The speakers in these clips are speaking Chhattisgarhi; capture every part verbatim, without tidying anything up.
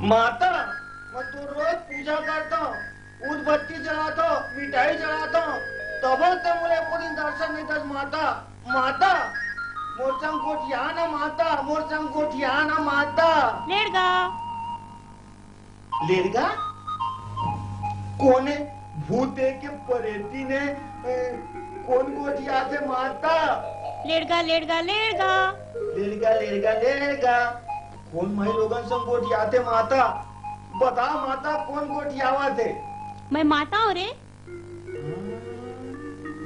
माता, मैं तो रोज पूजा करता हूँ, उदबत्ती जलाता हूँ, मिठाई जलाता हूँ, तबो ते मोला एको दिन दर्शन नहीं दस माता। माता, मोर संग गोठिया ना माता, मोर संग गोठिया ना माता। लेड़गा। लेड़गा? कोन हे? भूत हे के परेती ने? ए, कोन गोठियाथे माता? लेड़गा, लेड़गा, लेड़गा। लेड़गा, लेड़गा, लेड़गा। कोन माई लोगन संग गोठियाथे माता? बता माता, कोन गोठियावत हे? मैं माता हूँ रे।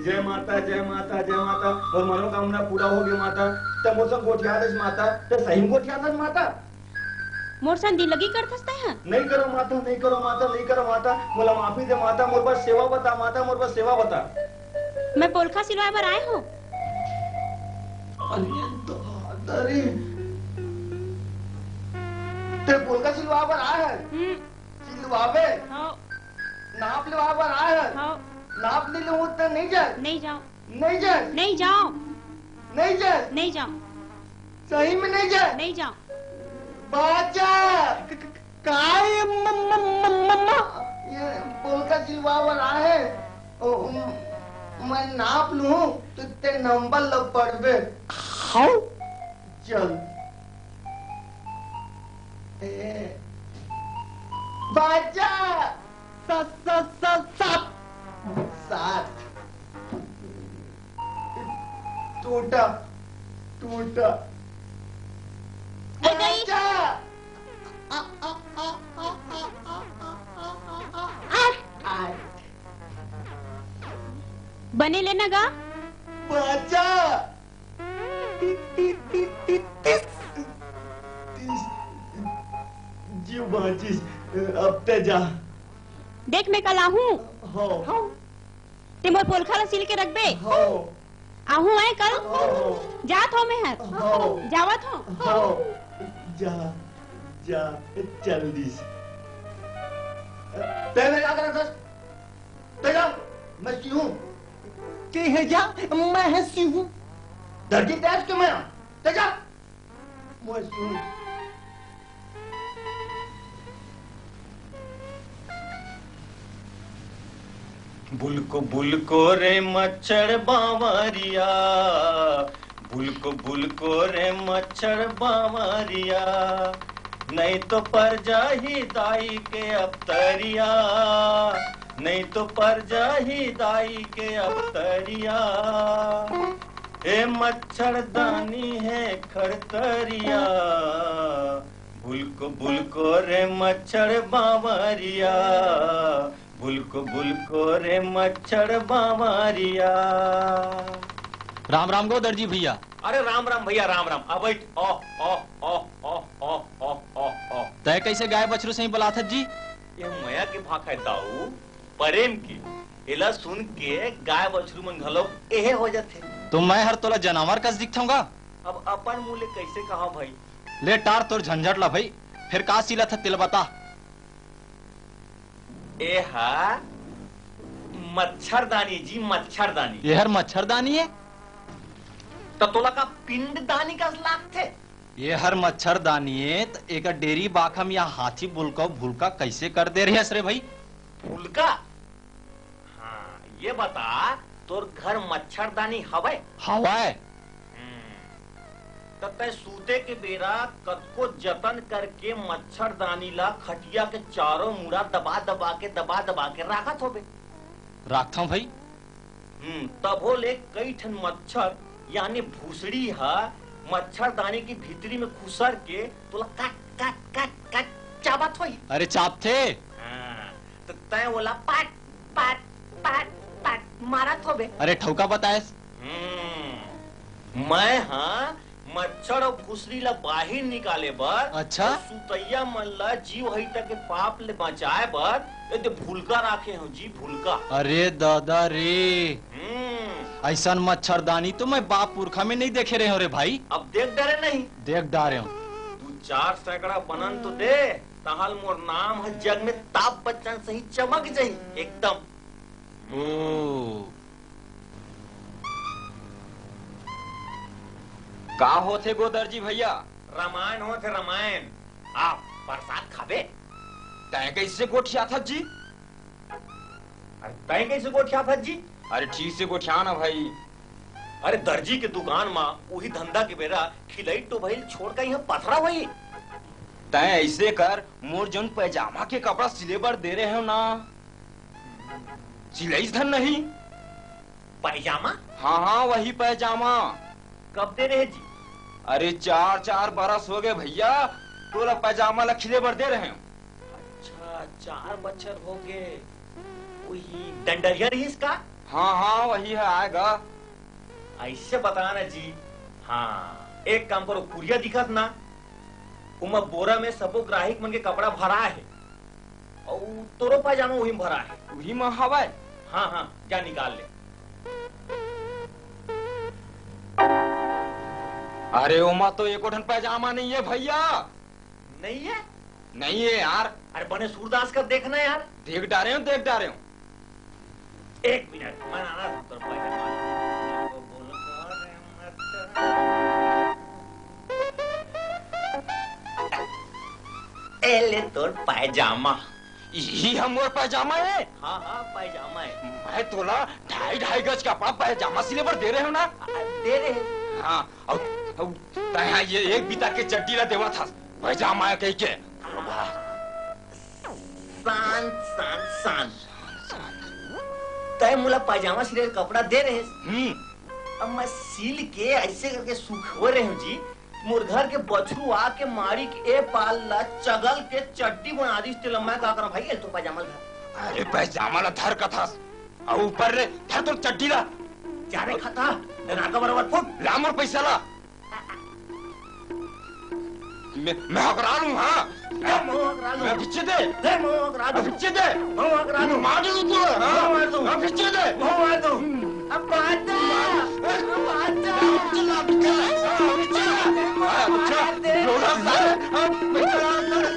जय माता, जय माता, जय माता। मोर मनोकामना पूरा हो गया माता। ते मोर संग गोठियाथस माता, ते सही में गोठियाथस माता। मोर संग दिल्लगी करथस तैं ह? नहीं करो माता, नहीं करो माता, नहीं करो माता। मोला माफी दे माता, मोर बस सेवा बता माता, मोर बस सेवा बता। मैं पोलखा सिलवाए बर आए हूँ। अरे दादा रे। ते पोलखा सिलवाए बर आए है? हम्म। सिलवावे? हाँ। नाप लेवाए बर आए है? हाँ। नाप नहीं लेहूँ ते नहीं जाए? नहीं जाओ। नहीं जाए? नहीं जाओ। नहीं जाए? नहीं जाओ। सही में नहीं जाए? नहीं जाओ। बाचा। क-, क-, काय म-, म-, म-, म-, म-, ये पोलखा सिलवाए बर आए है। ओ, म-, मैं नाप लूँ तो ते नंबर ल पड़बे। हाँ। चल। ए, बाजा। स-, स-, स-, सात। सात। टूटा, टूटा। ए गई। बाजा। आ, आ, आ, आ, आ, आ, आ, आ, आ, आ, आ, आ। बने लेना गा। बाजा। ति-, ति-, ति-, ति-, तिस। तिस। जीव बाँचिस, अब ते जा। देख, मैं कल आहूँ। हव। हव। ते मोर पोलखा ला सिल के रखबे। हव। आहूँ आए कल। हव। जात हव मैं हर। हव। जावत हव। हव। जा, जा, चल दिस। ते मेरे का करत हस? ते जा, मैं सिहूँ। के हे जा, मैं हे सिहूँ। धरती तेज के मैं, ते जा। मैं सिहूँ। बुलको बुलको रे मच्छर बावरिया, बुलको बुलको रे मच्छर बावरिया, नहीं तो पर जाही दाई के अबतरिया, नहीं तो पर जाही दाई के अबतरिया। हे मच्छरदानी हे खड़तरिया, बुलको बुलको रे मच्छर बावरिया, बुलको बुलको रे मच्छर बावरिया। राम राम गोदर जी भैया। अरे राम राम भैया, राम राम। आ बैठ। ओह, ओह, ओह। तय कैसे गाय बछरू सही बलाथत जी? ये मया के भाखा है दाऊ, प्रेम के। एला सुन के गाय बछरू मन घलो एहे हो जाथे। तो मैं हर तोला जनावर कस दिखथंव गा? अब अपन मुंह ले कैसे कहा भाई? ले टार तोर झंझट ला भाई, फिर का सिलत ह तेला बता। ए हा मच्छरदानी जी, मच्छरदानी। ये हर मच्छरदानी है? त तोला का पिंडदानी कस लागथे? ये हर मच्छरदानी है, त एकर डेरी बाखम या हाथी बुलका भुलका कैसे कर दे रहे हस रे भाई? भुलका? हाँ, ये बता, तोर घर मच्छरदानी हवय? हवय। हम्म, त तैं सूते के बेरा कतको जतन करके मच्छरदानी ला खटिया के चारों मुड़ा दबा दबा के, दबा दबा के राखत होबे। राखथंव भाई। हम्म, तभो ले कई ठन मच्छर यानी भूसड़ी ह मच्छरदानी के भीतरी में खुसर के तोला काट, काट, काट, काट चाबत होही। अरे चाबथे। हाँ, त तैं ओला पाट, पाट, पाट, पाट मारत होबे। अरे ठौका बताएस। हम्म, मैं हा मच्छर अउ भूसड़ी ला बाहिर निकाले बर, अच्छा। अउ सुतैया मन ला जीव हत्या के पाप ले बचाए बर, ए दे भुलका राखे हंव जी, भुलका। अरे दादा रे, हम्म। अइसन मच्छरदानी तो मैं बाप पुरखा में नहीं देखे रहे हंव रे भाई। अब देख डरे नहीं? देख डारे हंव। दू चार सैकड़ा बनन तो दे, तहाल मोर नाम ह जग में ताप बच्चन सही चमक जाही एकदम। ओ। का होथे गोदर जी भैया? रामायण होत हे, रामायण। आ, प्रसाद खाबे? तैं कइसे गोठियाथस जी? अरे, तैं कइसे गोठियाथस जी? अरे, ठीक से गोठिया ना भाई। अरे, दर्जी के दुकान म उही धंधा के बेरा खिलई टोभई ल छोड़ के इहाँ पथरा होही। तैं अइसे कर, मोर जउन पैजामा के कपड़ा सिले बर दे रहे हव ना, सिलइस धन नहीं। पैजामा? हाँ, हाँ, वही पैजामा। कब दे रहे जी? अरे, चार चार बरस हो गए भैया, तोला पैजामा ला खिले बर दे रहे हव। अच्छा, चार बछर हो गए। वही डंडरिया रहिस का? हाँ, हाँ, वही हे, आय गा। अइसे बता ना जी। हाँ, एक काम करो, कुरिया दिखत ना, ओमा बोरा में सबो ग्राहिक मन के कपड़ा भरा हे। अउ तोरो पैजामा उही म भरा हे। उही म हवय? हाँ, हाँ, जा निकाल ले। अरे, ओमा तो एको ठन पैजामा नइ हे भैया। नइ हे? नइ हे यार। अरे, बने सूरदास का देखना यार। देख डारे हव, देख डारे हव। एक मिनट, मैं आना हूँ, तोर पैजामा। ए ले तोर पैजामा। इही ह मोर पैजामा हे? हाँ, हाँ, पैजामा हे। मैं तोला ढाई ढाई गज कपड़ा पैजामा सिले बर दे रहे हव ना? आ, दे रहे हव। हाँ, अउ, अउ तैं हा ये एक बिता के चड्डी ला देवत हस, पैजामा हे कहिके। शांत, शांत, शांत। तैं मोला पैजामा सिले के कपड़ा दे रहे हस। हम्म। अब मैं सिल के अइसे करके सुखोय रहे हव जी, मोर घर के बछरू आके माड़ी के ए पाल ला चगल के चड्डी बना दिस, तेला मैं का करंव भाई, ए तोर पैजामा ला धर। अरे पैजामा ला धर कथस, अउ ऊपर ले धर तोर चड्डी ला। जा रे खतहा, नाका बरोबर फुट। ला मोर पैसा ला। मैं, मैं हकरा लूं, हाँ। ए, मैं हकरा लूं। मैं पीछे दे। ए, मैं हकरा लूं। पीछे दे। मैं हकरा लूं। मार दूं तू, हाँ। मैं मार दूं। हाँ, पीछे दे। मैं मार दूं। अब बाजा। अब बाजा। चिल्ला, चिल्ला। हाँ, पीछे दे। हाँ, अच्छा। मार दे। रोड़ा सारे। अब पीछे दे।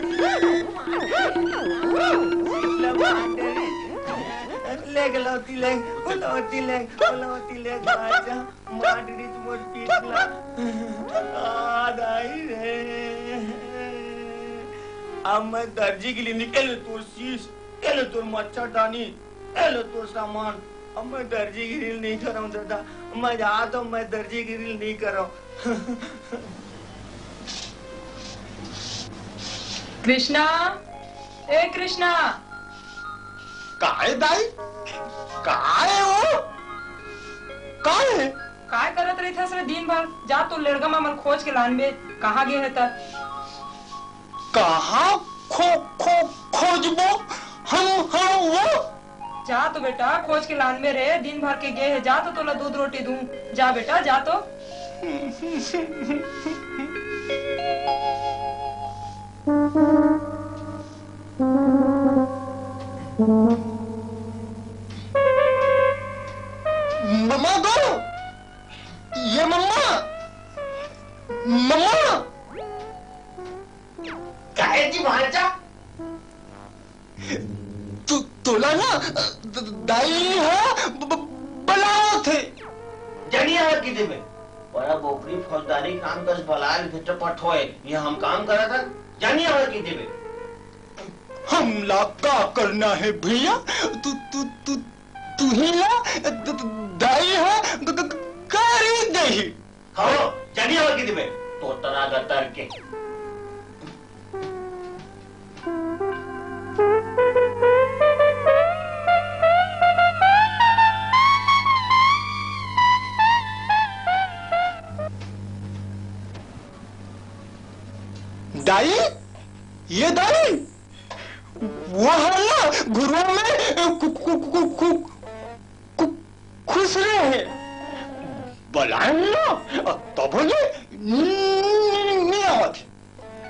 ले गलौती ले, गलौती ले, गलौती ले, बाजा। मार डरिस मोर पीठ ला। आ दाई रे। अब मैं दर्जी के लिए निकल तोर शीश, ए ले तोर मच्छरदानी, ए ले तोर सामान। अब मैं दर्जी के लिए नहीं करंव दादा, मैं जात हंव, मैं दर्जी के लिए नहीं करंव। कृष्णा, ए कृष्णा। काय दाई? काय ओ? काय? काय करत रहिथस रे दिन भर? जा तो लेड़गा मामा ल खोज के लानबे, कहाँ गे हे त? कहाँ खो-, खो-, खोजबो हम, हम वो? जा तो बेटा, खोज के लानबे रे, दिन भर के गे हे, जा तो तोला दूध रोटी दूं, जा बेटा, जा तो। मम्मा गो, ये मम्मा, मम्मा। काहे जी भांचा? तू, तोला ना, द-, दाई हा ब-, ब-, बलावत हे। जानिए हवय कि देबे। बड़ा बोकरी फौजदारी काम कस बलाय ल भेजत पठोय। ये हम काम करत हन। जानिए हवय कि देबे। हमला का करना हे भैया? तू, तू, तू, तुही ला द-, द-, दाई हा ग-, ग-, गारी देही। हव, जानिए हवय कि देबे। तोतरा गतर के। दाई, ये दाई, वो हर ना घुरुवा में कु-, कु-, कु-, कु-, कु-, खुश रहे। बलाय ना, तभो ले नी आवत।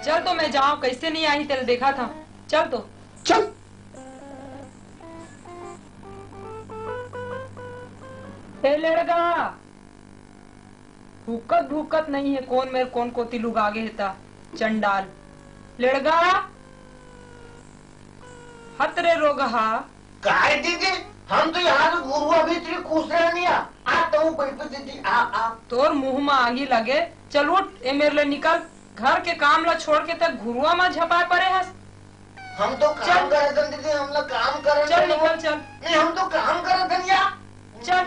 चल तो मैं जांव, कइसे नी आही तेला देखत हंव। चल तो। चल। ए लेड़गा, भूकत भूकत नइ हे, कोन मेर कोन कोती लुका गे हे त, चंडाल। लेड़गा, हत रे रोगहा। काय दीदी, हम तो यहाँ से घुरुवा भीतरी खुश रहनी है। आ तो बैठ दीदी, आ, आ। तोर मुंह म आगी लगे, चल उठ, ए मेर ले निकल। घर के काम ला छोड़ के तक घुरुवा म झपाए परे हस। हम तो काम चल। करत हन दीदी, हम ला काम करत चल, हन। निकल, चल। नहीं, हम तो काम करत हन या। चल।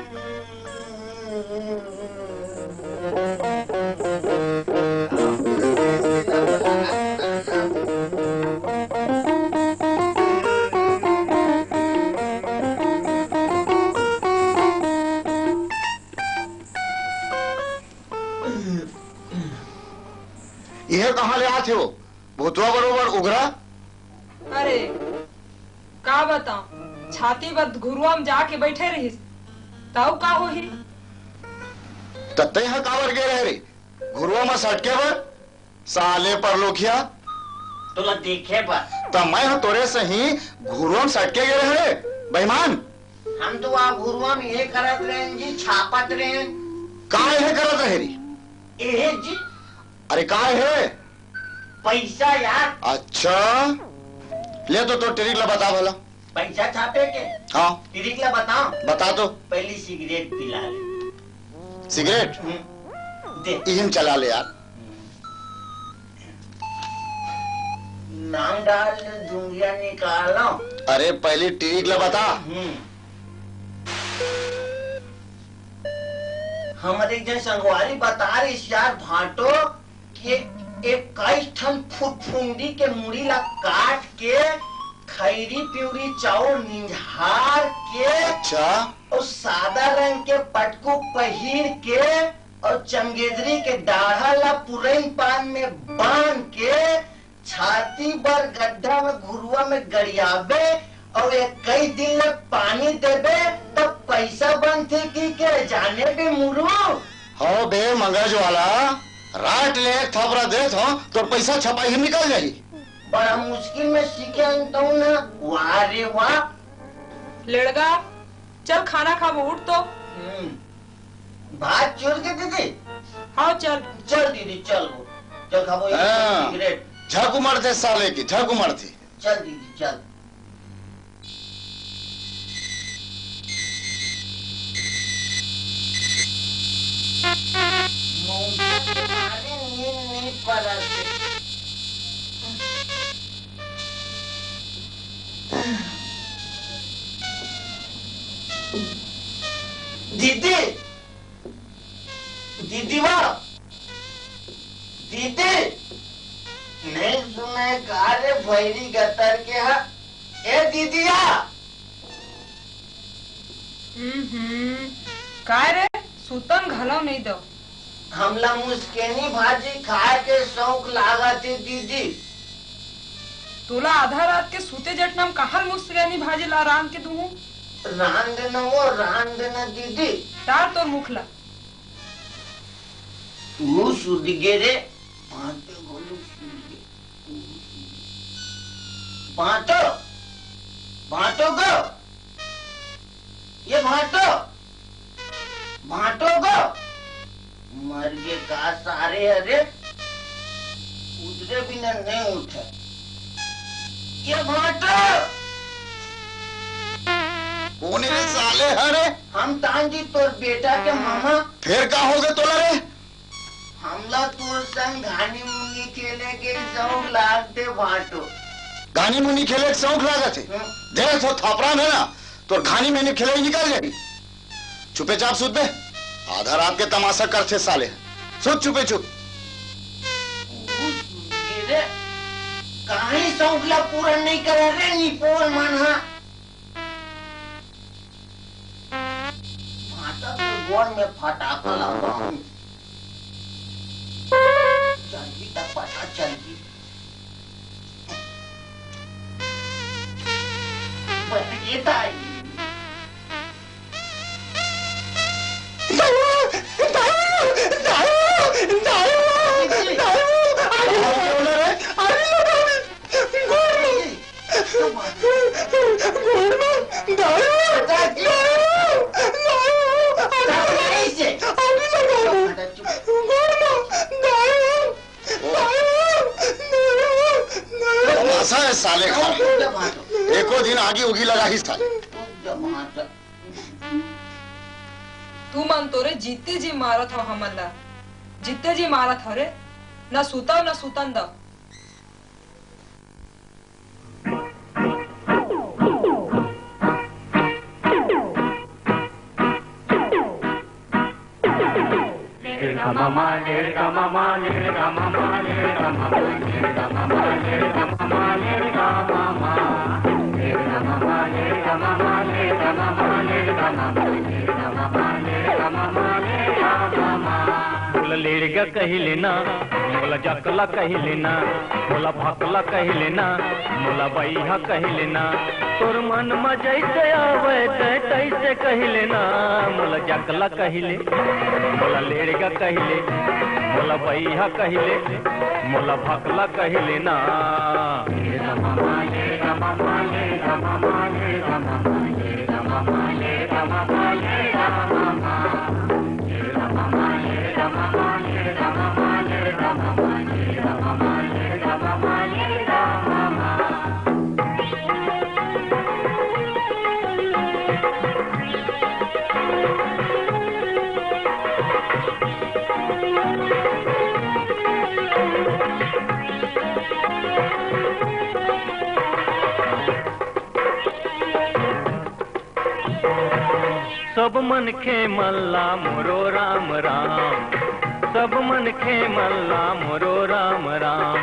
इहे कहाँ ले आत हे वो? भूतवा बरोबर उघरा। अरे, का बताओं, छाती बर घुरुवा म जाके बइठे रहिस, तऊ का होही? त तैं ह काबर गे रहे रे? घुरुवा म सटके बर? साले परलोकिया। तोला देखे बर। त मैं ह तोरे सही घुरुवा म सटके गे रहे रे, बेईमान। हम तो वहाँ घुरुवा म इहे करत रहेन जी, छापत रहेन। का इहे करत रहे रे? एहे जी। अरे का हे? पैसा यार। अच्छा, ले तो तोर टिरिक ला बता भला। पैसा छापे के? हाँ। टिरिक ला बताओं? बता तो। पहली सिगरेट पिला ले। सिगरेट? हम्म। दे। इहिन चला ले यार। नाम डाल, धुंगिया निकालो। अरे पहली टिरिक ला बता। हम्म। हमर एक जन संगवारी बता रहिस यार भांटो, कि इक्कीस ठन फुफुंदी के मुड़ी ला काट के, खैरी पिउरी चाउर निंझार के, अच्छा। अउ सादा रंग के पटकू पहिर के, अउ चंगेदरी के डाढ़ा ला पुरैन पान में बांध के, छाती बर गड्ढा में घुरुवा में गड़ियाबे अउ इक्कीस दिन ले पानी देबे, तब पैसा बनथे कि के जाने बे मुरु। हो बे मगज वाला, रात ले एक थपरा देत हो, तोर पैसा छपाई ही निकल जाही। बड़ा मुश्किल में सीखे हन तऊ ना, वाह रे वाह। लेड़गा, चल खाना खाबो, उठ तो। हम्म। भात चुर के दीदी। हाँ, चल। चल दीदी, चल वो। चल खाबो, एक हाँ। सिगरेट। झक उमड़थे साले के, झक उमड़थे। चल दीदी, चल। मौसम के मारे नींद नहीं पड़त हे। दीदी, दीदी वा, दीदी, नहीं सुने का रे भैरी गतर के हा? ए दीदिया! हम्म, हम्म। काय रे, सुतन घलो नहीं दो। हमला मुस्केनी भाजी खाए के शौक लागत हे दीदी। तोला आधा रात के सूते जटना म कहाँ मुस्केनी भाजी ला रांध के दूहूं? रांध न वो, रांध न दीदी। टार तोर मुख ला। तू सुध गे रे, भांटो घलो सुध गे। भांटो, भांटो गो, ये भांटो, भांटो गो, मर गे का सारे, अरे उधरे भी न नहीं उठे। ये भांटो। कोन हे रे साले, अरे? हम तान जी, तोर बेटा के मामा। फेर का होगे तोला रे? हमला तोर संग घानी मुनी खेले के शौक लागथे भांटो। घानी मुनी खेले के शौक लागत हे? हम्म। दे तो थपरा में ना, तोर घानी मुनी खेले ही निकल जाही। चुपे चाप सुत बे, आधा रात के तमाशा करथे साले। सुत चुपे चुप। रे, काहीं शौक ला पूरा नहीं करे रे निपोर मन हा। भांटा के गोड़ में फटाका लगाऊं। चलही त पता चलही। बन गे दाई। दाऊ, दाऊ, दाऊ, दाऊ, दाऊ, अरे, अरे, अरे, गोड़ में, गोड़ में, दाऊ, दाऊ, दाऊ, अरे, अरे, दाऊ, गोड़ में, दाऊ, दाऊ, दाऊ। तमाशा है साले का। एको दिन आगी उगी लगाही साले। तू मन तो रे जीते जी मारत हव हमन ला, जीते जी मारत हव रे। ना सूता, ना सूतन दा। मोला लेड़गा कहि लेना, मोला जकला कहि लेना, मोला भकला कहि लेना, मोला बइहा कहि लेना। तोर मन म जइसे आवय तैं तइसे कहि लेना, मोला जकला कहि ले, मोला लेड़गा कहि ले, मोला बइहा कहि ले, मोला भकला कहि लेना। सब मनखे मन ला मोरो राम राम, सब मनखे मन ला मोरो राम राम।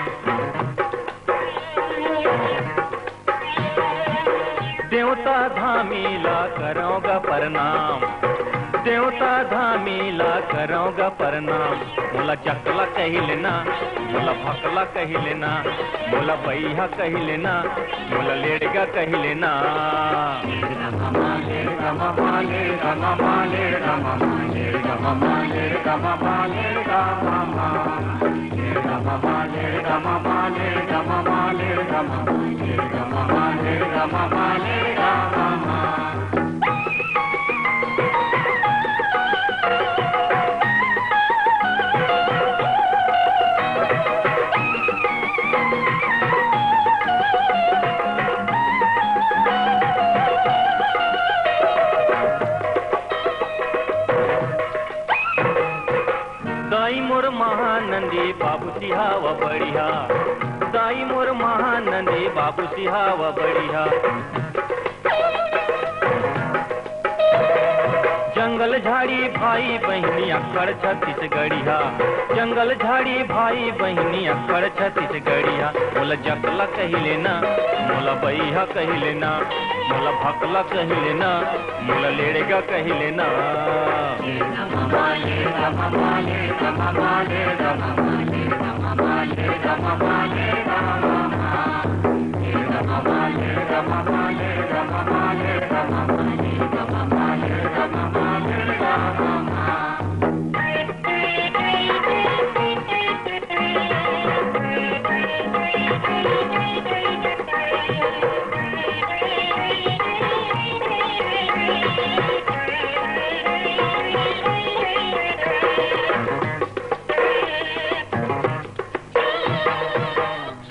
देवता धामी ला करौं गा प्रणाम, देवता धामी ला करौं गा प्रणाम। मोला जकला कहि लेना, मोला भकला कहि लेना, मोला बइहा कहि लेना, मोला लेड़गा कहि लेना। दाई मोर महानंदी बाबू सिहावा बढ़िया, दाई मोर महानंदी बाबू सिहावा बढ़िया। जंगल झाड़ी भाई बहिनी अक्खड़ छत्तीसगढ़िया, जंगल झाड़ी भाई बहिनी अक्खड़ छत्तीसगढ़िया। मोला जकला कहि लेना, मोला बइहा कहि लेना, मोला भकला कहि लेना, मोला लेड़गा कहि लेना।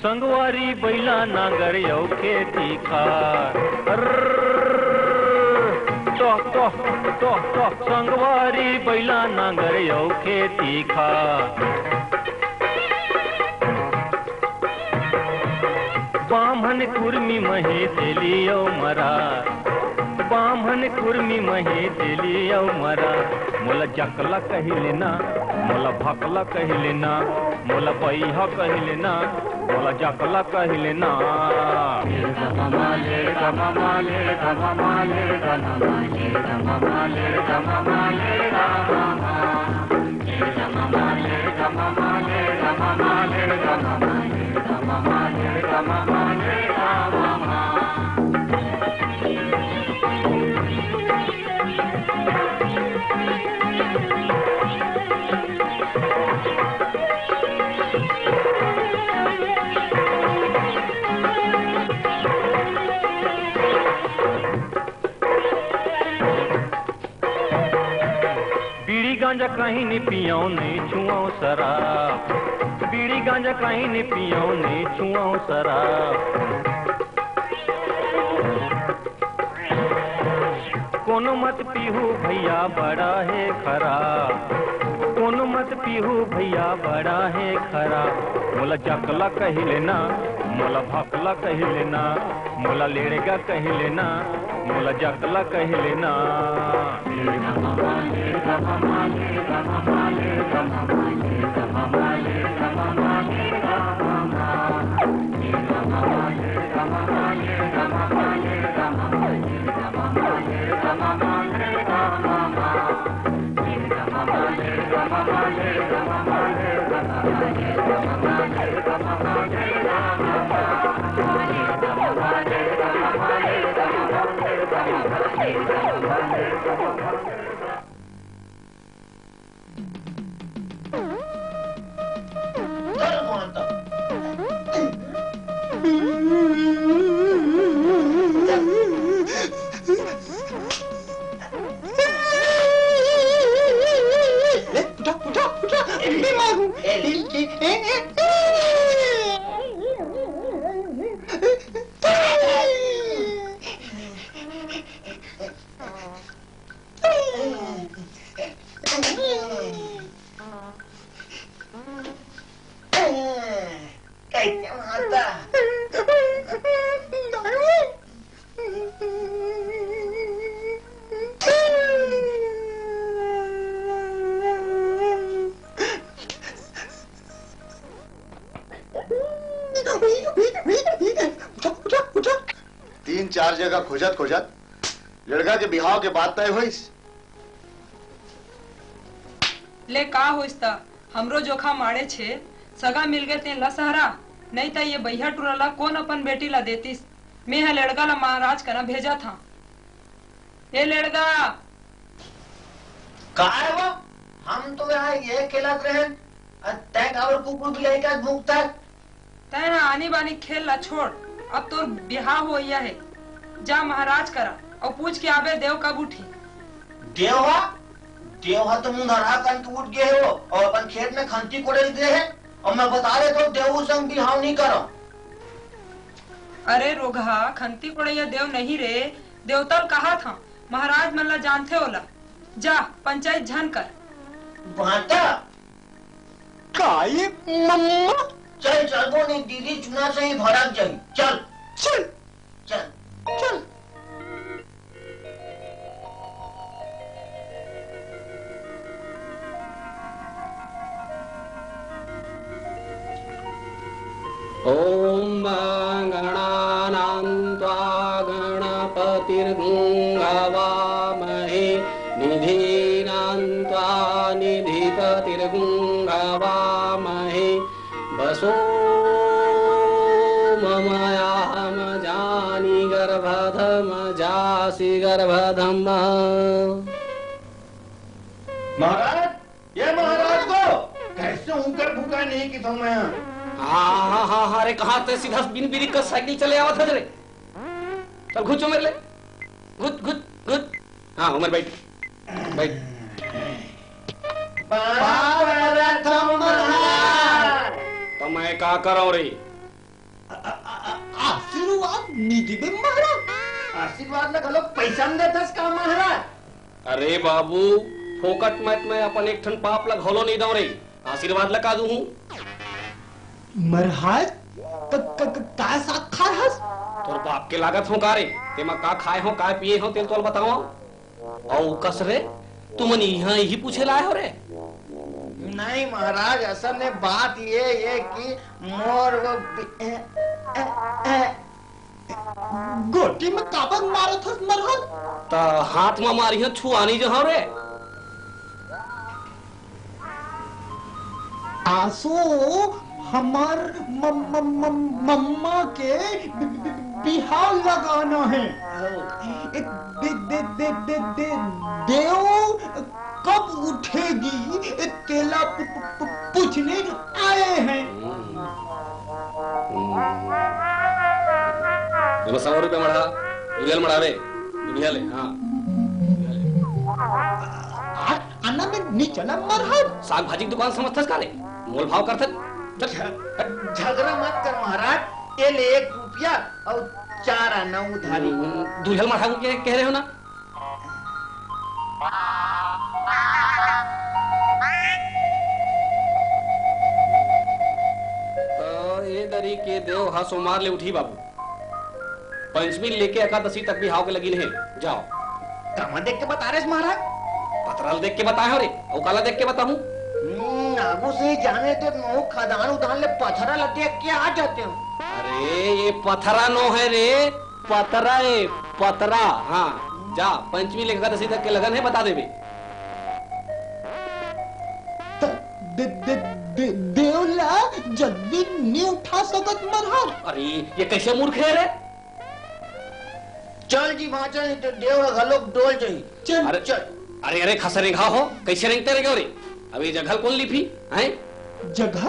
संगवारी बइला नांगर अउ खेती खार। अर्र, टोह, टोह, टोह, टोह। संगवारी बइला नांगर अउ खेती खार। बाम्हन कुर्मी मही तेली अउ मरा। बाम्हन कुर्मी मही तेली अउ मरा। मोला जकला कहि लेना, मोला भकला कहि लेना, मोला बइहा कहि लेना, मोला जकला कहि लेना। बीड़ी गांजा कहीं नहीं पियौं, नहीं छुआओ शराब। बीड़ी गांजा कहीं नहीं पियौं, नहीं छुआओ शराब। कोनो मत पीहू भैया, बड़ा हे खराब। कोनो मत पीहू भैया बड़ा हे खरा, मोला जकला कहि लेना, मोला भकला कहि लेना, मोला लेड़गा कहि लेना, मोला जकला कहि लेना। तीन चार जगह खोजत खोजत लड़का के बिहाव के बात तय होइस। ले का होइस त, हमरो जोखा माड़े छे, सगा मिल गे तेन ला सहरा, नइ त ये बइहा टूरा ला कोन अपन बेटी ला देतिस। मेंह लेड़गा ला महाराज करा भेजत हंव। ए लेड़गा। काय वो? हम तो यहाँ ये खेलत रहेन, अ, तैं काबर कुकुर बिलाई का भूंकथस? तैं ह आनी बानी खेल ला छोड़, अब तोर बिहाव होइया हे। जा महाराज करा अउ पूछ के आबे देव कब उठी। देव ह? देव ह तो मुंधरहा कन के उठ गे हे वो, अउ अपन खेत में खंती कोड़े ल गे हे, अउ मैं बता देथंव देव संग बिहाव नइ करंव। अरे रोगहा, खंती कोड़इया देव नहीं रे, देवता ल कहाथंव, महाराज मन ला जानथे ओला। जा, पंचायत झन कर। बांटा। काय मम्मा? चल, चल, वो नहीं दीदी चुना से ही भड़क जाई। चल। चल। चल। चल। ॐ गणानां त्वा गणपतिर्गुं हवामहे, निधीनां त्वा निधिपतिर्गुं हवामहे। वसो मम याम जानि गर्भधम जासि गर्भधम। महाराज, ये महाराज को कैसे उंकर फुंकर नहीं की थो मैं। हाँ, हाँ, हाँ, हाँ, अरे कहाँ ते सीधा बिन बिरी का साइकिल चले आवत है रे। चल घुच उमर ले, घुच, घुच, घुच। हाँ, उमर बैठ, बैठ। बाप रे, थम महाराज। तो मैं का करूं रे? आ-, आ-, आ-, आशीर्वाद नइ दिबे महाराज। आशीर्वाद ला घलो पैसा म देथस का महाराज? अरे बाबू, फोकट में मैं अपन एक ठन पाप ला घलो नइ दंव रे, आशीर्वाद ला का दूहूं? महाराज, क-, क-, क-, का साग खाय हस? तोर बाप के लागत हंव का रे? तेमा का खाय हंव, का पिये हंव, तेला तो बतावंव। अउ कस रे, तुमन इहां इही पूछे ला आय हो रे? नहीं महाराज, असल में बात ये ये कि मोर वो बि-, ए, ए, ए, गोटी में काबर मारत हस मरहन? त हाथ में मारी हंव, छुआ नइ जाहंव रे। आसो हमर म-, म-, म-, मम्मा के बि-, बि-, बि-, बिहाव लगाना हे। ए, दे, दे, दे, दे, दे, देव कब उठेगी? ए, तेला पु-, पु-, पु-, पूछने आए हैं। एमा सौ रुपया मढ़ा, दुरिहा ले मढ़ावे, दुरिहा ले, हाँ। दुरिहा ले। आ, आना में नी चला मरहन। साग भाजी के दुकान समझथस का रे? मोल भाव करथस? चल। झ-, झगरा मत कर महाराज, ये ले एक रुपया अउ चार आना उधारी। हम्म, दुरिहा ले मढ़ा के कह रहे हो ना? के देव ह सोमवार ले उठही बाबू। पंचमी लेके एकादशी तक बिहाव के लगिन हे। जाव। कामा देख के बता रेस महाराज? पथरा ल देख के बताए हों रे। अउ काला देख के बताहूं? हम्म, आगू से ही जाने ते महूं खदान उदान ले पथरा ल देख के आ जातेंव। अरे ये पथरा नो हे रे, पतरा ए, पतरा। हां, जा, पंचमी ले एकादशी तक के लगन हे, बता देबे। त-, दे-, दे-, दे-, देव ला जल्दी नी उठा सकत मरहर। अरे, ये कइसे मूर्ख हे रे? चल जी, बांचा नहीं तो देव ह घलोक डोल जाही। चल, अरे, चल। अरे, अरे, खसरे घा हो, कइसे रेंगते रह गे रे? अब ये जगह ल कोन लिपही, हैं? जगह?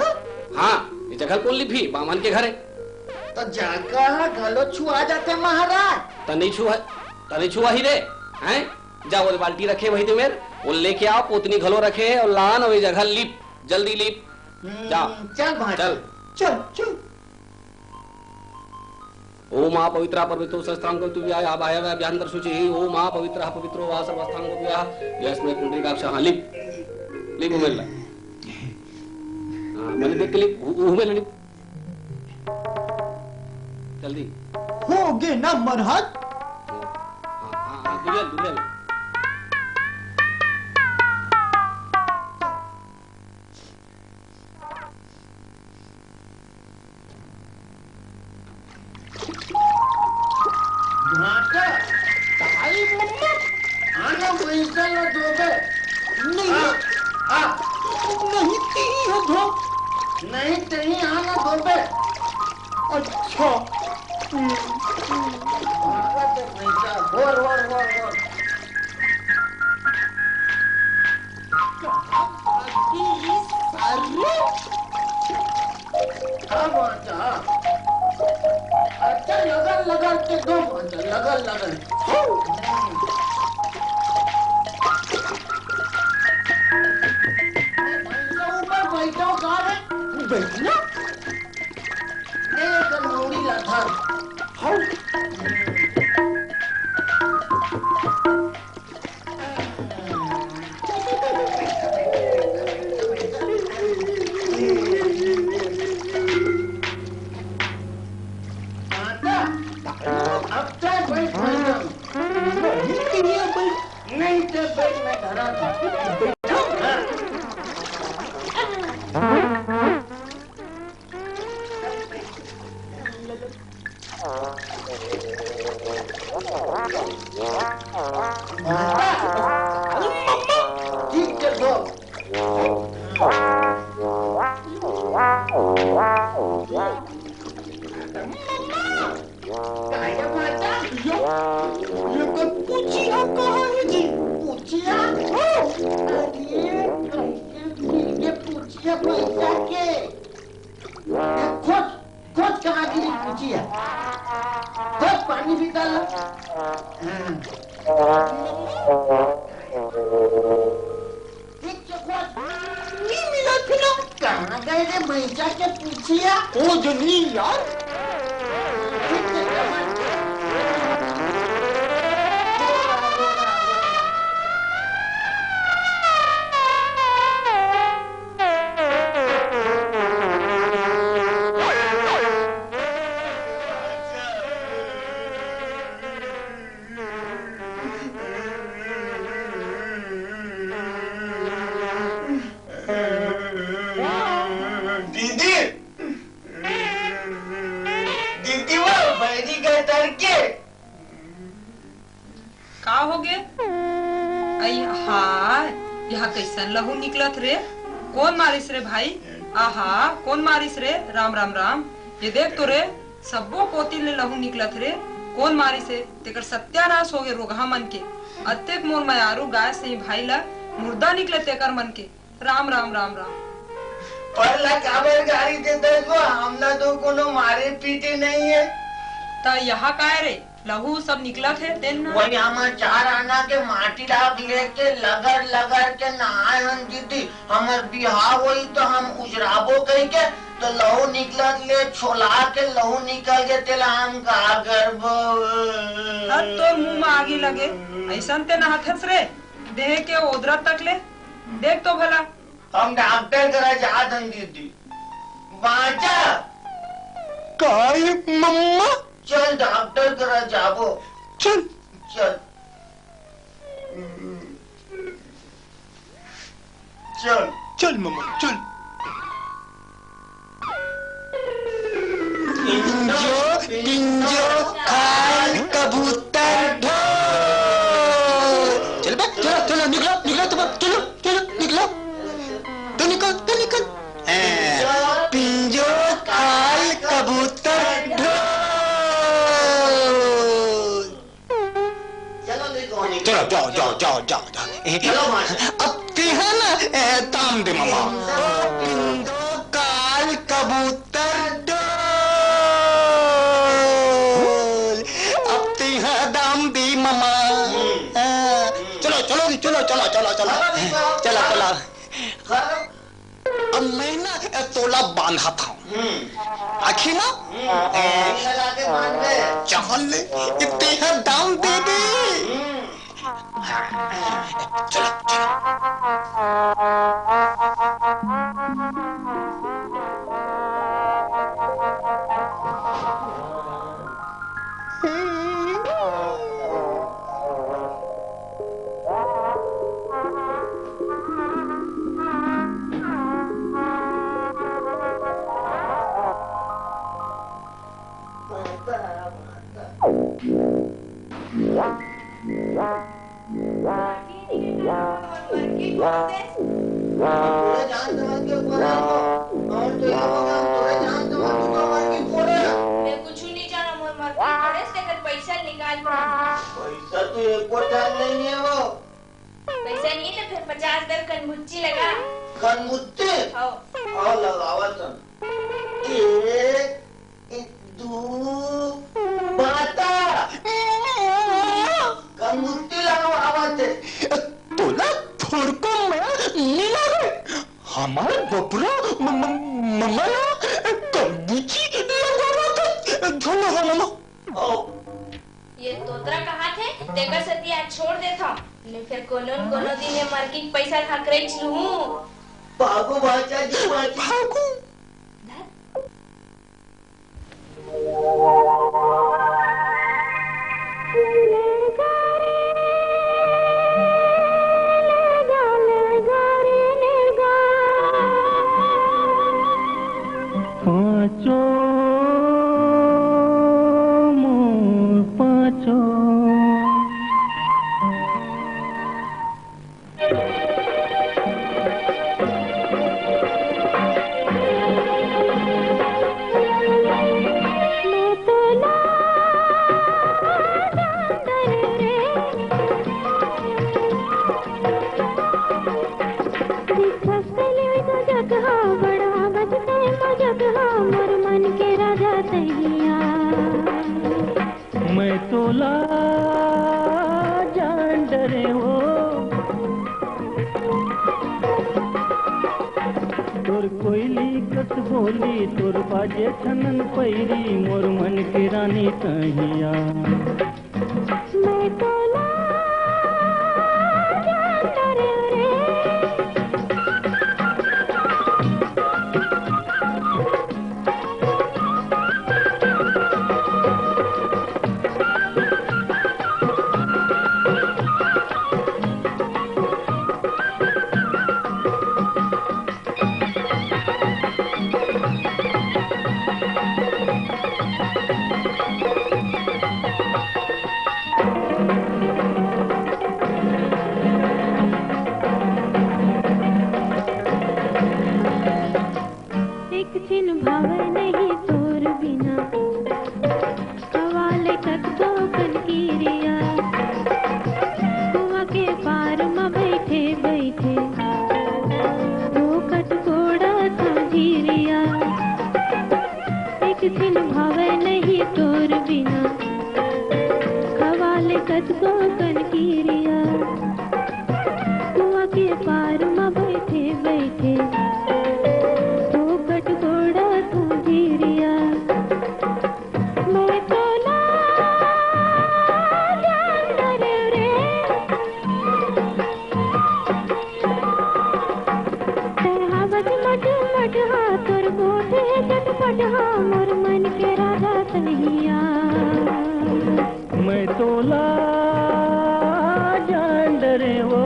हां, ये जगह ल कोन लिपही, बामन के घर हे। त जगह घलो छुआ जाथे महाराज। त नहीं छुआ, त नहीं छुआ ही रे, हैं? जा, वो बाल्टी रखे वही दे मेर, वो लेके आ, पोतनी घलो रखे हे, अउ लान, अउ ये जगह लिप, जल्दी लिप। हम्म, जा, चल भांचा। चल। चल, चल। ओम आ पवित्र पवित्रो सर्वस्थांगो तुभ्याय आ बाह्य अभ्यंतर शुचि। ओम आ पवित्र पवित्रो वा सर्वस्थांगो तुभ्याय यस्मै पुंडरीकाक्ष। हां, लिप, लिप उमेर ला। हां, मैंने देख के लिप, उ-, उमेर ला लिप। जल्दी। हो गे ना मरहर? हां, हां, हां, दुरिया, दुरिया। भांचा, ताई मम्मा, आना भैंसा ला धोबे। नहीं। आ, आ। नहीं, तिही ह धो। नहीं, तिही आना धोबे। अच्छा। हम्म, हम्म। भांचा, भोर, भोर, भोर, भोर। कहाँ भागी ये सारे? हाँ, भांचा। अच्छा, लगन, लगन के दो, भांचा, लगन, लगन। हाँ। ए, भैंसा ऊपर बैठो, का रे? बैठना? ए, एकर मूड़ी ला धर। हाँ। दादा, अब तो बैठ, बैठ। नहीं, नहीं, तो बैठ, मैं धरा था। काया भांचा, ये, ये तो पुछिया कहाँ है जी? पुछिया? हो। अरे, कैसे मिल गए पुछिया भैंसा के? ये खोज, खोज कहाँ गिरी पुछिया? खोज पानी भी डाल। हाँ। ठीक से खोज। नहीं मिलत हे ना। कहाँ गए रे भैंसा के पुछिया? ओ जनी यार। ठीक से खोज। दीदी, दीदी वो बैरी गए तड़के। का हो गे? अई हाय, यहाँ कैसन लहू निकलत रे? कोन मारिस रे भाई? आहा, कोन मारिस रे? राम, राम, राम। ये देख तो रे, सब्बो कोति ले लहू निकलत रे। कोन मारिस हे? तेकर सत्यानाश हो गे रोगहा मन के। अतेक मोर मयारू गाय सही भाई ला मुर्दा निकले तेकर मन के। राम, राम, राम, राम। पर ला काबर गारी देत हस वो? हमला तो कोनो मारे पीटे नहीं है। त यहाँ काय रे? लहू सब निकलत हे, तेन ना। वही हमर चार आना के माटी डाक लेके लगड़ लगड़ के नहाए हन दीदी। हमर बिहाव होई तो हम उजराबो कहिके, तो लहू निकलत ले छोला के लहू निकल गे, तेला हम का करबो? अब तोर मुंह में आगी लगे, ऐसन ते नहाथस रे, देह के ओदरा तक ले। देख तो भला। हम डॉक्टर करा जात हन दीदी। बांचा। काय मम्मा? चल, डॉक्टर करा जाबो। चल। चल। चल। चल मम्मा, चल। पिंजो, पिंजो, खाल, कबूतर, ढोल। चल बे, चलो, चलो, निकलो, निकलो तुम, चलो, चलो, निकलो। तू निकल, तू निकल। हाँ, पिंजो, खाल, कबूतर, ढोल। चलो, जाओ, जाओ, जाओ, जाओ, जाओ। ए, चलो, मास्टर। अब तिहा ना, ए, दाम दे ममा। ओ, पिंदो, काल, कबूतर, डोल। अब तिहा दाम दे ममा। हम्म। हाँ। चलो, चलो, चलो, चलो, चलो, चलो। चलो, चलो, चलो। अब मैं ना, ए, तोला बांधत हूँ। हम्म। आखिर ना? हम्म। ए, लगा के बांध दे। चहल ले, ए, तेहा दाम दे दे। हम्म। चलो, चलो। तोरे जान समझ के ऊपर है तो, और तो ये हो गया, तोरे जान समझ के ऊपर मार के फोड़े। मैं कुछ नहीं जाना, मोर मार के फोड़े, तेकर पैसा निकाल के। पैसा तो एक को जान नहीं है वो। पैसा नहीं है तो फिर पचास हजार कनमुच्ची लगा। कनमुच्ची? हाँ। और लगावा तन। एक दू बाता। कनमुत्ती लानो आवत हे। तोला थोड़को मया नी लागे। हमार बबरा म-, म-, ममया कनमुत्ती लगावत हे। धुन हो ममा। ओ। ये तोतरा कहाथे, तेकर सेती आज छोड़ देथव। नहीं फिर कोनो न कोनो दिन ये मरकी के पैसा हकरेच लूहूं। भागो भाचा जी, भाचा। भागो। धर। पाँचो मोर पाँचो। मैं तोला जान डरे हो। तोर कोयली कस बोली, तोर बाजे छनन पैरी, मोर मन के रानी तहिया। मैं तोला जान डरे रे। मैं तोला जान डरे वो।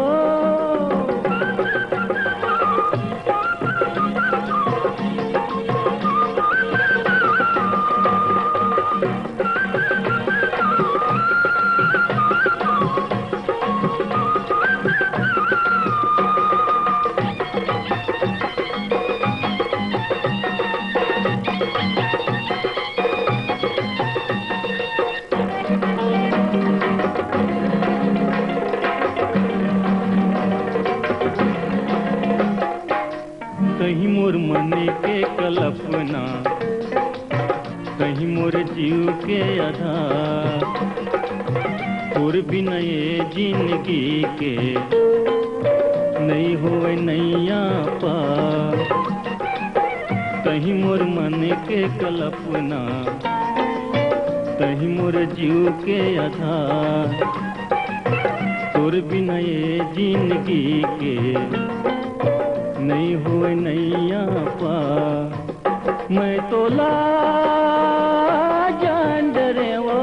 तही मोर मन के कल्पना, तही मोर जीव के आधार। तोर बिना ये जिंदगी के नइ होवय नैया पार। तही मोर मन के कल्पना, तही मोर जीव के आधार। तोर बिना ये जिंदगी के नइ होवय नैया पार। मैं तोला जान डरे वो।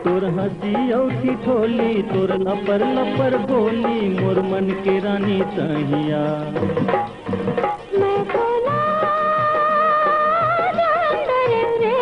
तोर हंसी अउ ठिठोली, तोर लपर लपर बोली, मोर मन के रानी तहिया। मैं तोला जान डरे रे।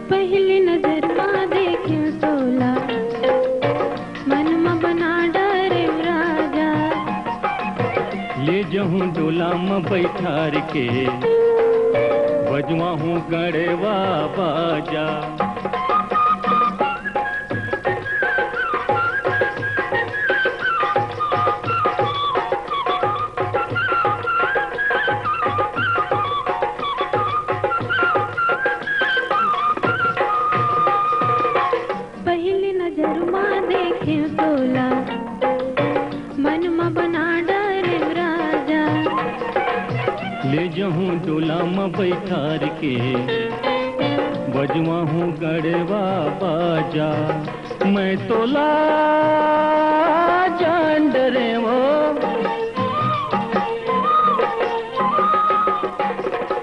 पहली नजर मा देखेंव तोला, मन मा बना डरेंव राजा। ले जहूं डोला म बैठार के, बजवाहूं गड़वा बाजा। पहली नजर मा देखेंव तोला, मन मा बना डरेंव राजा। ले जहूं डोला म बैठार के, बजवाहूं गड़वा बाजा। मैं तोला जान डरेंव वो।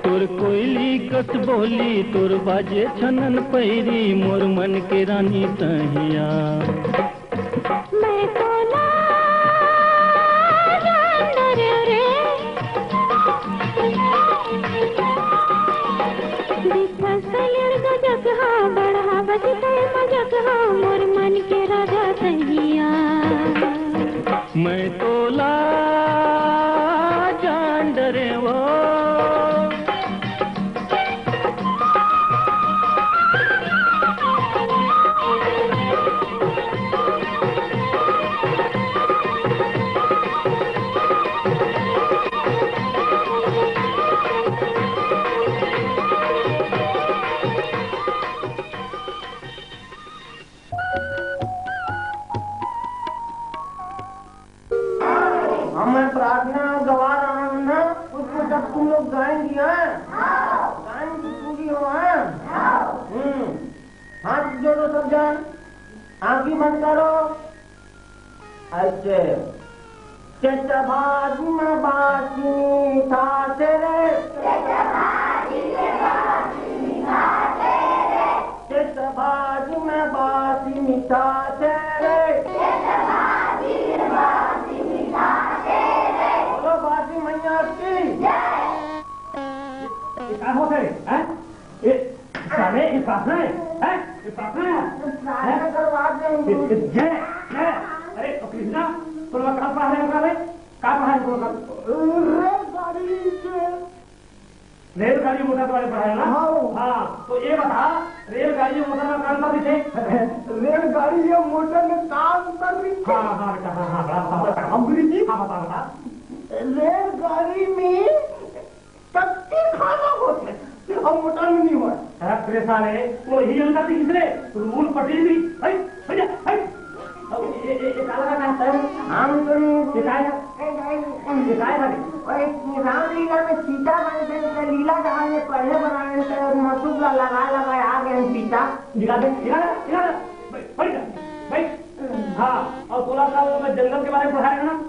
तोर कोयली कस बोली, तोर बाजे छनन पैरी, मोर मन के रानी तहिया। मैं तोला जान डरेंव रे। दिखस लड़ गजब हा, बढ़ा बजते मजक हा, मोर मन के राजा तहिया। मैं तोला जान डरेंव वो। हमन प्रार्थना गवा रहा हूँ ना, उसको सब तुम लोग गाएंगी, हाँ? गाएंगी पूरी हो, हाँ? हम्म। हाथ जोड़ो सब जन, आंखी बंद करो। ऐसे। चेत भाजी में बासी मीठा से रे। चेत भाजी में बासी मीठा से रे। बोलो बासी मैया की। ये का होत हे, हैं? ये साले, ये प्रार्थना हे, हैं? ये प्रार्थना हे, हैं? प्रार्थना करवा देंगे। ये, ये, ये, ये, अरे, तो कृष्णा, तोला का पढ़ाय हे, का पढ़ाय हे? रेलगाड़ी के। रेलगाड़ी मोटर वाले पढ़ाय हे ना? हाँ। हाँ, तो ये बता, रेलगाड़ी मोटर में का अंतर दिखे? रेलगाड़ी या मोटर में का अंतर दिखे? हाँ, हाँ, बेटा, हाँ, हाँ, बड़ा, बड़ा, बड़ा। हम गुरु जी। हाँ, बता, बता। रेलगाड़ी में टट्टी खाना होथे, अउ मोटर में नहीं होय। अरे साले, वो ही अंदर दिखिस रे, रूल पटेल भी। हट, हट जा, हट। अब ये, ये, ये काला का कहता है? हम तो ये काय है? ये काय है? ओए, रामलीला में सीता बने थे, तो लीला कहा ये पहले बनाए थे, मसूद ला लगा लगा आ गए सीता। निकाल दे, निकाल दे, निकाल दे। बैठ, बैठ जा, बैठ। हाँ, और तोला का वो मैं जंगल के बारे में पढ़ाया ना?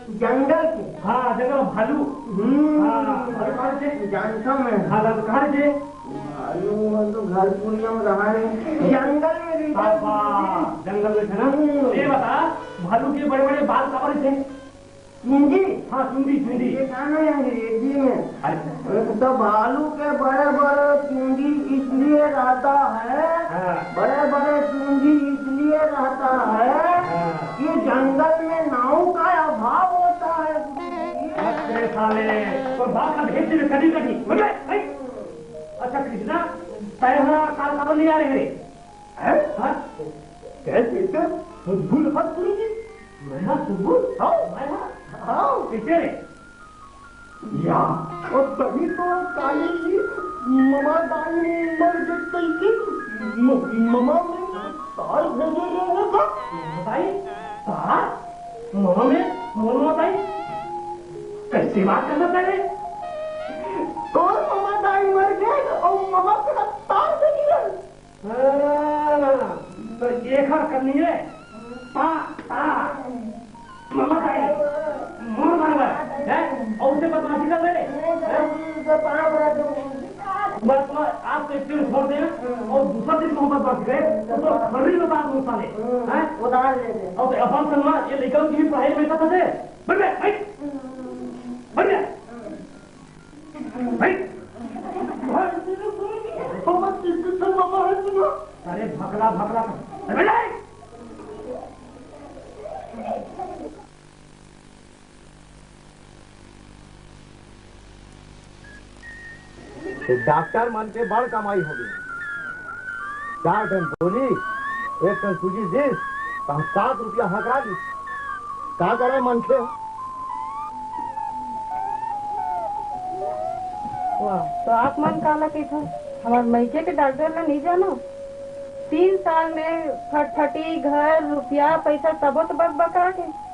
जंगल के? हाँ, जंगल भालू। हम्म। हाँ, भालू कहाँ से? जानता मैं। हाँ, भालू कहाँ से? भालू, वो तो घर कुड़िया में रहा है। जंगल में रहता है। बाबा, जंगल में थे ना? हम्म। ये बता, भालू के बड़े-बड़े बाल काबर थे? चुंदी? हाँ, चुंदी, चुंदी। ये कहाँ है अंग्रेजी में? अरे। तो भालू के बड़े-बड़े चुंदी इसलिए रहता है, हाँ। बड़े-बड़े चुंदी इसलिए रहता है हाँ। कि जंगल में नाव का अभाव होता है। अरे साले, तो बात का भेद से कभी कभी। अच्छा कृष्णा, तय हमारा काल काल नहीं आ रहे रे? हैं? हाँ? कैसे इधर? सुबुल हत गुरुजी? मैं हाँ सुबुल? हाँ, मैं हाँ। हाँ, कैसे रे? या, और तभी तो काली जी ममा दाई मर गई थी। म-, ममा में तार भेजे रहे था। ममा दाई? तार? ममा में? मोर ममा दाई? कैसी बात कर रहा है? तोर ममा दाई मर गए और ममा के तार भेजे रहे। हाँ, तो एखर करनी है। ता, ता। ममा का है। मोर मारवा, हैं? और उसे बदमाशी कर रहे, हैं? बस, बस, आज तो एक दिन छोड़ दे, और दूसरा दिन मोहब्बत बात करे, तो, तो खर्री में बात होता है, हैं? उधार ले ले। और अपन सुनवा, ये लड़का की भी पढ़ाई में था, था, बढ़िया, भाई। बढ़िया। भाई! भाई, बाबा, किसको मामा है सुनो? अरे भकला, भकला। अरे भाई! डॉक्टर मन के बड़ कमाई हो गई। चार ठन गोली, एक ठन सूजी दिस, त हम सात रुपया हकरा दिस। का करे मनखे? वाह, तो आप मन काला कहिथो? हमर मइके के डॉक्टर ला नइ जानो? तीन साल में फटफटी, घर, रुपया, पैसा सबो तो बक बका के।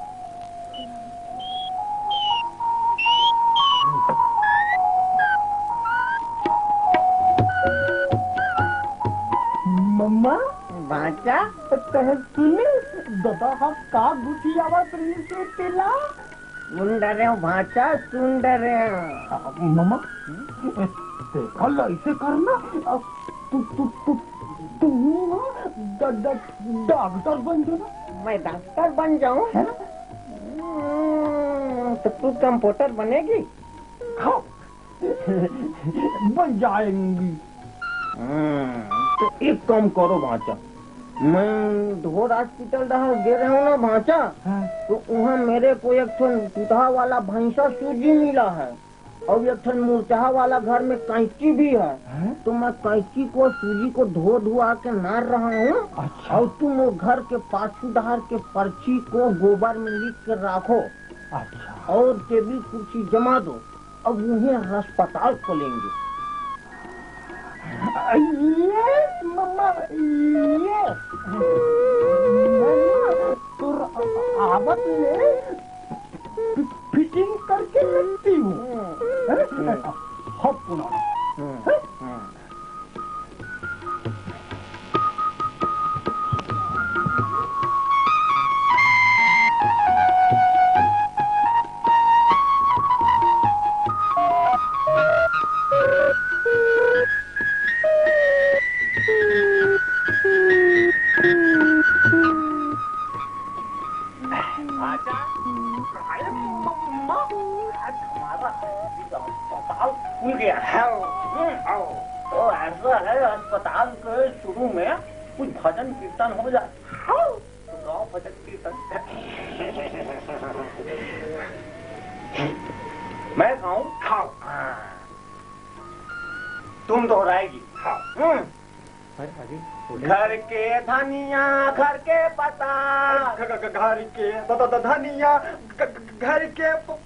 मम्मा, भांचा? तह सुने, ददा ह का गुठियावत रहिस हे तेला? सुन डरे हूँ भांचा, सुन डरे हूँ। मम्मा, देखा ल ऐसे करना, तू, तू, तू, तू ना ड-, ड-, डॉक्टर बन जाना। मैं डॉक्टर बन जाऊँ? है ना? हम्म, तो तू कंपाउंडर बनेगी? हाँ। बन जाएंगी। हम्म, तो एक काम करो भांचा, मैं ढोर हॉस्पिटल डहर गे रहे हूँ ना भांचा, हाँ। तो वहाँ मेरे को एक ठन दूधा वाला भैंसा सूजी मिला है और एक ठन मुरचहा वाला घर में कैंची भी है। हाँ? तो मैं कैंची को सूजी को धो धुआ के नार रहा हूँ। अच्छा। और तुम वो घर के पाछू डहर के पर्ची को गोबर में लिख के रखो। अच्छा। और टेबल कुर्सी जमा दो। अब उन्हें अस्पताल खोलेंगे। Yes, मम्मा, yes। मम्मा, तोर आवत ले फि-, फिटिंग करके रखती हूँ। हैं? हम्म। हक पुराना। हम्म। हैं? हम्म। अच्छा, अरे मम्मा, आज हमारा अस्पताल खुल गया है। हम्म, तो ऐसा है, अस्पताल के शुरू में कुछ भजन कीर्तन हो जाए। हाँ, तो गाओ भजन कीर्तन। मैं गाऊं? खाओ। हाँ। तुम दोहराएगी। खाओ। हम्म। अरे, अरे, बोले। घर के धनिया, घर के पता। घ-, घ-, घ-, घर के ध-, ध-, ध-, धनिया, घ-, घ-, घर के प-,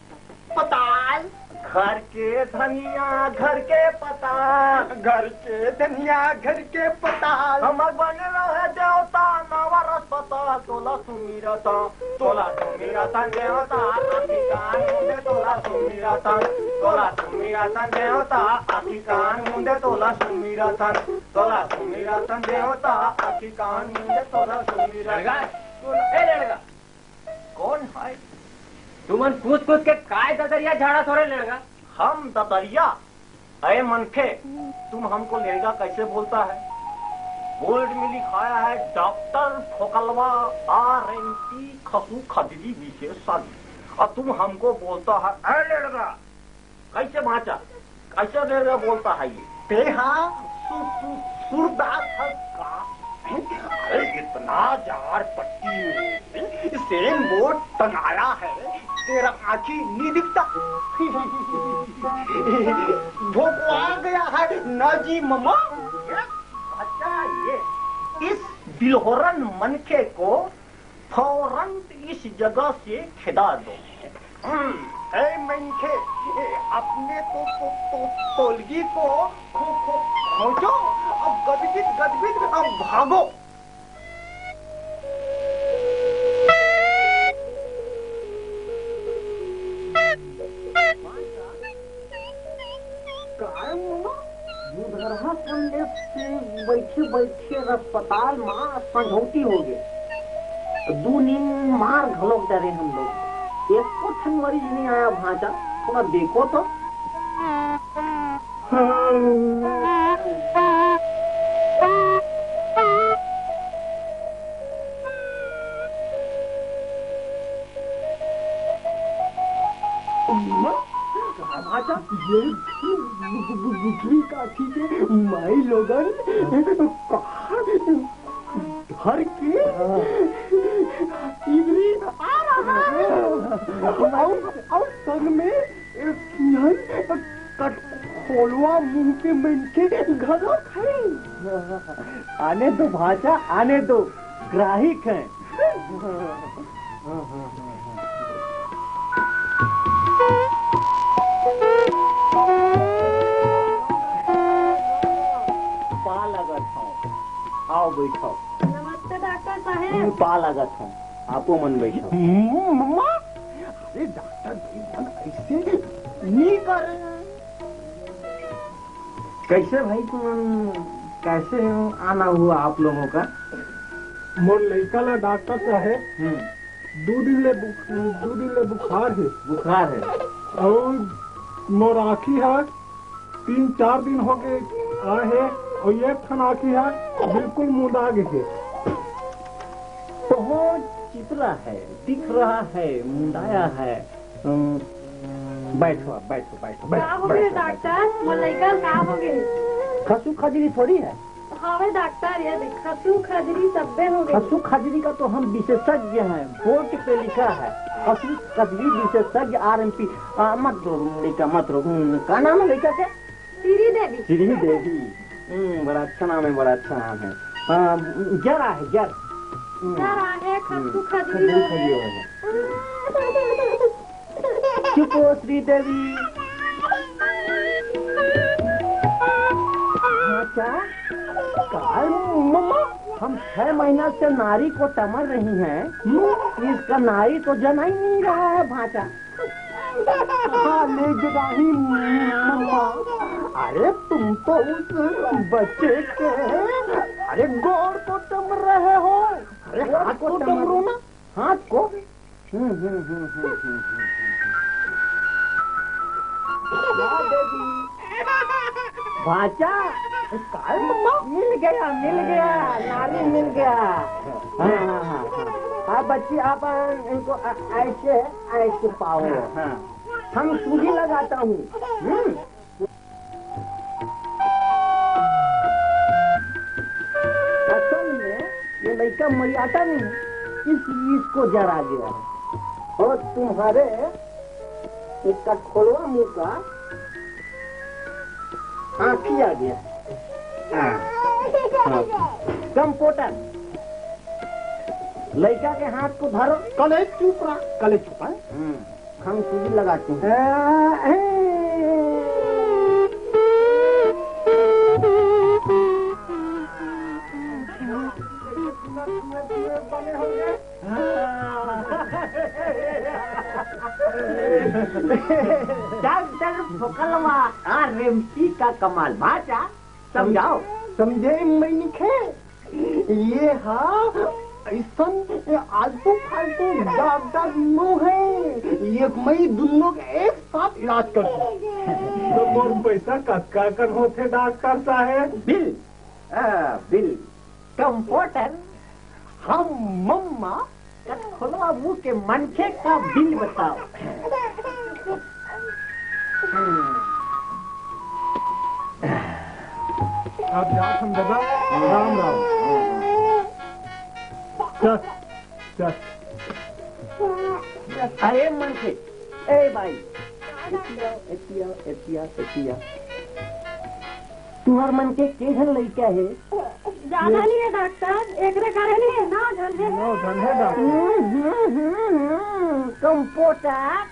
पताल। घर के धनिया, घर के पताल। घर के धनिया, घर के पताल। हमर बने रहे देवता, नवा रसपताल। तोला सुमिरता, तोला सुमिरता देवता, आखी कान मुंदे तोला सुमिरता। तोला सुमिरता देवता, आखी कान मुंदे तोला सुमिरता। तोला सुमिरता देवता, आखी कान मुंदे तोला सुमिरता। लड़का, ए लड़का, कौन है? तुमन कूद कूद के काय ददरिया झाड़ा थोड़े लड़का? हम ददरिया? अरे मनखे, तुम हमको लेड़गा कैसे बोलता है? बोर्ड में लिखाया है डॉक्टर फोकलवा, आर एम पी, खसू खजली विशेषज्ञ, और तुम हमको बोलता है ए लेड़गा। कैसे भांचा, कैसे लेड़गा बोलता है ये? तेहा सु-, सु-, सूरदास है का? अरे इतना जाड़ पट्टी में सेन बोर्ड टंगाया है, तेरा आँखी नहीं दिखता। भोकवा गया है ना जी ममा। अच्छा, ये इस बिलहोरन मनखे को फौरन इस जगह से खेदा दो। हम्म, ए मनखे, ए, अपने तो, तो, तो, तोलगी को खो, खो, खोजो, अब गदबिद, गदबिद, अब भागो। काय ममा, बुधरहा कन ले से बइठे बइठे अस्पताल मा संझौती हो गे। दू नींद मार घलोक डरे हम लोग। एको ठन मरीज नहीं आया भांचा, थोड़ा देखो तो। अम्मा, का भांचा? ये बु-, बु-, बु-, बुढ़ी काठी के माई लोगन, कहाँ घर के इधरी आ रहा है। और, और संग में सिंहन कटखोलवा मुंह के मनखे घलो है। आने दो भांचा, आने दो, ग्राहिक हैं। पा लगत हूँ, आओ बैठो। नमस्ते डॉक्टर साहेब। हम्म, पा लगत हूँ, आपो मन बैठो। हम्म, मम्मा, अरे डॉक्टर भाई मन ऐसे नहीं कर। कैसे भाई तुम, कैसे आना हुआ आप लोगों का? मोर लइका ला डॉक्टर साहेब, हम्म। दू दिन ले बुख-, दू दिन ले बुखार है। बुखार है। और मोर आँखी है, तीन चार दिन हो गए आए है, और एक ठन आँखी है, बिल्कुल मुंदा गए है। बहुत चिपरा है, दिख रहा है, मुंदाया है। हम्म, बैठो आप, बैठो, बैठो, बैठो, का हो गए बैठो, बैठो। डॉक्टर? मोर लइका ल का हो गए? खसू खजली थोड़ी है। हावे डॉक्टर, ये देख, खसू खजली सब्बे हो गए। खसू खजली का तो हम विशेषज्ञ हैं, बोर्ड पे लिखा है, खसू खजली विशेषज्ञ आर एम पी। आ, मत रो लइका, मत रो। हम्म, का नाम है लइका के? श्री देवी। श्री देवी। हम्म, बड़ा अच्छा नाम है, बड़ा अच्छा नाम है। हाँ, जरा है, जर। हम्म। जरा है, खसू हम्म, खजली खजली हो खजली गए। हो गए। चुप हो श्रीदेवी। भांचा, काय मम्मा, हम छह महीना से नारी को टमर रही हैं, इसका नारी तो जना ही नहीं रहा है भांचा। हाँ, ले जगाही मम्मा। अरे तुम तो उस बच्चे के, अरे गोड़ को टमर रहे हो। अरे हाथ को टमरो ना। हाथ को? हम्म, हम्म, हम्म, हम्म, हम्म, हम्म, हम्म। वाह बेबी। भांचा, काय मम्मा? मिल गया, मिल गया, नारी मिल गया। हाँ, हाँ, हाँ, हाँ। हाँ, बच्ची, आप, आ, इनको, आ, ऐसे, ऐसे पाओ। हाँ, हाँ। हम सूजी लगाता हूँ। हम्म। असल में ये लड़का मरियाता नहीं है, इस, इसको जरा गया है। और तुम्हारे इसका खोलवा मुंह का आंखी आ गया। हाँ, हाँ। कंपाउंडर, लड़का के हाथ को धरो। कले चुप रहा, कले चुप है। हम्म। हम सूजी लगाते हैं। डॉक्टर फोकलवा, आ रेमसी का कमाल। भाचा, समझाओ। समझे मइनखे, ये हा अइसन आलतू फालतू डॉक्टर नो है, ये मई दुनों के एक साथ इलाज कर दे। तो मोर पैसा कतका कन होथे डॉक्टर साहेब? बिल, आ, बिल, कंपाउंडर, हम मम्मा कठखोलवा मुंह के मनखे का बिल बताओ। आप जात हन दादा, राम राम। चल, चल। अरे मनखे, ए भाई, एतिया, एतिया, एतिया, एतिया। तुहर मन के के झन लइका हे? ज्यादा नहीं है डॉक्टर, एकरे कारण ही है, नौ झन है। नौ झन है डॉक्टर। हम्म, हम्म, हम्म, हम्म, कंपाउंडर।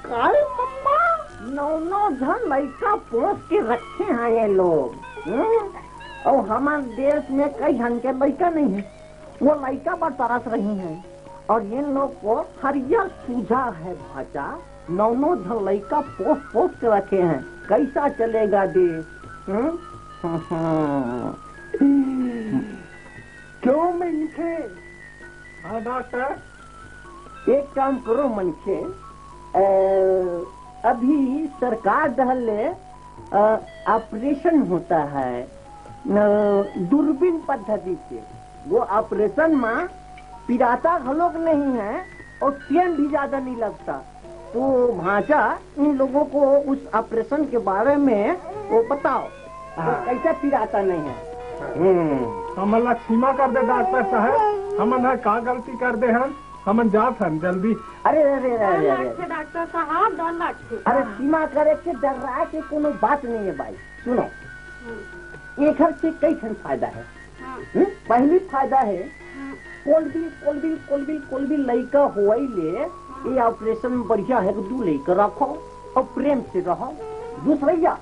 कारे मम्मा, नौ नौ झन लइका पोस के रखे हैं ये लोग। हम्म? और हमारे देश में कई झन के लइका नहीं है। वो लइका बर तरस रही हैं और इन लोग को हरियर सूझा है भाचा, नौ नौ झन लइका पोस पोस के रखे हैं, कैसा चलेगा देश? हम्म? क्यों मनखे? हाँ डॉक्टर। एक काम करो मनखे, अ, अभी सरकार डहर ले, अ, ऑपरेशन होता है, अ, दूरबीन पद्धति से। वो ऑपरेशन में पिराता घलोक नहीं है और टाइम भी ज्यादा नहीं लगता। तो भांचा, इन लोगों को उस ऑपरेशन के बारे में वो बताओ, हाँ। कैसे पिराता नहीं है। हम्म। हमन ला क्षमा कर दे डॉक्टर साहब, हमन हा का गलती कर दे हन, हमन जात हन जल्दी। अरे, अरे, अरे, अरे, डर अरे। लगथे डॉक्टर साहब, डर लगथे। अरे, सीमा करे के डर्रा के कोनो बात नहीं है भाई। सुनो, हम्म। एखर से कई ठन फायदा है। हाँ। हम्म? पहली फायदा है, हाँ। कोलबिल, कोलबिल, कोलबिल, कोलबिल लइका होवई ले, हाँ। ये ऑपरेशन बढ़िया है कि दू लइका रखो और प्रेम से रहो। दूसरैया,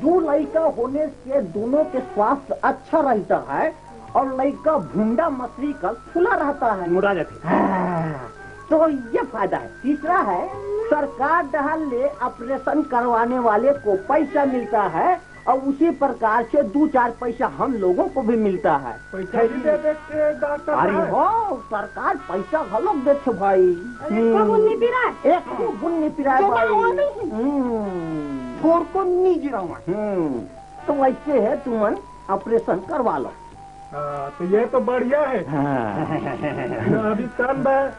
दू लइका होने से दोनों के स्वास्थ्य अच्छा रहता है और लइका भुंडा मछली का फूला रहता है। मुड़ा जाते। हाँ, तो ये फायदा है। तीसरा है, सरकार डहर ले ऑपरेशन करवाने वाले को पैसा मिलता है और उसी प्रकार से दू चार पैसा हम लोगों को भी मिलता है। पैसा भी दे देथे डॉक्टर अरे साहब। हो, सरकार पैसा घलोक देथे भाई। अरे, हम्म। कब उन्नी पिराय? एक को बुन्नी पिराय जमा भाई। हो नहीं। हम्म। थोर को नी गिरावा। हम्म। तो वैसे है, तुमन ऑपरेशन करवा लो। हाँ, तो ये तो बढ़िया है। हाँ। अभी तन बा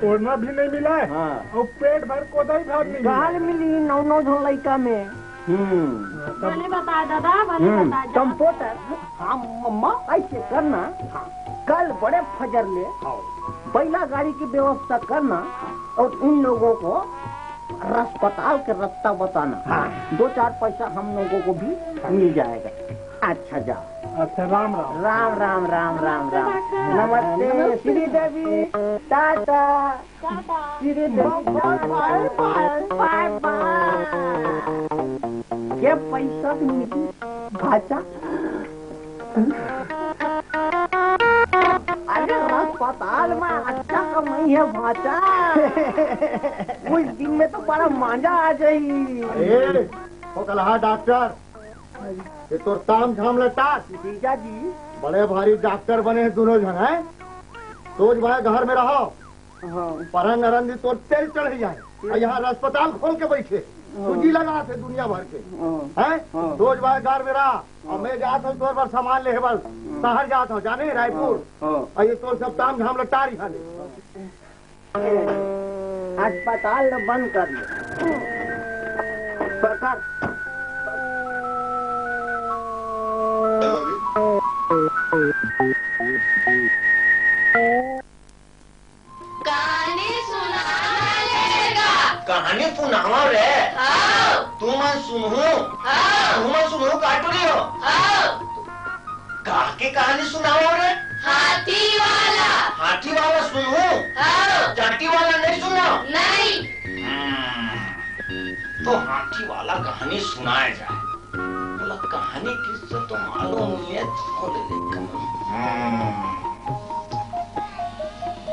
ओढ़ना भी नहीं मिला है हाँ। और पेट भर कोदाई भात नहीं मिला गाल है। मिली नौ नौ झन लइका में। हम्म। हाँ, तब बने बता दादा, बने हम्म, बता जा। कंपाउंडर, हाँ मम्मा, ऐसे करना, हाँ, कल बड़े फजर ले हाँ। बैला गाड़ी की व्यवस्था करना और इन लोगों को अस्पताल के रास्ता बताना। हाँ। दो चार पैसा हम लोगों को भी मिल जाएगा। अच्छा, जाओ। अच्छा, राम राम। राम, राम, राम, राम, राम। नमस्ते, नमस्ते। श्रीदेवी, टाटा। टाटा। श्रीदेवी, बाय, बाय, बाय, बाय। ये पैसा तो मिली, भाचा। अरे, अस्पताल में अच्छा कमाई है, भाचा। उस दिन में तो बड़ा मजा आ जाई। अरे, ओ कलहा डॉक्टर, ये तोर ताम झाम लटास। जीजा जी। बड़े भारी डॉक्टर बने हैं दोनों जन, हैं? सोच भाई घर में रहो। हाँ। परन अरन दी तोर तेल चढ़ जाए। और यहाँ अस्पताल खोल के बैठे। हाँ। सूजी लगा थे दुनिया भर के। हाँ। हैं? हाँ। सोच भाई घर में रहा। और हाँ। मैं जात हूँ तोर पर सामान ले बस। हाँ। शहर जात हूँ, जाने रायपुर। हाँ। हाँ। और ये तोर सब ताम झाम लटा रही है। अस्पताल ल बंद कर ले। सरकार। कहानी सुनावा लेगा। कहानी सुनावा रे। हाँ। तुमन सुनहू। हाँ। तुमन सुनहू काटू रही हो। हाँ। काके कहानी सुनावा रे? हाथी वाला। हाथी वाला सुनहूं? हाँ। चांटी वाला नहीं सुनना? नहीं। हम्म, तो हाथी वाला कहानी सुनाया जाए। बोला, कहानी किससे तो मालूम नहीं है, तो बोले, हम्म,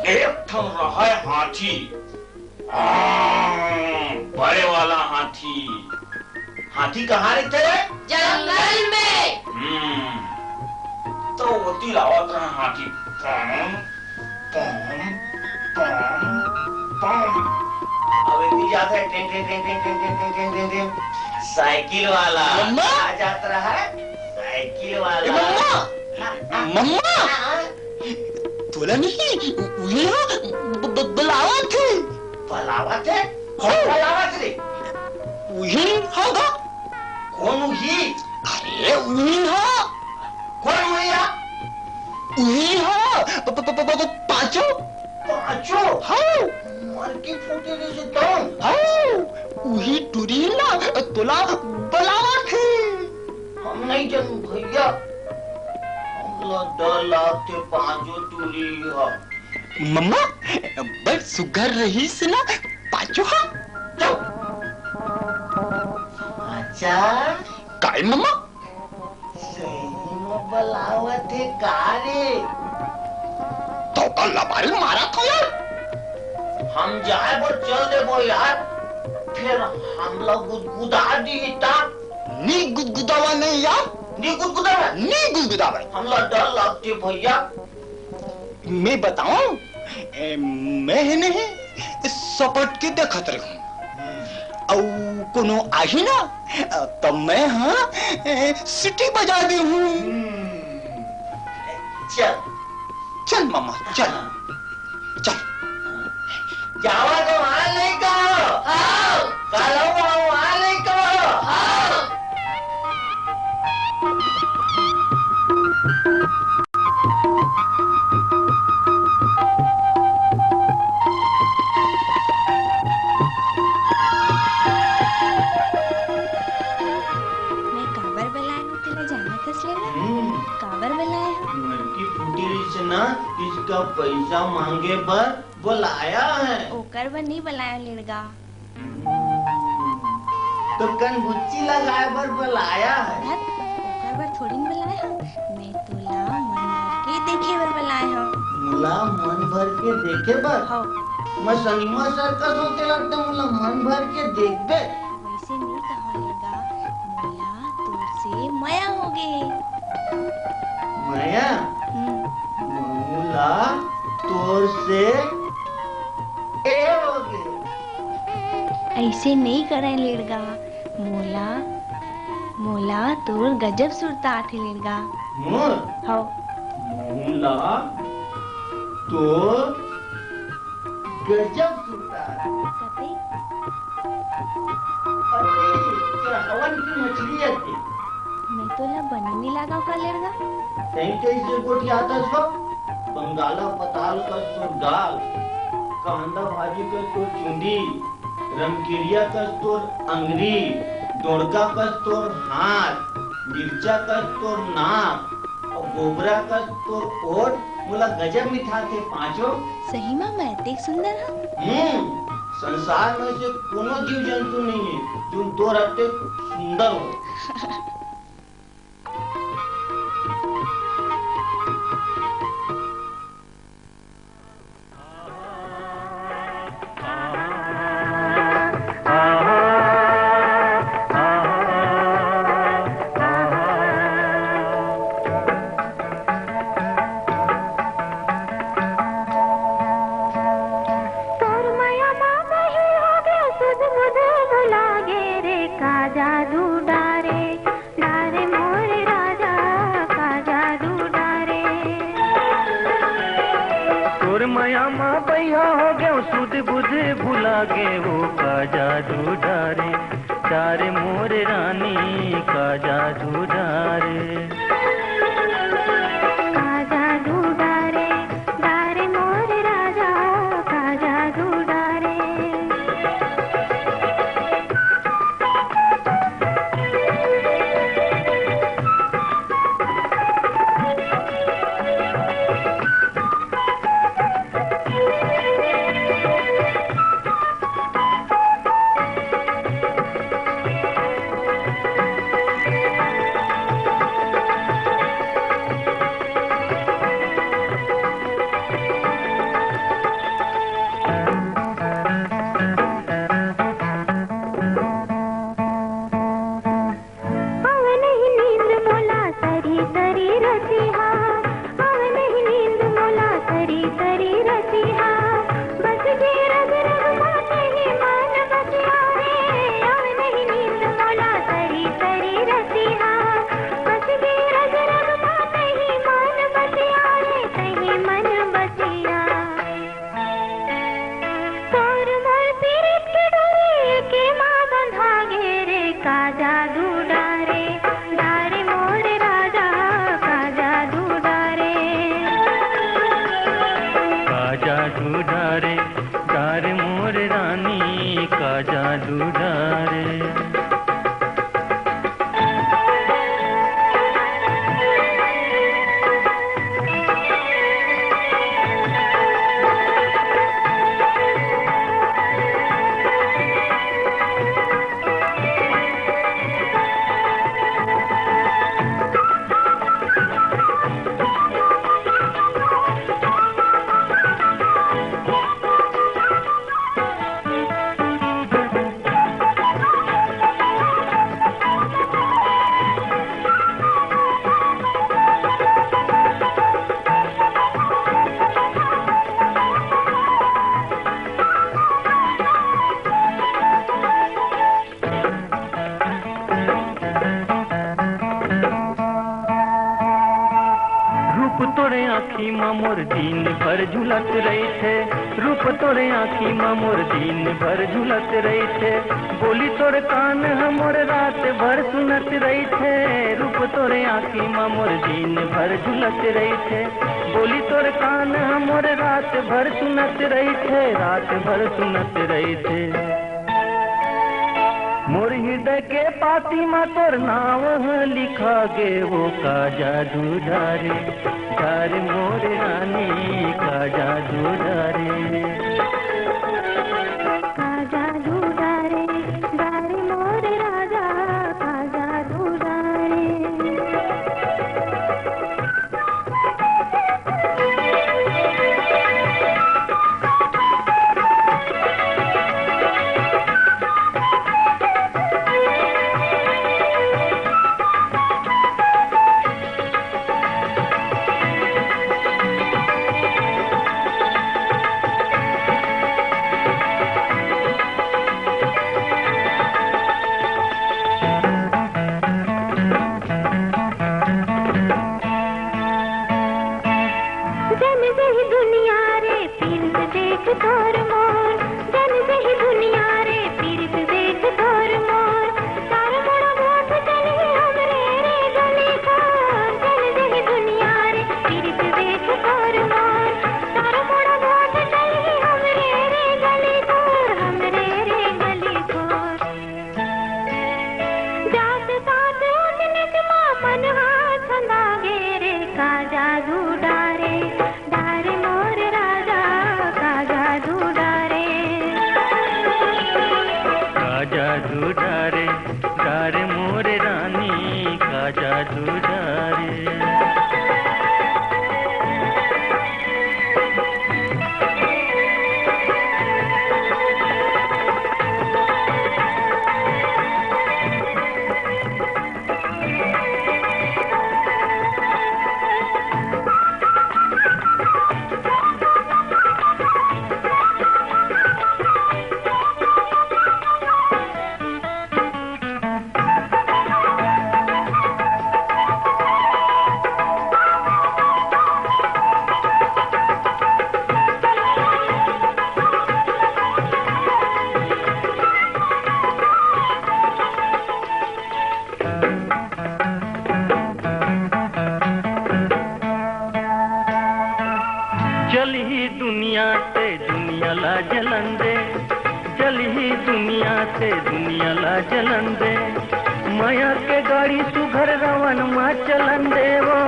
एक ठन रहय हाथी। हाँ, बड़े वाला हाथी। हाथी कहाँ रहिथे? जंगल में। हम्म, तो ओती लावत रहे हाथी। पम, पम, पम, पम। अब एती जात हे, टिंग, टिंग, टिंग। साइकिल वाला। मम्मा! आ जात रहा है, साइकिल वाला। ए, मम्मा! हाँ, हाँ। मम्मा! हाँ। तोला नहीं, उही ह ब-, ब-, बलावत हे। बलावत हे? हाँ। बलावत रे। उही ह गा। कोन उही? अरे उही ह। कोन उही ह? उही ह। प-, प-, प-, प-, प-, पाँचो। पाँचो? हाँ। मर के फूटे रहिसे तौन। हाँ। उही टुरी ला तोला बलावत हे। हम नहीं जानू भैया। हमला डर लागथे पाँचो टुरी ह। मम्मा, बड़ सुग्घर रहिस ना पाँचो ह। चुप। अच्छा। काय मम्मा? सही म बलावत हे का रे? तो का लबारी मारत हो यार? हम जाए बर चल देबो यार, फिर हमला गुदगुदा दिही ता। नी गुदगुदावा नहीं यार। नी गुदगुदावा? नी गुदगुदावा। हमला डर लगथे भैया। मैं बताऊं? ए, मैं हे नहीं, सपट के देखत रहूं। अउ कोनो आही ना, त मैं, हाँ, ए, सीटी बजा देहूं। चल। चल मामा, चल। हाँ। चल। जावा तो वहाँ नहीं कहो। हाँ। कालो वहाँ नहीं कहो। हाँ। मैं काबर बलाए हूँ तेला जानत हस लेला? हम्म। काबर बलाए हूँ? मटकी फूटी रहिस ना, इसका पैसा मांगे बर बलाया है। ओकर बर नहीं बलाए हूँ लेड़गा। तो कनबुच्ची लगाए बर बलाया है। धत, ओकर बर थोड़ी न बलाए हव। मैं तोला मन भर के देखे बर बलाए हव। मोला मन भर के देखे बर? हव। मैं सनीमा सर्कस होके लगता, मोला मन भर के देखबे? वैसे नहीं कहा लगा, मोला तोर से मया हो गे। मया? हम्म। मोला तोर से ए हो गे। ऐसे नहीं करे लेड़गा, मोला, मोला तोर गजब सुरता आथे लेड़गा। मोर? हव। मोला तोर गजब सुरता आथे। कते? अरे, चढ़ावन की मछली आथे। मैं तोला बने नहीं लागा का लेड़गा? तैं कैसे गोठियाथस हो? बंगाला पताल कस तोर गाल, कांदा भाजी कस तोर चुंदी, रमकेरिया कस तोर अंगरी, डोड़का कस तोर हाथ, मिर्चा कस तोर नाक, अउ गोबरा कस तोर ओठ, मोला गजब मिठाथे पांचो। सही मा मैं अतेक सुंदर हूँ? हम्म, संसार में से कोनो जीव जंतु नहीं है, जो तोर अतेक सुंदर हो। तोर मया मा बही हो गे, सुध बुध भुला गे रे, का जादू डारे, डारे मोरे राजा, का जादू डारे। तोर मया मा बइहा हो गे, सुध बुध भुला गे, वो का जादू डारे, डारे मोरे रानी, का जादू डारे। का जादू डारे, डारे मोर राजा, का जादू डारे। का जादू डारे, डारे मोर राजा, का जादू डारे। का जादू डारे, डारे मोर रानी, का जादू डारे। रूप तोरे आँखी म मोर दिन भर झुलत रहिथे, रूप तोरे आँखी म मोर दिन भर झुलत रहिथे। बोली तोर कान ह मोर रात भर सुनत रहिथे, रूप तोरे आँखी म मोर दिन भर झुलत रहिथे। बोली तोर कान ह मोर रात भर सुनत रहिथे, रात भर सुनत रहिथे। मोर हृदय के पाती म तोर नाव ह लिखा गे, वो का जादू डारे, डारे मोर रानी, का जादू डारे। का जादू डारे, डारे मोर राजा, का जादू डारे। जन जही दुनिया रे, पीरत देख तोर मोर। जन जही दुनिया रे, पीरत देख तोर मोर। तार मोड़ा वोट चलही हमरे रे गली खोर। जन जही दुनिया रे, पीरत देख तोर मोर। तार मोड़ा वोट चलही हमरे रे गली खोर, हमरे रे गली खोर। जात पात ऊंच नीच मा मन हा छंदा गे रे, का जादू डारे, डारे मोर राजा, का जादू डारे। का जादू डारे, डारे मोर रानी, का जादू डारे। चलही दुनिया ते दुनिया ला जलन दे, चलही दुनिया ते दुनिया ला जलन दे। मया के गाड़ी सुघर रवन मा चलन दे वो,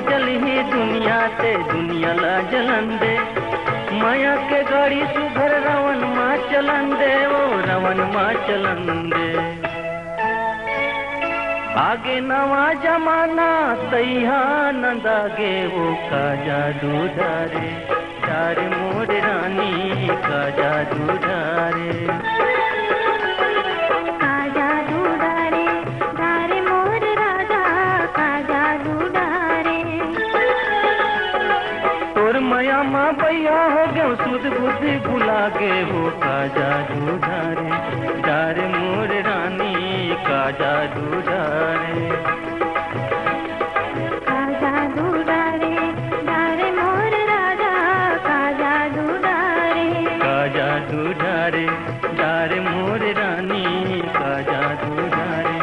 चलही दुनिया ते दुनिया ला जलन दे। मया के गाड़ी सुघर रवन मा चलन दे वो, रवन मा चलन दे। आगे नवा जमाना तैहा नंदा गे वो, का जादू डारे, डारे मोर रानी, का जादू डारे। का जादू डारे, डारे मोर राजा, का जादू डारे। तोर मया मा बइहा हो गेंव, सुध बुद्धि भुला गे हो, का जादू डारे, डारे मोर रानी, का जादू डारे। का जादू डारे, डारे मोर राजा, का जादू डारे। का जादू डारे, डारे मोर रानी, का जादू डारे।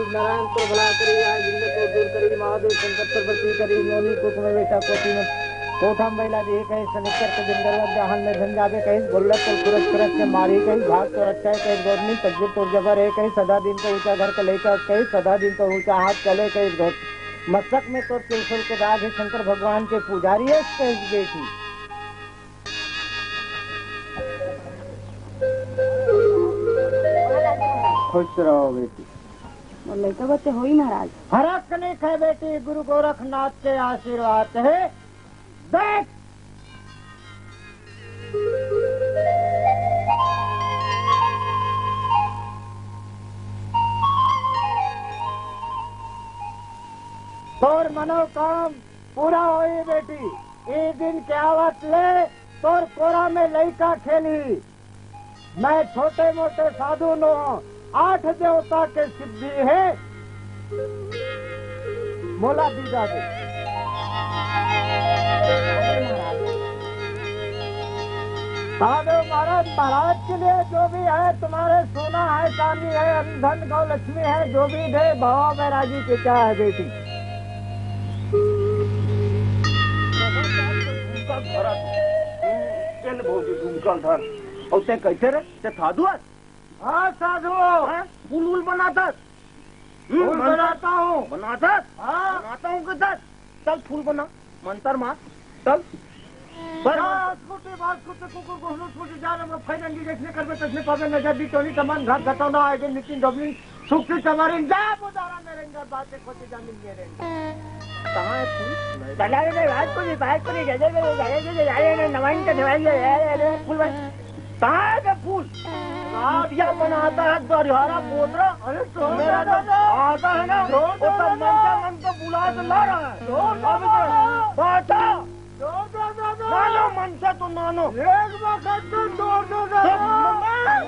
नारायण तोर भला करी, आय जिंदे को दूर करी, महादेव शंकर तोर बरती करी, नोनी कुकुम बेटा कोटी में कोठा में बैला दिए कहिस, शनिचर के दिन गरवा जाहल में धन जाबे कहिस, गोल्लर तोर खुरच खुरच के मारी कहिस, भाग तोर अच्छा है कहिस, गोरनी तकदीर तोर जबर है कहिस, सदा दिन को ऊंचा घर के लइका कहिस, सदा दिन को ऊंचा हाथ चले कहिस, गोर मस्तक में तोर त्रिशूल के दाग है, शंकर भगवान के पुजारी है कहिस बेटी। खुश रहो बेटी। मोर लइका बच्चे होई महाराज। फरक नहीं है बेटी, गुरु गोरखनाथ के आशीर्वाद है। देख, तोर मनोकाम पूरा होई बेटी। ए दिन के आवत ले तोर कोरा में लइका खेली। मैं छोटे मोटे साधु नो हूँ, आठ देवता के सिद्धि है। मोला दीदा दे। साधु महाराज, महाराज के लिए जो भी है, तुम्हारे सोना है, चांदी है, अन्न धन गौ लक्ष्मी है, जो भी दे, बाबा बैरागी के क्या है बेटी? भरा तू। चल भौजी, घूम चल धर। और ते कैसे रे? ते साधु है? हाँ, साधु। हाँ? फूल वूल बनाता? हम्म, फूल मंत्र बनाता हूँ। बनाता? हाँ। बनाता हूँ किधर? चल, फूल बना, मंत्र मार, चल। बस। जा, छोटे बाल, छोटे कुकुर, गोहलू, छोटे जान, हम फैरंगी जैसने करबे, तैसने पाबे, नजर दी टोनी, तमन, घात घटौना, आए दिन नितिन डोबलिन, सुख से चमारिन, जा, बोदारा मेरेंगे, बातें खोजे जामिन मेरेंगे। कहाँ है फूल? चला रे, रे, भाई को नहीं, भाई को नहीं, जय, जय, जय, जय, जय, जय, जय, नमन के दिवाई, जय, जय, जय, जय, फूल बन। कहाँ है बे फूल? रात क्या बनाता है, दरिहारा बोतरा? अरे, तो मेरा तो दादा। आता है ना, तो वो सब दादा। मन से मन को बुला के ला रहा है। तो अभी दादा। तो बाटा। जोर दे दादा। नानो मन से तो नानो। एक वक्त तो जोर दे दादा। मैं,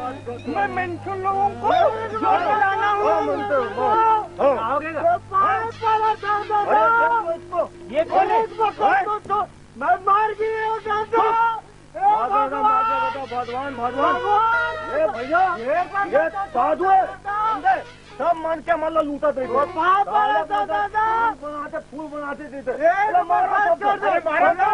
मैं मेंशन लोगों को एक जोर वक्त लाना हूँ। हाँ, मन से, हाँ, हाँ। आओगे ना? तो पाँच वाला दादा। अरे, देखो इसको। ये कौन है? एक वक्त हाँ? तो, तो मैं मार गई हूँ दादा। ए मार देगा, मार देगा, भगवान, भगवान। भगवान। ए भैया, ये ये साधु है। समझे? सब मन के मन ला लूटा दे। वो पाप वाला दादा, दादा। फूल बनाते, फूल बनाते देते। ए, अरे मारो सबको। अरे मारो।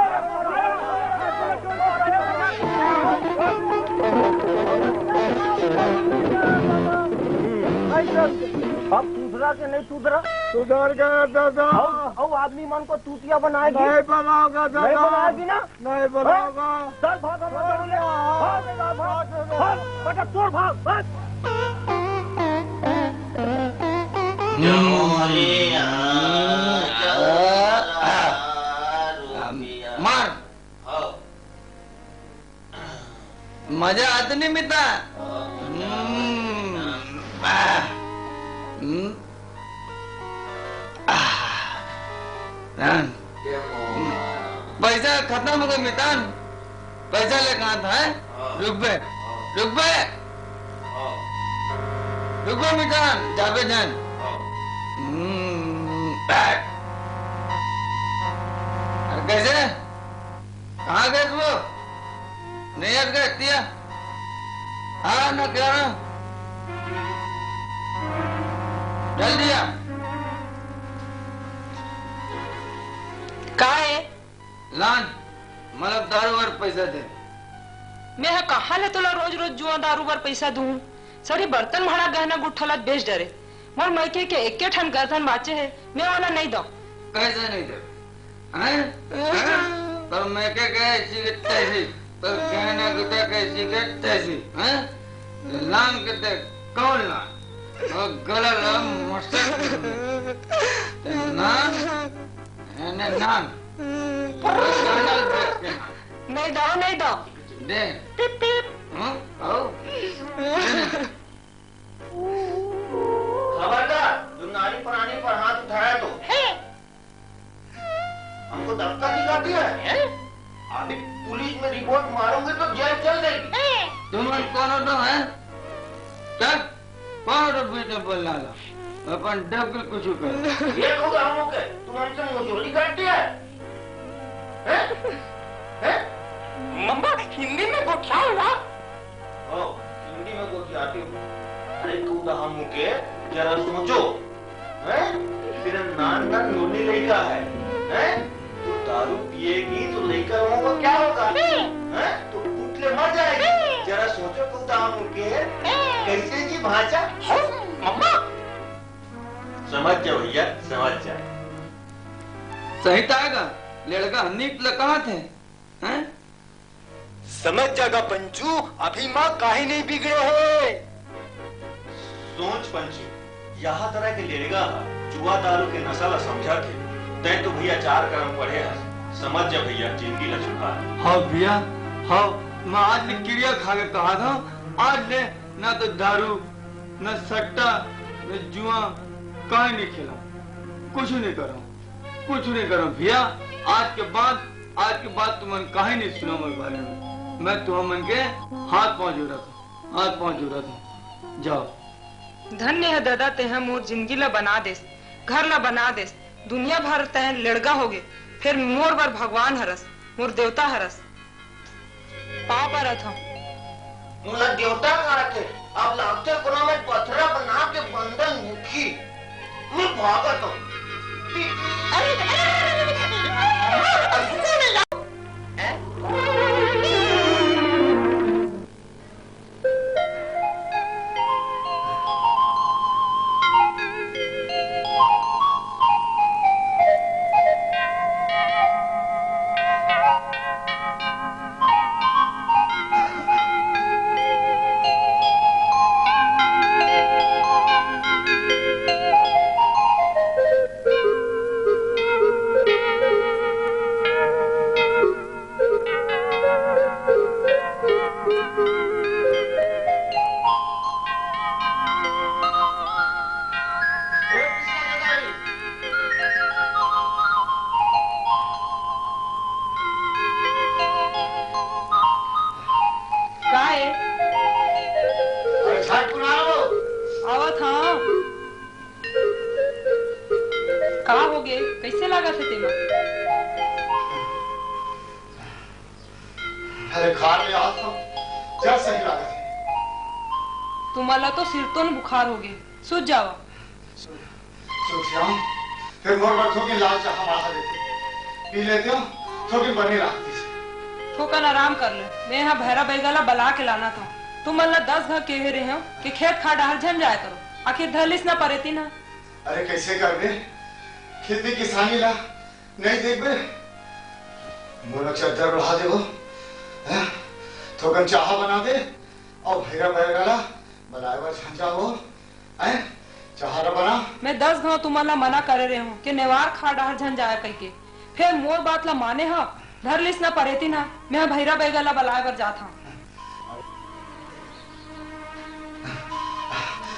अब सुधरा के नहीं सुधरा? सुधर गया दादा। अब, अब आदमी मन को तूतिया बनाएगी। नहीं बनाओगा दादा। नहीं बनाएगी ना? नहीं बनाओगा। चल, भाग, हम लोग चल। भाग, भाग, भाग, भाग, भाग, बेटा, चोर, भाग, भाग। मार। मजा आते नहीं मिता। हम्म। आह। हम्म। आह। हाँ। पैसा खत्म हो गया मितान। पैसा लेके आता है। हाँ। रुक बे। हाँ। रुक बे। हाँ। रुक बे मितान, जाबे जान। हाँ। हम्म। अरे कैसे? कहाँ गए तू? नहीं याद कर दिया? हाँ, ना कह रहा। जल्दी आ। का है? लान, मतलब दारू बर पैसा दे। मैं ह कहाँ ले तोला रोज रोज जुआ दारू बर पैसा दूँ? सरी बर्तन भाड़ा गहना गुट्ठा ला बेच डरे। मोर मइके के एके ठन गरदन बाचे हे, मैं ओला नइ दव। कैसे नहीं दे? हैं? हैं? पर मइके के ऐसी के तैसी, पर गहना गुट्ठा कैसी के तैसी, हैं? लान के देख, कौन लान? वो गला ला मसक। नान? एने नान। नइ दव, नइ दव। दे। Tip, tip. हाँ? आओ। खबरदार, जो नारी प्राणी पर हाथ उठाया तो हमको धक्का दिखाती है। अभी पुलिस में रिपोर्ट मारूंगी तो जेल चल देगी। तुम कौन हो तो है? चल। पाँव तो बीच में बोलना था। अपन डब के कुछ कर। ये खुद हमों के, तुम हमसे मुंहजोरी करती है? हैं? हैं? मम्मा, हिंदी में गोठियाओ ना। ओ, हिंदी में गोठियाती हूँ। अरे खुद हमों के, जरा सोचो। हैं? तेरा नान नान नोनी लइका है, हैं? तू दारू पिएगी तो लइका लोगों का क्या होगा? हैं? तू फूट ले मर जाएगी। जरा सोचो तो दाम के, कैसे जी भांचा? मम्मा। समझ जा भैया, समझ जा। सही ताय गा, लड़का हन्नी ल कहा थे, हैं? समझ जा गा पंचू, अभी माँ काहे नहीं बिगड़े हे। सोच पंचू, यहा तरह के लेड़गा हा जुआ दारू के नशा ला समझा थे। तय तो भैया चार करम पढ़े हस, समझ जा भैया, जिंदगी ला सुधार। हाँ भैया, हाँ, मैं आज ले किरिया खा के कहा था, आज ले ना तो दारू, ना सट्टा, ना जुआ, काहे नहीं खेला, कुछ नहीं करा, कुछ नहीं करा भैया। आज के बाद, आज के बाद तुमन काहे नहीं सुना मोर बारे में। मैं तुम मन के हाथ पांव जोड़ा था, हाथ पांव जोड़ा था। जाओ। धन्य है दादा, तेहा मोर जिंदगी ला बना देस, घर ला बना देस, दुनिया भर तैं लेड़गा होगे, फेर मोर बर भगवान हरस, मोर देवता हरस। पाँव परत हंव। मोला देवता कहा के, अब लागथे कोनो में पथरा बना के बंदन मुखी। मैं भागत हंव। अरे, अरे, अरे, अरे, अरे, अरे, अरे, अरे, अरे, का ए? अरे, छठ पुनाव। आवत हंव। का होगे? कइसे लागत हे तेमा? अरे, खार ले आवत हंव, जर सही लागत हे। तुमन ला तो सिरतोन बुखार होगे, सुत जावा। सुत जांव, फेर मोर बर थोकिन लाल चाहा मढ़ा देते, पी लेतेंव, थोकिन बने राहतिस। थोकन आराम कर ले, मैं हा भैरा बैगा ला बला के लानत हंव। तुमन ला दस घांव केहे रेहेंव कि खेत खार डहर झन जाया करो, आखिर धर लिस ना परेतिन हा। अरे कइसे करबे, खेती किसानी ला नइ देखबे? मोला चद्दर ओढ़ा देबो, हैं? थोकन चाहा बना दे, अउ भैरा बैगा ला बलाय बर झन जावो, हैं? चाहा ला बना। मैं दस घांव तुमन ला मना करे रेहेंव कि नेवार खार डहर झन जाया कहिके, फेर मोर बात ला माने हव, धर लिस ना परेतिन हा, मैं भैरा बैगा ला बलाय बर जात हंव।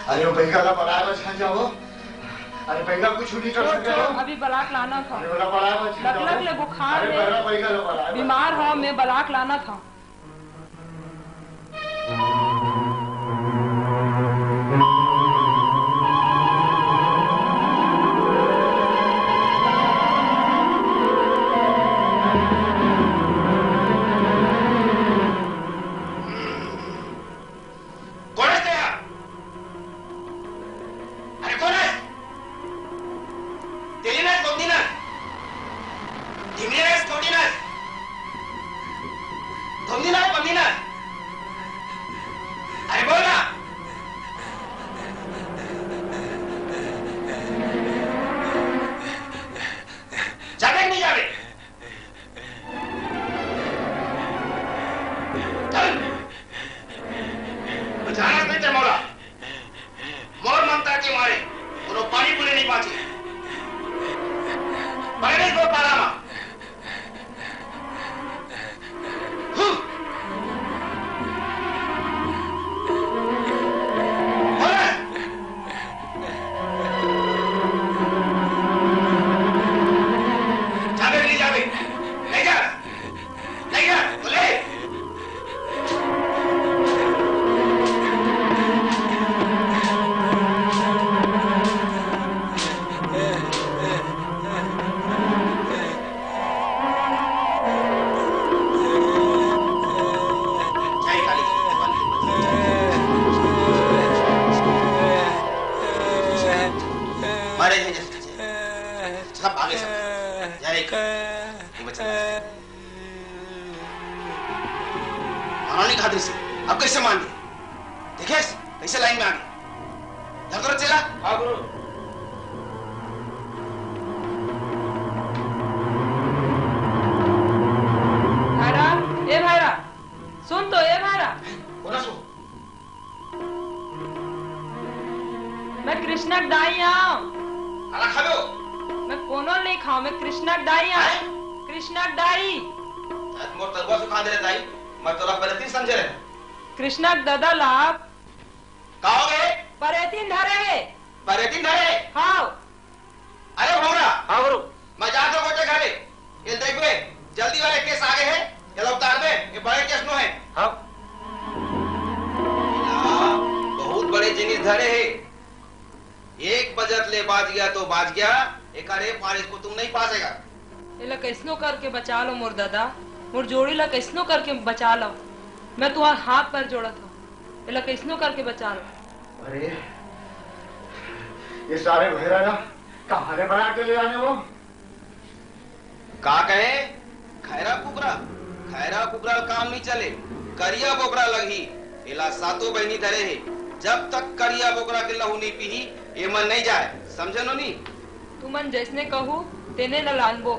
अरे, वो बैगा ला बलाय बर झन जावो। अरे, बैगा कुछ नहीं कर छोड़, सके छोड़, हो। अभी बला के लानत हंव। अरे, ओला बलाय बर झन लकलक जावो। ले बुखार अरे, हे। बैगा, बैगा ला बलाय बर बीमार झन हंव, जावो। मैं बला के लानत हंव। कोण हस तेहा? अरे कोण हस? तेली नस, गोमनी नस? ढिमली नस, कोटी नस? गोमनी नस, बमनी नस? अरे बोल ना। जाबे कि नहीं जाबे? चल। वो जाना नहीं ते मोला। मोर ममता के मारे कोनो पानी पुनी नहीं बांचे। पहले इस बोल पाला मा। हम्म। बोले। जाबे कि नहीं जाबे? नहीं जा। नहीं जा, बोले। सब भागे सब। जा रे, ये बच्चा। मानो नहीं खाते से। अब कैसे मान गए? देखे कैसे लाइन में आ गए? जा तो रे चेला। हाँ गुरु। भैरा, ए भैरा, सुन तो ए भैरा। बोला सो। मैं कृष्णा के दाई हंव। काला खाबे हो? मैं कोनो नहीं खांव, मैं कृष्णा के दाई हंव। हैं? कृष्णा के दाई। आज मोर तरुआ सुखा दे रे दाई, मैं तोला परेतिन समझे रहे। कृष्णा के ददा ला। का हो गे? परेतिन धरे हे। परेतिन धरे? हाँ। अरे भौरा। हाँ गुरु। मैं जात हंव गोटे घरे। ये देख बे, जल्दी वाले केस आगे हे, ये लोग उतार दे, ये बड़े केस नो हे। हाँ। बहुत बड़े जिनिस धरे हे। एक बजत ले बाज गया तो बाज गया, एकर ए फारिस को तुम नहीं पा सका। एला कैसनो करके बचा लो मोर दादा, मोर जोड़ी ला कैसनो करके बचा लो। मैं तुम्हार हाथ पर जोड़त हंव, एला कैसनो करके बचा लो। अरे, ये सारे भैरा ला कहाँ ले बना के ले आने वो? का कहे? खैरा कुकरा, खैरा कुकरा ल काम नहीं चले, करिया बोकरा लगही। एला सातों बहिनी धरे हे, जब तक करिया बोकरा के लहू नहीं पीही, एमन नहीं जाए, समझे नोनी? तुमन जैसने कहू, तेने ल लानबो।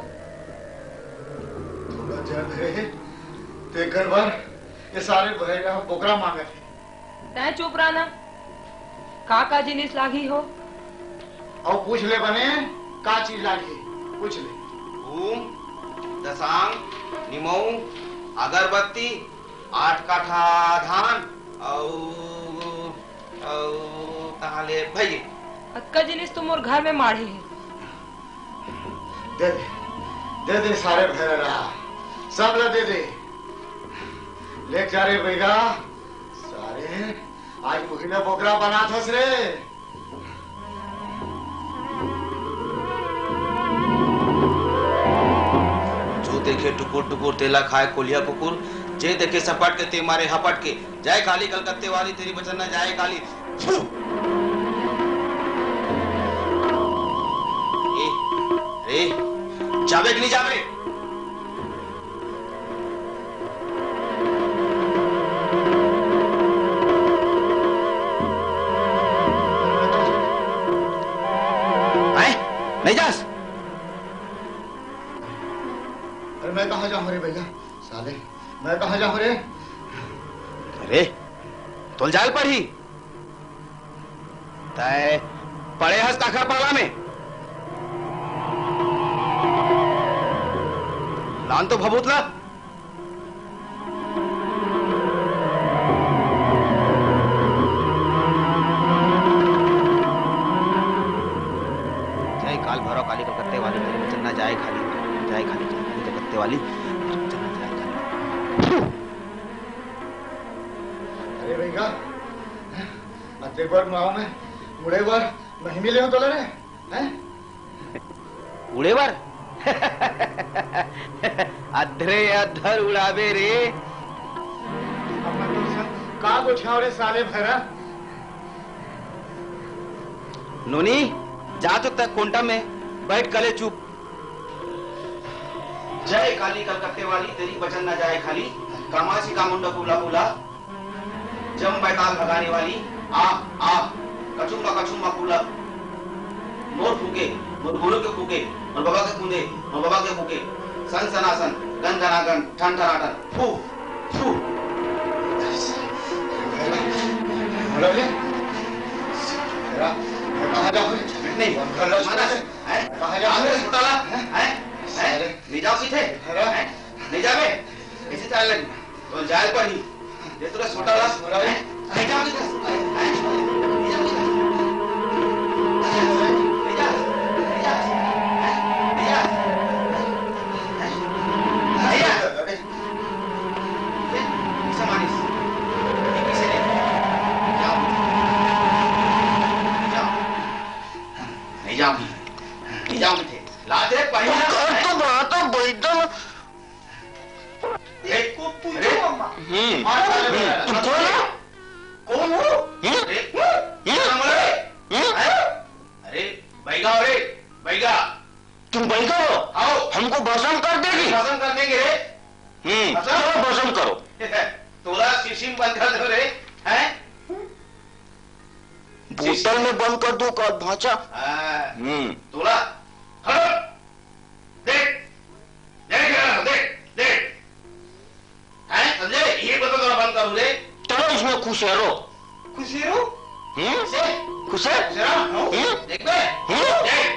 थोड़ा जर धरे हे, तेकर बर ये सारे भैरा बोकरा मांगत हे। तैं चुप रहना। का का जिनिस लागही हो? अउ पूछ ले बने, का चीज लागही? पूछ ले। हूम, दसांग, निमऊ, अगरबत्ती, आठ काठा धान, अउ, अउ तहाँ ले भइगे। अतका जिनिस तो मोर घर में माढ़े हे। दे दे, दे दे सारे भैरा, सब ला दे दे। ले जा रे बैगा, सारे आज मुहिला बोकरा बनात हस रे। जो देखे टुकुर टुकुर तेला खाए कोलिया कुकुर, जे देखे सपट के ते मारे हपट के। जय काली कलकत्ते वाली, तेरी बचन ना जाए काली। छू! ए, रे, जाबे कि नहीं जाबे? आए? नहीं जास? अरे मैं कहाँ जाऊँ रे भैया? साले, मैं कहाँ जाऊँ रे? अरे, तोल जाल पड़ी। तय पड़े हस काखर पाला में। लान तो भभूत ला। जय काल भैरव काली कलकत्ते वाली, तेरे वचन ना जाए खाली, जाए खाली, जाए खाली कलकत्ते वाली, तेरे वचन ना जाए खाली। अरे भैया, अतेक बार गाँव में मुड़े बार नहीं मिले हो तोला रे, हैं? उड़े बर? अधरे अधर उड़ाबे रे। अपन तो सब का गोठियाव रे साले भैरा। नोनी, जा तो तक कोंटा में बैठ कले चुप। जय काली कलकत्ते वाली, तेरी वचन ना जाए खाली। कामासी का मुंडा कुला कुला। जम बैताल भगाने वाली, आ, आ, कचुम्बा, कचुम्बा कूला। मोर फूके, मोर गुरु के फूके, मोर बाबा के कूदे, मोर बाबा के फूके। सन सनासन, गन गनागन, ठन ठनाठन, फू, फू। अरे, कहाँ जाओ? नहीं, मानस, हैं? कहाँ जाओ? आलू सुटाला, हैं? हैं? अरे। नहीं जाओ सीधे, अरे। हैं? नहीं जावे? ऐसे चाल लगी। तो जाए पड़ी। ये तोरा छोटा ला। छोरा है। नहीं जा, नहीं जा। नहीं जा, नहीं जा। नहीं जा, नहीं जा। नहीं जा। नहीं जा। ये किसे मारिस? ये किसे ले? जाओ। जाओ। नहीं जाऊंगी। नहीं जाऊंगी थे। ला दे पहले। तो, तो, तो, तो, ए, को पूछो अरे, अम्मा। हम्म। मार डाले हम्म। बेटा। तू कौन हो? कौन हो? हम्म? अरे, हम्म? क्या बोला रे? हम्म? हैं? अरे, भाई, बैगा हो रे, बैगा। तुम बैगा हो? आओ। हमको भस्म कर देगी। भस्म कर देंगे रे। हम्म, भस्म? चलो भस्म करो। तोला शीशी में बंद कर दो रे, हैं? बोतल में बंद कर दो का भांचा? हाँ। हम्म। तोला, हट। देख, देख यार, देख, देख। हैं, समझे? ये बोतल तोला बंद करूँ रे। चलो इसमें खुसेरो। खुसेरो? हम्म? खुसेरो? खुसेरो? खुसेरो? हम्म? देख बे। हम्म? देख।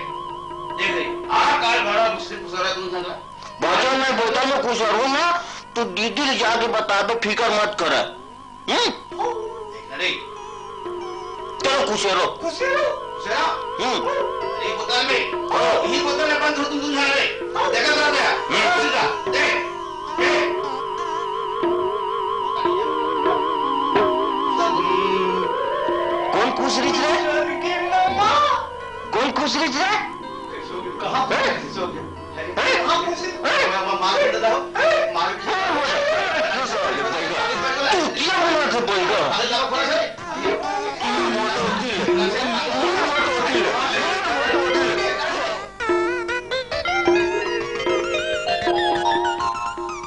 देख रे, आ काल भरा मुझसे खुसेरो तुम संग। भांचा, मैं बोतल में खुसेरो ना, तो दीदी ले जाके बता दो, फिकर मत करे। हम्म? देख रे। चलो खुसेरो। खुसेरो? खुसेरो? हम्म। ये बोतल में। हाँ। ये बोतल में बंद हो तुम, तुम जान रहे। देखा कर दे। हम्म। सीधा। देख। देख। कौन खुश रिच रे? कौन खुश रिच रे? कहाँ पे हैं? हैं? हैं? मार, मार, मार, मार, मार। तू क्या बोला था, बोलेगा?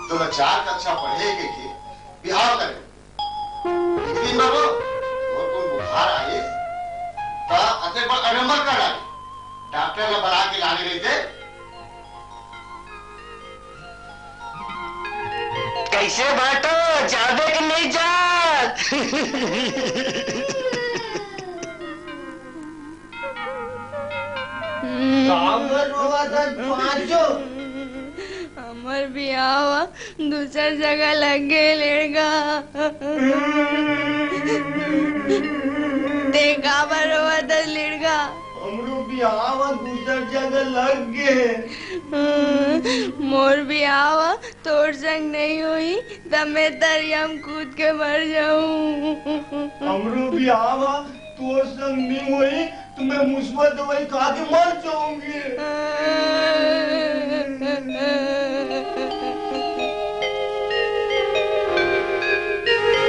तो चार कक्षा पढ़े के, के बिहाव करे। एक दिन बाबू, मोर कोन बुखार आइस, त अतेक बड़ अडम्बर कर डारे। डॉक्टर ला बला के लाने रहिते। कैसे भांटो, जाबे कि नहीं जात? काबर रोवत हस पांचो? हमर बिहाव दूसर जगह लग गे, लेड़गा। ते काबर रोवत हस, लेड़गा? हमरो बिहाव दूसर जगह लग गे। मोर बिहाव तोर संग नहीं होही, त मैं तरिया म कूद के मर जाहूं। हमरो बिहाव तोर संग नहीं होही, त मैं मुसवा दवाई खा के मर जाहूंगी।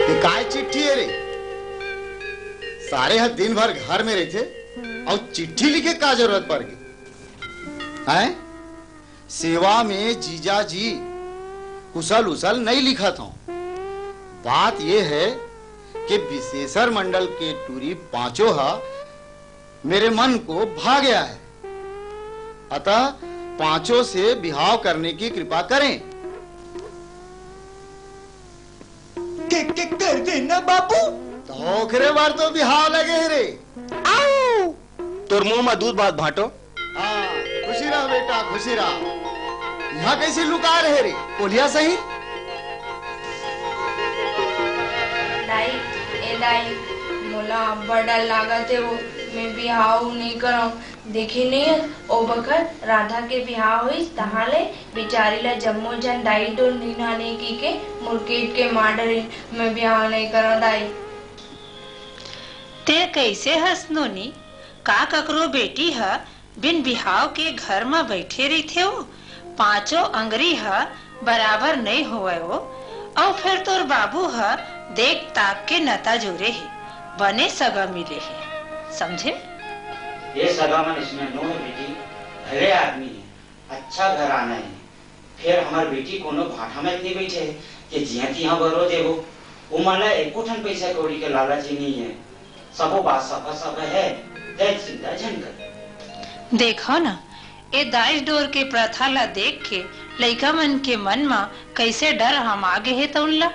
ये काय चिट्ठी हे रे? सारे ह दिन भर घर में रहिथे, अउ चिट्ठी लिखे का जरूरत पड़ गे? हैं? सेवा में जीजा जी कुशल उसल नइ लिखत हंव। बात ये हे कि विशेषर मंडल के टूरी पांचो ह मेरे मन को भा गया है, अतः पांचों से बिहाव करने की कृपा करें। के, के कर देना बाबू। तो ओकरे बर तो बिहाव लगे हे रे। आऊ। तोर मुंह म दूध भात भांटो। हाँ, खुशी रह बेटा, खुशी रह। इहां कइसे लुका रहे रे? बोलिया सही। दाई, ए दाई, मोला अब्बड़ डर लागत हे वो, मैं बिहाव नइ करंव। देखे नइ हस, ओ बखत राधा के बिहाव होइस, तहां ले बिचारी ला जम्मो झन दाई डोर निनाने की के मुरकेट के मार डरिन। मैं बिहाव नइ करंव दाई। ते कइसे हस नोनी? का ककरो बेटी ह बिन बिहाव के घर म बइठे रहिथे ओ? पांचों अंगरी ह बराबर नइ होवय ओ। अउ फेर तोर बाबू ह देख ताक के नता जोरे हे, बने सगा मिले हे, समझे? ये सगा मन इसमें नो हे बेटी, भले आदमी हे, अच्छा घराना हे। फेर हमर बेटी कोनो भाठा में नइ बइठे हे कि जिहां तिहां बरो देबो। ओमन ला एको ठन पइसा कौड़ी के लालच ही नइ हे। सबो बात सफा सफा हे, तैं चिंता झन कर। देखव न, ए दाई डोर के प्रथा ला देख के लइका मन के मन म कइसे डर हमा गे हे तउन ला।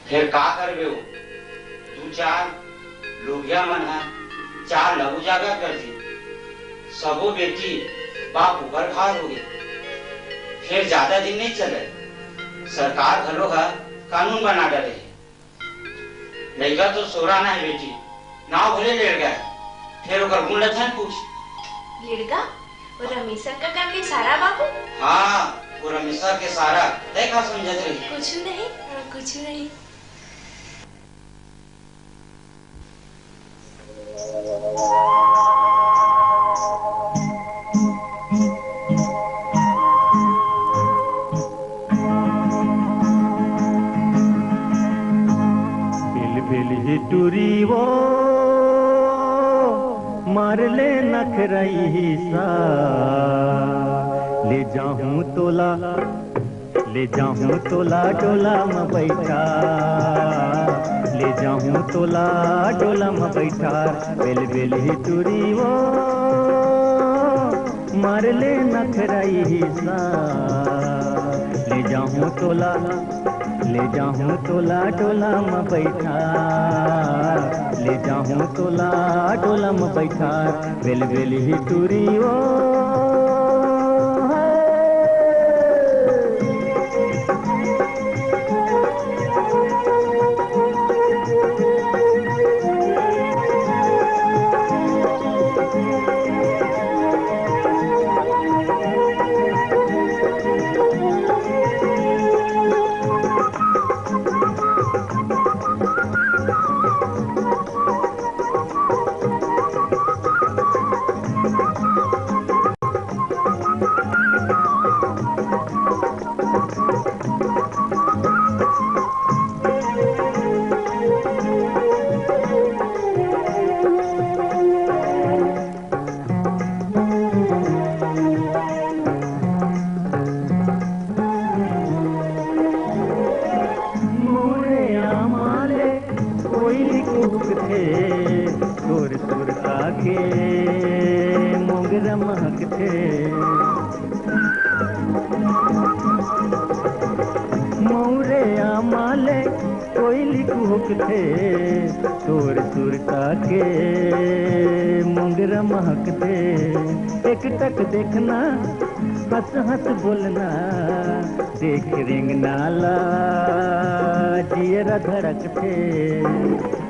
फेर का करबे ओ? दू चार लोभिया मन ह चार ला उजागर कर दिस। सबो बेटी बाप ऊपर भार हो गे। फेर जादा दिन नइ चले, सरकार घलो ह कानून बना डरे हे। लइका तो सोरा ना हे बेटी, नाव भले लेड़गा हे, फेर ओकर गुण ल झन पूछ। लेड़गा? वो रमेशर कका के सारा बाबू? हाँ, वो रमेशर के सारा, तैं का समझत रही? कुछु नहीं, हाँ, कुछु नहीं। बिल बिल ही टुरी वो मार ले नखरई सा, ले जाहूं तोला, ले जाहूं तोला डोला म बैठा, ले जाहूं तोला डोला म बैठा, बेल बेल ही टुरी वो, मार ले नखरई सा, ले जाहूं तोला, ले जाहूं तोला डोला म बैठा, ले जाहूं तोला डोला म बैठा, बेल बेल ही टुरी ओ। मोरे आमा ले कोइली कुहकथे, तोर सुरता के मोंगरा महकथे। मोरे आमा ले कोइली कुहकथे, तोर सुरता के मोंगरा महकथे। एक टक देखना, हंस हंस बोलना, देख रेंगना ला जियरा धड़कथे।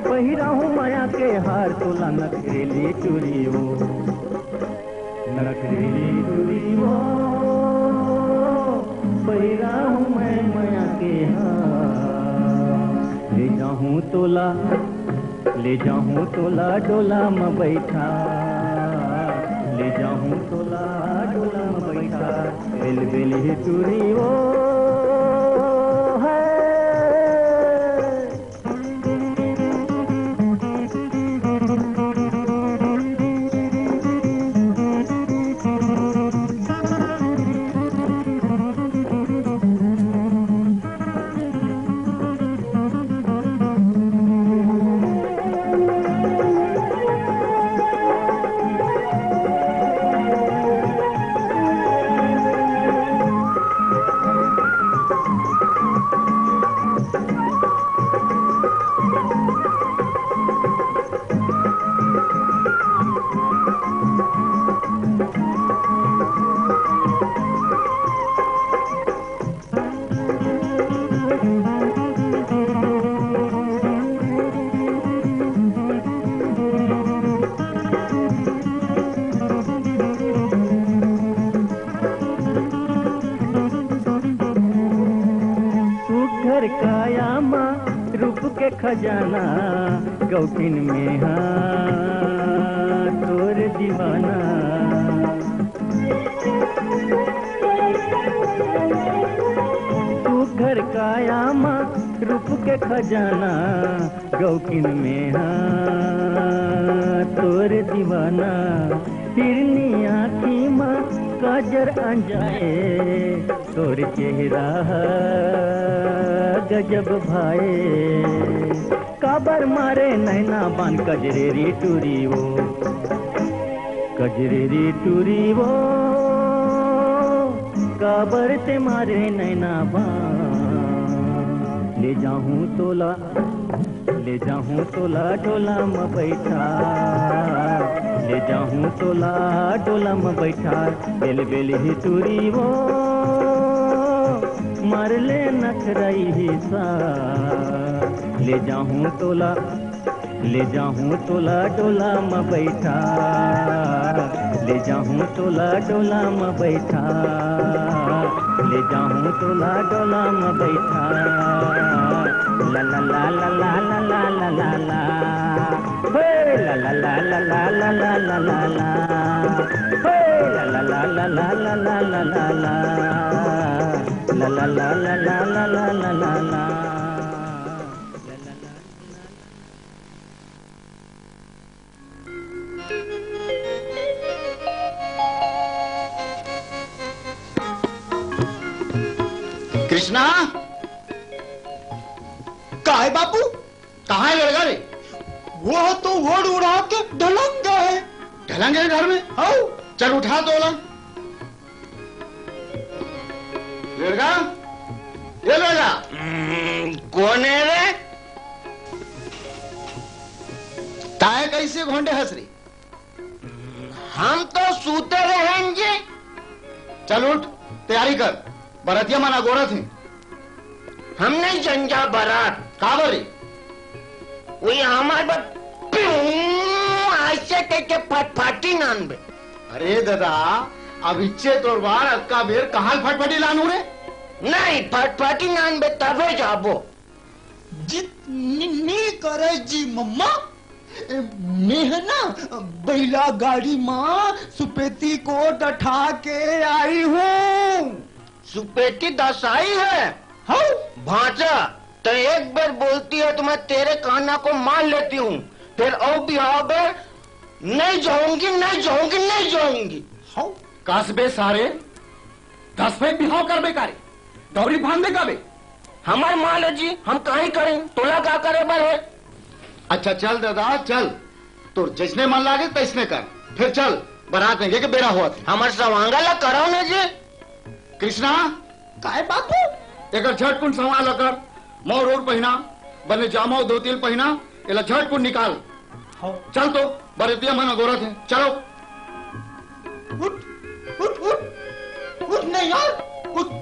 पहिराहूं मया के हार तोला नखरेली टुरी ओ, नखरेली टुरी ओ, पहिराहूं मैं मया के हार। ले जाहूं तोला, ले जाहूं तोला डोला म बैठा, ले जाहूं तोला डोला म बैठा, बेल बेल ही टुरी ओ है। सुघर काया मा रूप के खजाना, गौकिन में हा तोर दीवाना। सुघर काया मा रूप के खजाना, गौकिन में हा तोर दीवाना। हिरनी आँखी मा काजर अंजाए, तोर चेहरा हा गजब भाए। काबर मारे नैना बान कजरेरी टुरी ओ, कजरेरी टुरी ओ, काबर ते मारे नैना बान। ले जाहूं तोला, ले जाहूं तोला डोला म बैठा, ले जाहूं तोला डोला म बैठा, बेल बेल ही टुरी ओ, मार ले नखरई ही सा। ले जाहूं तोला, ले जाहूं तोला डोला म बैठा, ले जाहूं तोला डोला म बैठा, ले जाहूं तोला डोला म बैठा। ला ला ला ला ला ला ला ला ला ला। हे ला ला ला ला ला ला ला ला ला। हे ला ला ला ला ला ला ला ला ला। ला ला ला ला ला ला ला ला ला। कृष्णा। काय बापू? कहाँ है लड़का रे? वो तो ओढ़ उड़ा के ढलंग गए। ढलंग है घर में? हाउ। चल उठा तोला। लड़का, ये लड़का। हम्म, कौन है रे? ताय कैसे घोंडे हंस रही? हम तो सूते रहेन जी। चल उठ, तैयारी कर, बरतिया मन अगोरत हे। हम नहीं जंजा बरात। काबर रे? वही हमार बर पिऊं, ऐसे कह के फटफटी नान बे। अरे दादा, अब इच्छे तोर बार अक्का बेर कहाँ फटफटी लानू रे? नहीं, फटफटी नान बे तबे जाबो। जी, नी, नी करे जी मम्मा। ए, मैं है ना, बैला गाड़ी माँ सुपेती को डठा के आई हूँ। सुपेती दसाई है? हाँ। भांचा, तो एक बार बोलती है तो मैं तेरे काना को मार लेती हूँ, फिर और बिहाव में नहीं जाऊंगी, नहीं जाऊंगी, नहीं जाऊंगी। हाँ। कास बे सारे, दस फेंक बिहाव कर बे का रे? डौरी बांध दे का बे? हमार माल है जी, हम काहे करें? तोला का करे बर है? अच्छा चल दादा चल, तोर जैसने मन लागे तैसने कर। फिर चल, बरात में के बेरा होत हे। हमार सवांगा ला कराओ ना जी। कृष्णा। काय बापू? एकर झटकुन सवांगा ला कर, मौर और पहिना, बने जामा अउ धोती ल पहिना, एला झटकुन निकाल। हाँ। चल तो, बरतिया मन अगोरत हे, चलो। उठ, उठ, उठ, उठ नहीं यार, उठ।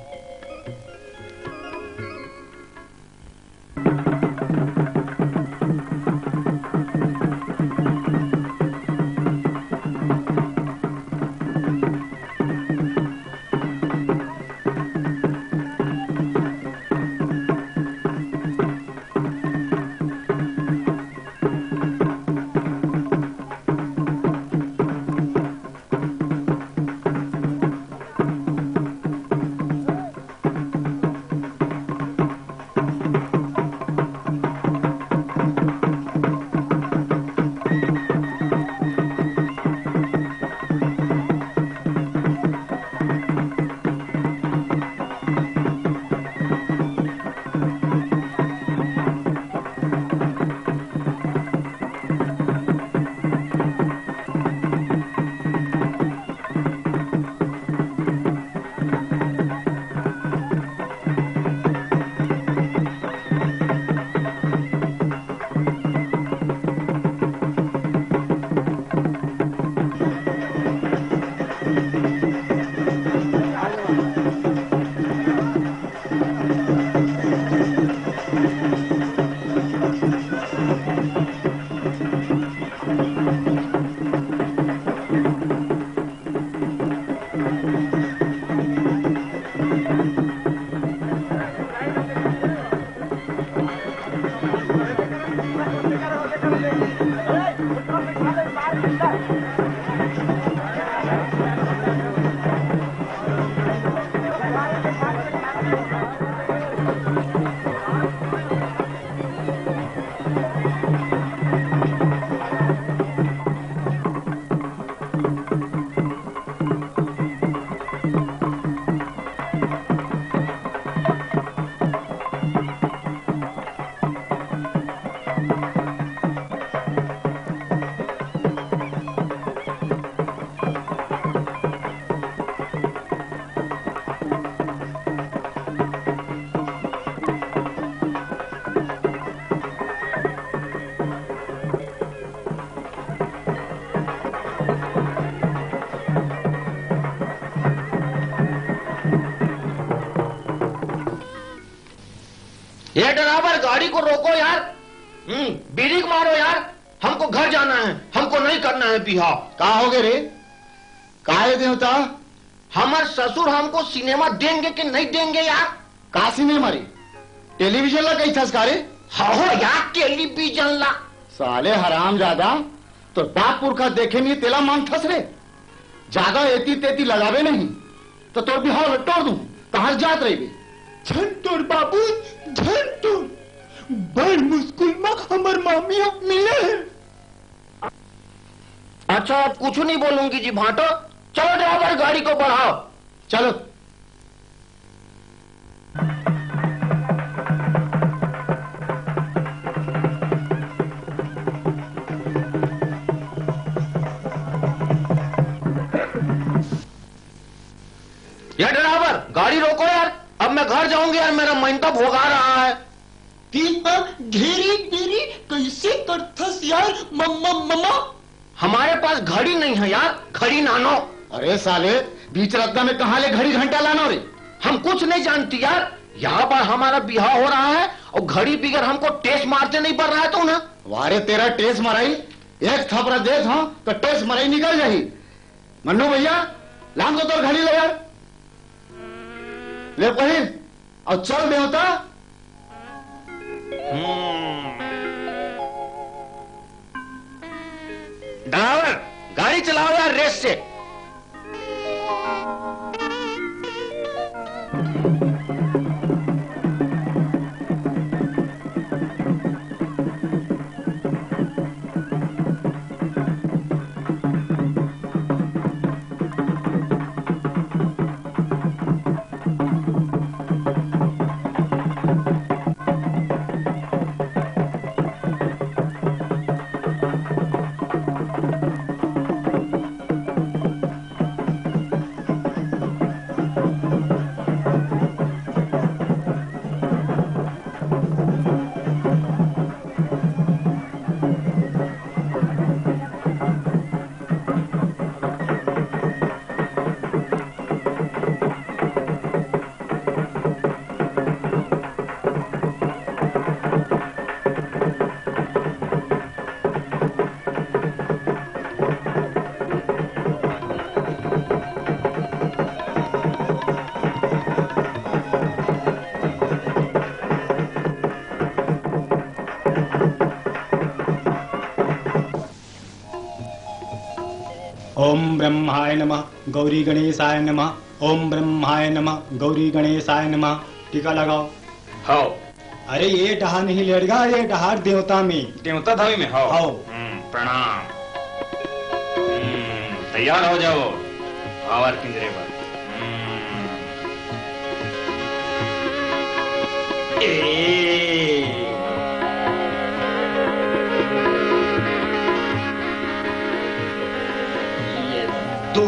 ये ड्राइवर, गाड़ी को रोको यार। हम्म, ब्रेक मारो यार, हमको घर जाना है, हमको नहीं करना है बिहाव। का होगे रे? का हे देवता? हमार ससुर हमको सिनेमा देंगे कि नहीं देंगे यार? का सिनेमा रे? टेलीविजन ला कहिथस का रे? हाँ हो यार, टेलीविजन ला। साले हरामजादा, तोर बाप पुरखा देखे नहीं तेला मांगथस रे। जादा एती तेती लगाबे नहीं, त तोर बिहाव ल टोर दूं, तहां जात रहिबे। झन टोर बाबू, झन टोर। बड़ मुस्कुल म हमर मामी ह मिले हे। अच्छा, अब कुछ नहीं बोलूंगी जी भांटो। चलो ड्राइवर, गाड़ी को बढ़ाओ। चलो। गाड़ी रोको यार, अब मैं घर जाऊंगी यार, मेरा मन तो भोगा रहा है। दीपा, घेरी घेरी कैसे करथस यार, मम्मा, मम्मा। हमारे पास घड़ी नहीं है यार, घड़ी लानो। अरे साले, बीच रद्दा में कहाँ ले घड़ी घंटा लानो रे? हम कुछ नहीं जानती यार, यहाँ पर हमारा बिहाव हो रहा है और घड़ी बिगर हमको टेस मारते नहीं पड़ रहा है तो ना। वारे तेरा टेस मराई, एक थपरा देत हंव तो टेस मराई निकल जाही। मन्नू भैया, लान तो तोर घड़ी ले यार। ले पहिर, अउ चल देवता। हम्म। ड्राइवर, गाड़ी चलाओ यार रेस से। ओम ब्रह्माय नमः, गौरी गणेशाय नमः। ओम ब्रह्माय नमः, गौरी गणेशाय नमः। टीका लगाओ। हव। अरे, ये डहार नहीं लेड़गा, ये डहार देवता में। देवता धामी में, हव। हव। हम्म, प्रणाम। हम्म, तैयार हो जाओ, आवर पिंजरे बर। हम्म। ए। ये दू।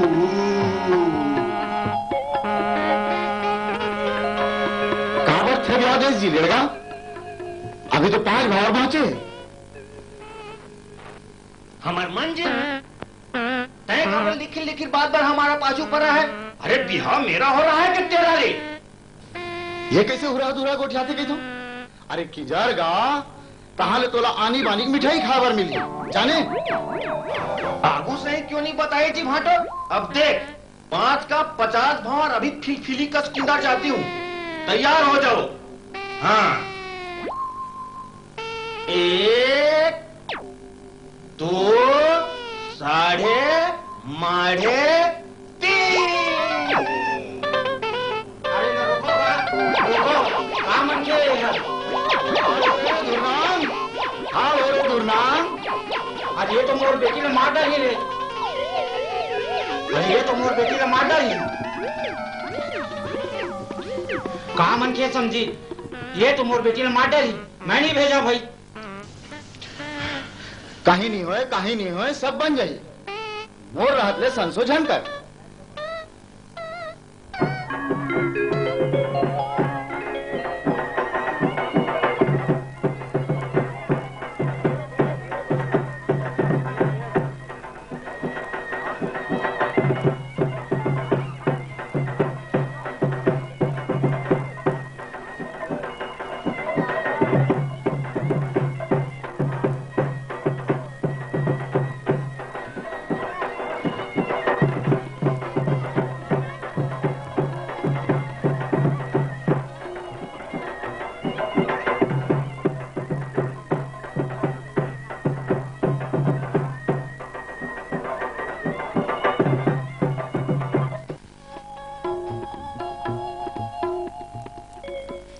काबर थेरियादेस जी लेड़गा? अभी तो पांच भांवर बांचे। हमर मन जी, तय काबर लिखिन लिखिन बात बर हमारा पाछू पड़ा है? अरे, बिहाव मेरा हो रहा है कि तेरा रे? ये कैसे हुरा दुरा गोठियाथे कहिथो? अरे किंजर गा, तहां ले तोला आनी बानी मिठाई खाए बर मिलही, जाने? आगू से ही क्यों नहीं बताए जी भांटो? अब देख, पांच का पचास भांवर अभी फिलफिली कस किंदर जाती हूँ, तैयार हो जाओ। हाँ, एक, दो, साढ़े, माढ़े, तीन। अरे ना, रुको बा, रुको, का मनखे हे ये? दुर्नाम, हाँ, अरे दुर्नाम। अरे ये तो मोर बेटी ला मार डारी रे। अरे ये तो मोर बेटी ला मार डारी। का मनखे समझी, ये तो मोर बेटी ला मार डारी। मैं नहीं भेजा भाई। काहीं नहीं होय, काहीं नहीं होय, सब बन जाही। मोर रहत ले संसो झन कर।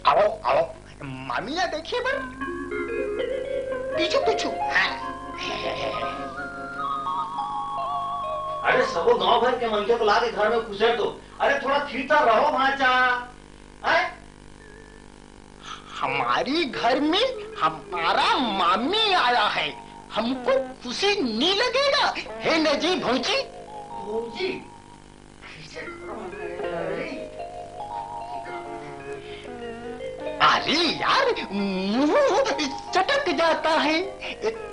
आओ, आओ, मामी ला देखे बर पीछू पीछू। हाँ। अरे, सबो गांव भर के मनखे को लाके घर में खुसेर दो। अरे, थोड़ा थिर थार रहो भांचा। हैं? हमारी घर में हमारा मामी आया है, हमको खुशी नहीं लगेगा? है ना जी भौजी? भौजी? कैसे करो हमारे भाई? अरे यार, मुंह चटक जाता है।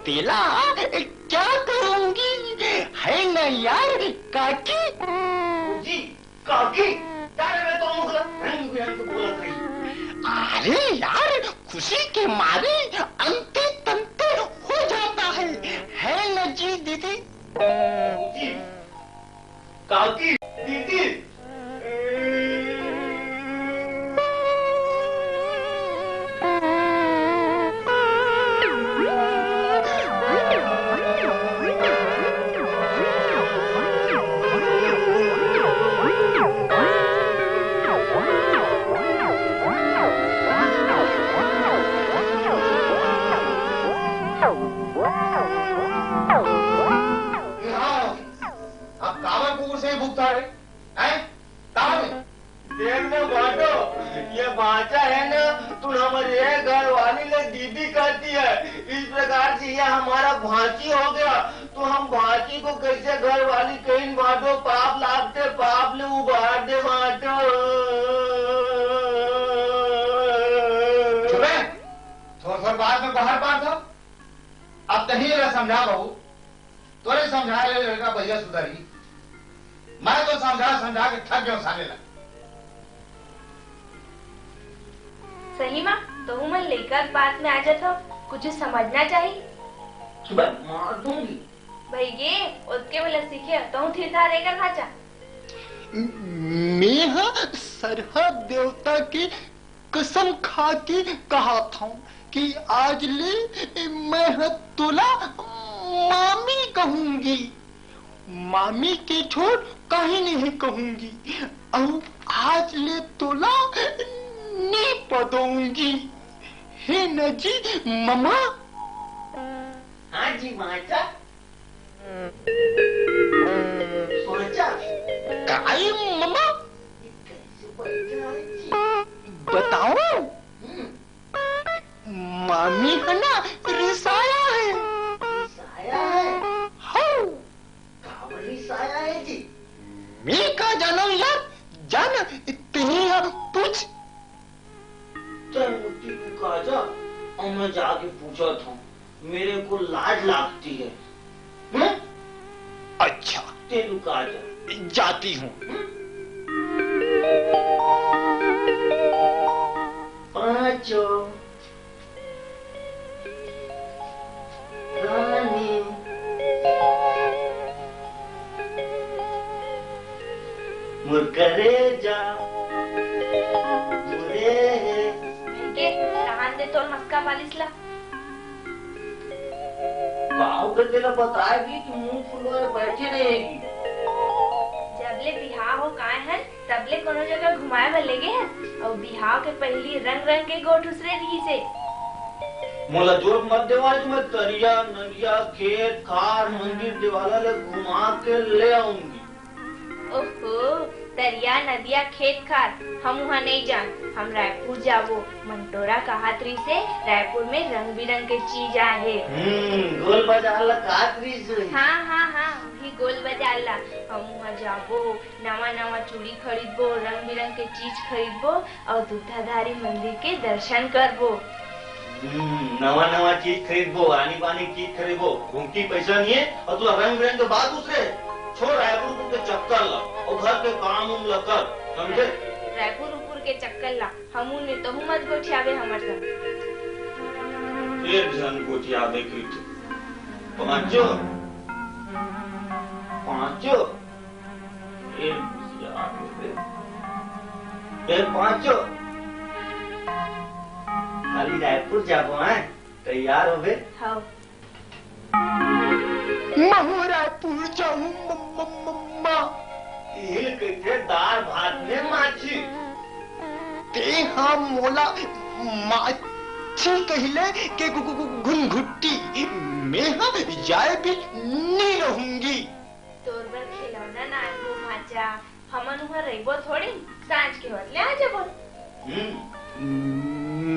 तेला क्या करूंगी, है ना यार काकी? जी, काकी, तारे में तो मुख रंग बिरंग बोलत रही। अरे यार, खुशी के मारे अंते तंते हो जाता है, है ना जी दीदी? जी, काकी, दीदी। अब काबर कुकुर से ही भुगता है, हैं? काबर? देख ना बाटो, ये भांचा है ना, तू हमारी ये घर वाली ले दीदी कहती है। इस प्रकार से ये हमारा भांची हो गया, तो हम भांची को कैसे घर वाली कहीं बाटो? पाप लागते, पाप ले उबार दे बाटो। चुप है, थोड़ा थोड़ा बात में बाहर बात हो। अब तही ला समझा बहू, तोरे समझा ले लड़का भैया सुधरी। मैं तो समझा समझा के थक गयो साले ला। सही माँ, तहू मन लइका के बात में आ जात हो, कुछ समझना चाहिए। सुबह मार दूंगी। भई गे, ओतके वाला सीखे, तहू थिरथार एकर भांचा। मेंह सरहा देवता के कसम खा के कहत हंव कि आज ले मेंह तोला मामी कहूंगी, मामी के छोड़ कहीं नहीं कहूंगी, अउ आज ले तोला नी पदोंगी। हे न जी ममा। हाँ जी माचा। सोचा। काय ममा? बताओ। हम्म। मामी है ना, रिसाया है। रिसाया है? हाँ। काबर रिसाया है जी? मैं का जानव यार, जान तेही ह पूछ। चल मुट्ठी तू का जा, और मैं जाके पूछत हूँ। मेरे को लाज लागती है। हम्म? अच्छा। ते लुका जा। जाती हूँ। हम्म? पाँचों रानी, मुरकरे जा, मुरे हे। के, कहान दे तोर मस्का पालिस ला। बाप रे, तेला बताए भी कि मुंह फुलोए बैठे रहेगी। जब ले बिहाव हो काय हन, तब ले कोनो जगह घुमाए बर लेगे हन, अउ बिहाव के पहिली रंग रंग के गोठ उसरे रिहिसे। मोला जोर मत देवा, आज मैं तरिया, नदिया, खेत, खार, मंदिर, देवाला ले घुमा के ले आऊंगी। ओहो, तरिया, नदिया, खेत, खार, हम उहाँ नइ जान। हम रायपुर जाबो। मंटोरा कहत रहिसे, रायपुर में रंग बिरंग के चीज आहे। हम्म, गोल बाजार ला कहत रहिसे। हाँ, हाँ, हाँ, वही गोल बाजार ला। हम उहाँ जाबो, नवा नवा चूड़ी खरीदबो, रंग बिरंग के चीज खरीदबो, अउ दूधाधारी मंदिर के दर्शन करबो। हम्म, नवा नवा चीज खरीदबो, आनी बानी चीज खरीदबो। घूंटी पैसा नहीं है और तू रंग बिरंग के बात उसरे। छोड़ रायपुर के चक्कर ला और घर के काम उम ला कर, समझे? रायपुर उपुर के चक्कर ला, हमू ने तहू मत गोठियावे हमर संग। एक झन गोठियावे कृत। पांचो, पांचो, ए यार, ए पांचो, काली रायपुर जाबो, हैं? तैयार होबे? हाँ। महू रायपुर जाहूं म-, म-, म-, माँ। इही कहिथे दार भात में माछी। ते हा मोला माछी कहिले के गु-, गु-, गु-, घुनघुट्टी। मैं हा जाए भी नहीं रहूंगी। तोर बर खिलौना ना आनबो भांचा, हमन उहाँ रहिबो थोड़ी, सांझ के होत ले आ जाबो। हम्म।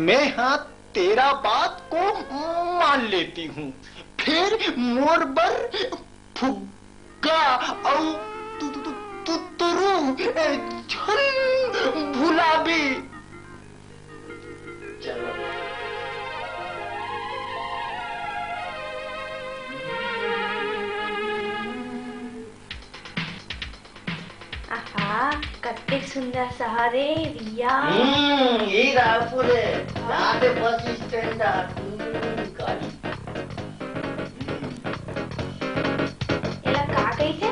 मैं हा तेरा बात को मान लेती हूँ, फिर मोर बर फुग्गा अउ तु-, तु-, तु-, तुतरू, ए, झन भुलाबे। आ, कतेक सुंदर शहर ए भैया। हम्म, ये रायपुर हे। यहाँ के बस स्टैंड आ, हम्म, गाड़ी। हम्म। एला का कहिथे?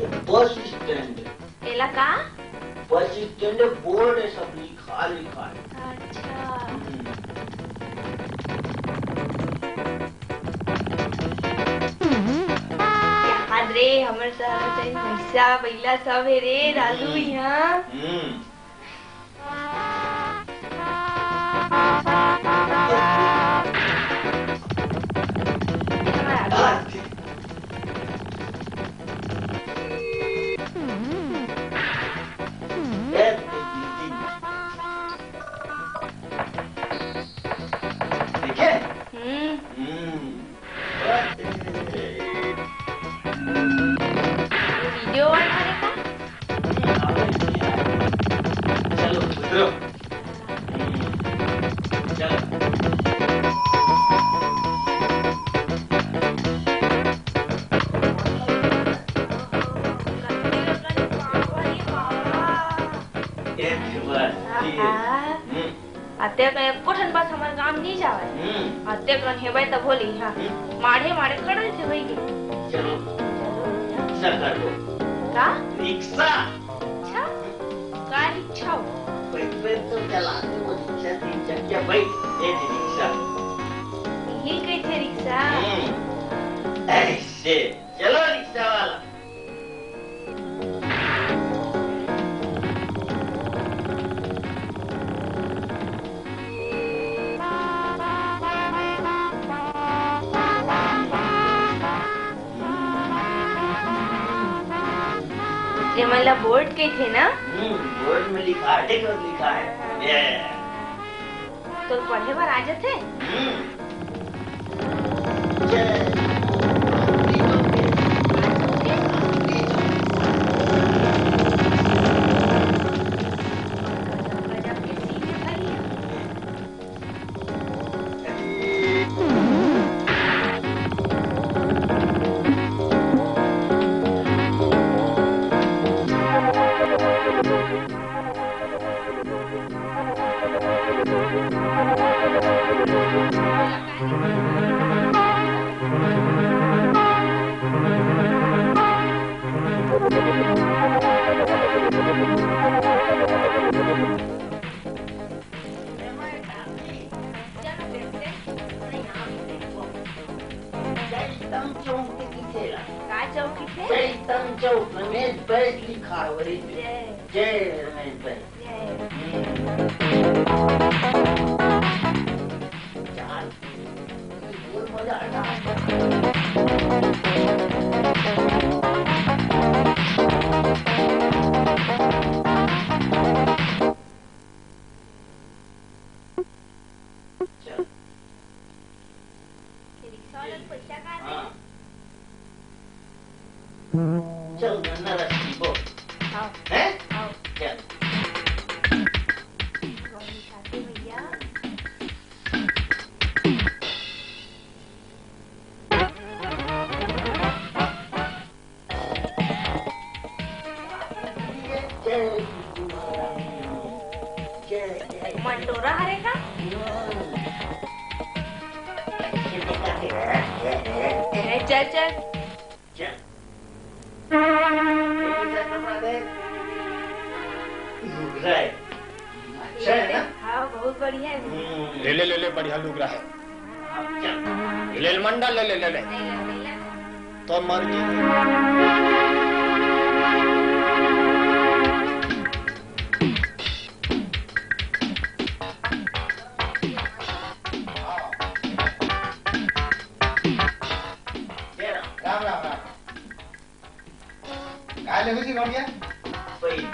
ये बस स्टैंड। एला का? बस स्टैंड बोर्ड हे, सब लिखा, लिखा हे। अच्छा। हम्म। याद रे, हमर शहर में भैंसा, बैला सब हे रे, लालू हम्म। यहाँ। हम्म। ठीक है? हम्म। हम्म। वीडियो वाला है का? चलो, उतरो। चलो। एक बार, ठीक है। आहा। हम्म। अतेक एको ठन बस हमर गांव नइ जावय। हम्म। अतेक कन हेबे तब होली, हाँ। हम्म। माढ़े माढ़े खड़े से होई गे। चलो। चलो। रिक्शा कर दो। का? रिक्शा। अच्छा? का रिक्शा हो? पैदल तो चला दे वो रिक्शा, तीन चक्किया बैठ, ये जी रिक्शा। यही कही थे रिक्शा। हम्म। ऐसे। चलो रिक्शा वाला। ये मतलब बोर्ड के थे ना? हम्म, बोर्ड में लिखा है, देखो लिखा है। ये। तो पढ़े बर आ जाथे? हम्म। चैतन चौक के पीछे ला। का चौक पीछे? चैतन चौक, रमेश बैस लिखा है वही पे। जय। जय रमेश बैस। जय। हम्म। चाल। चल। ये रिक्शा वाला पैसा कहाँ से? हाँ। चल, गन्ना रस पीबो। आओ। हैं? आओ। चल। गोविंद साथी भैया। मंटोरा हरे का? ए, चल, चल। लुगरा है। अच्छा है ना? हाँ, बहुत बढ़िया है। हम्म। ले ले, ले ले, बढ़िया लुगरा है। ले ले मंडल, ले ले, ले ले। ले ले, ले ले। तो मर्जी। राम राम, राम राम। काय लेहू जी गौंडिया? पई।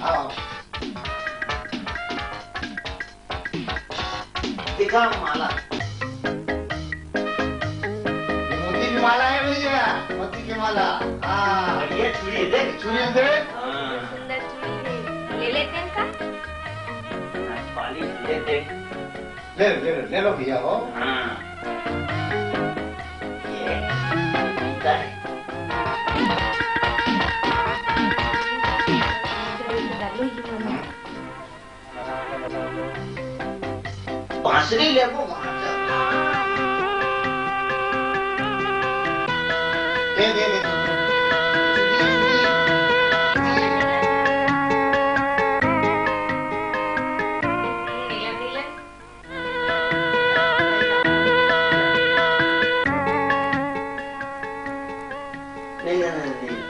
आओ। दिखा माला। ये मोती की माला है भैया, मोती की माला। हाँ। बढ़िया चूड़ी है, देख। चूड़ी है, देख। हाँ। सुंदर चूड़ी है। ले लेते हैं का? हाँ, पॉलिश ले, देख। ले, ले, ले लो भैया हो। हाँ। ये, इधर। श्री लेबो वहां से। दे, दे, दे, दे। नहीं, नहीं, नहीं, नहीं।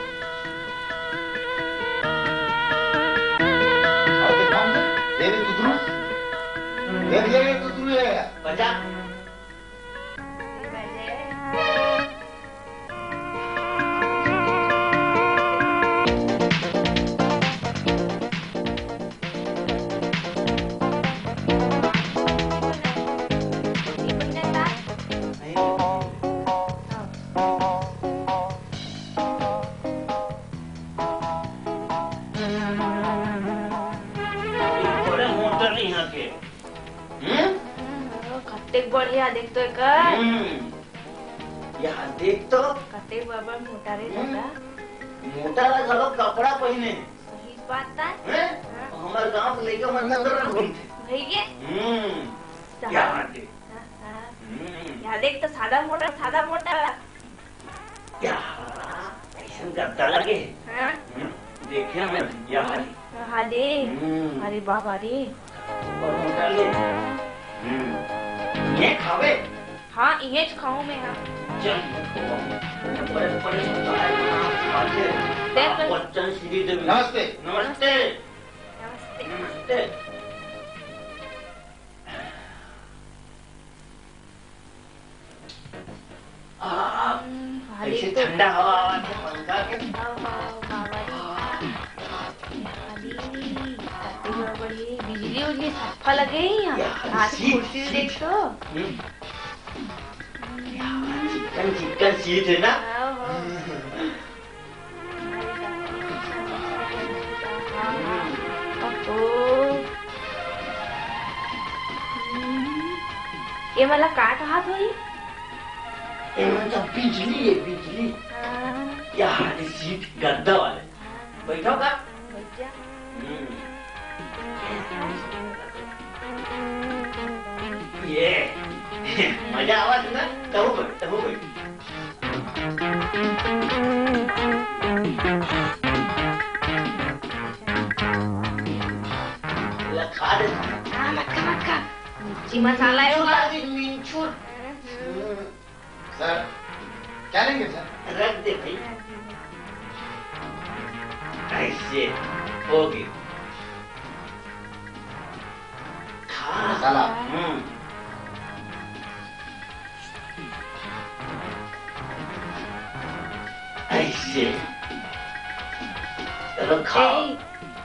और दिखाओ ना, तेरे तुतलू। तेरे, तेरे तुतलू है। बजा। बड़े मोटर यहाँ के। हम्म? कतेक बढ़िया देख तो एकर। हम्म। यहाँ देख तो। कतेक बड़ बड़ मोटा रे हम्म। दादा। मोटा ला घलो कपड़ा पहिने। सही बात है। हैं? हाँ। हमर गांव के लइका मन अंदर न घूमथे। भैया। हम्म। साहब। यहाँ देख। हाँ, हाँ। हम्म। यहाँ देख तो सादा मोटा, सादा मोटा। या, कैसन गद्दा लगे हे। हाँ। हम्म, देखे मैं, या हरी। हाँ दे। हम्म। अरे बाबा रे। और मोटा ले। हम्म। ये खावे? हाँ, इहेच खाऊं मैं, हाँ। चल, बड़े, बड़े मोटा है, बच्चन श्री देवी। नमस्ते। नमस्ते। नमस्ते। नमस्ते। हम्म, अरे कैसे तो ठंडा हवा आवत हे पंखा के। हवा, हवा, हवा। अरे, अरे, बड़ी बिजली उजली सफा लगे हे यहाँ। यार, आज सीट, कुर्सी सीट। देख तो। हम्म। यार, चिकन, चिकन सीट है ना? हाँ, हाँ। ये वाला का कहात होही? ये मन तो बिजली है, बिजली। हाँ। यार, ये सीट गद्दा वाले। हाँ। बैठो का? बैठ जा। हम्म। ये। मजा आवा तुमका? तहु बैठ, तहु बैठ। ला खा दे। हाँ, मत खा, मत खा। मिर्ची मसाला है वो। मिंचुर। हम्म। सर, क्या लेंगे सर? रख दे भाई। ऐसे। हो गई। खा। मसाला। हम्म। ऐसे। चलो खाओ। ए,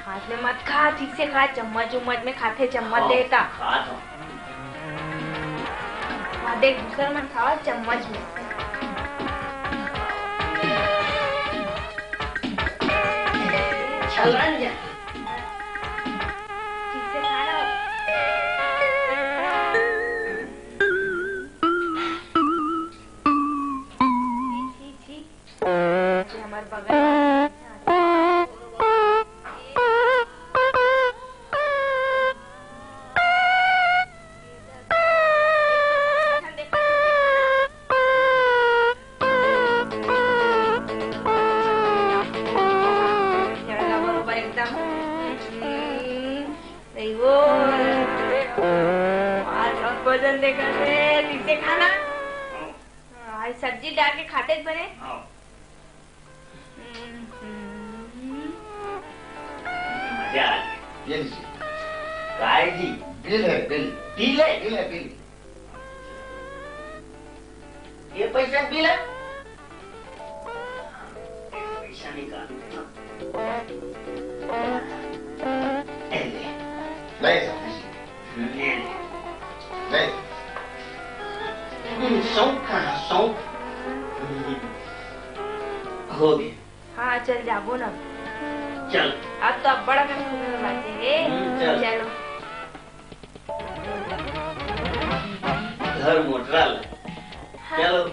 हाथ में मत खा, ठीक से खा, चम्मच उम्मच में खाथे, चम्मच खाओ, देता। खा तो। हाँ, देख, दूसर मन खावा चम्मच में। छलन जा। ठीक से खा ना। छी, छी, छी। ये हमार बगल वाला है। एकदम। नहीं वो। आज हम भोजन देखा थे, ठीक से खाना। हाँ, आज सब्जी डाल के खाते बने। हाँ। हम्म। मजा आ गया। ये लीजिए। काय जी? बिल है, बिल। बिल है? बिल है, बिल। ये पैसा बिल है? पैसा निकाल। ए ले। ले सर, लीजिए। ले ले। ले। हम्म, सौंफ कहाँ? सौंफ। हम्म, हो गया। हाँ, चल जाबो ना। चल। अब तो अब बड़ा कम समय बाचे हे। हम्म, चल। चलो। घर मोटरा ले। हाँ। चलो।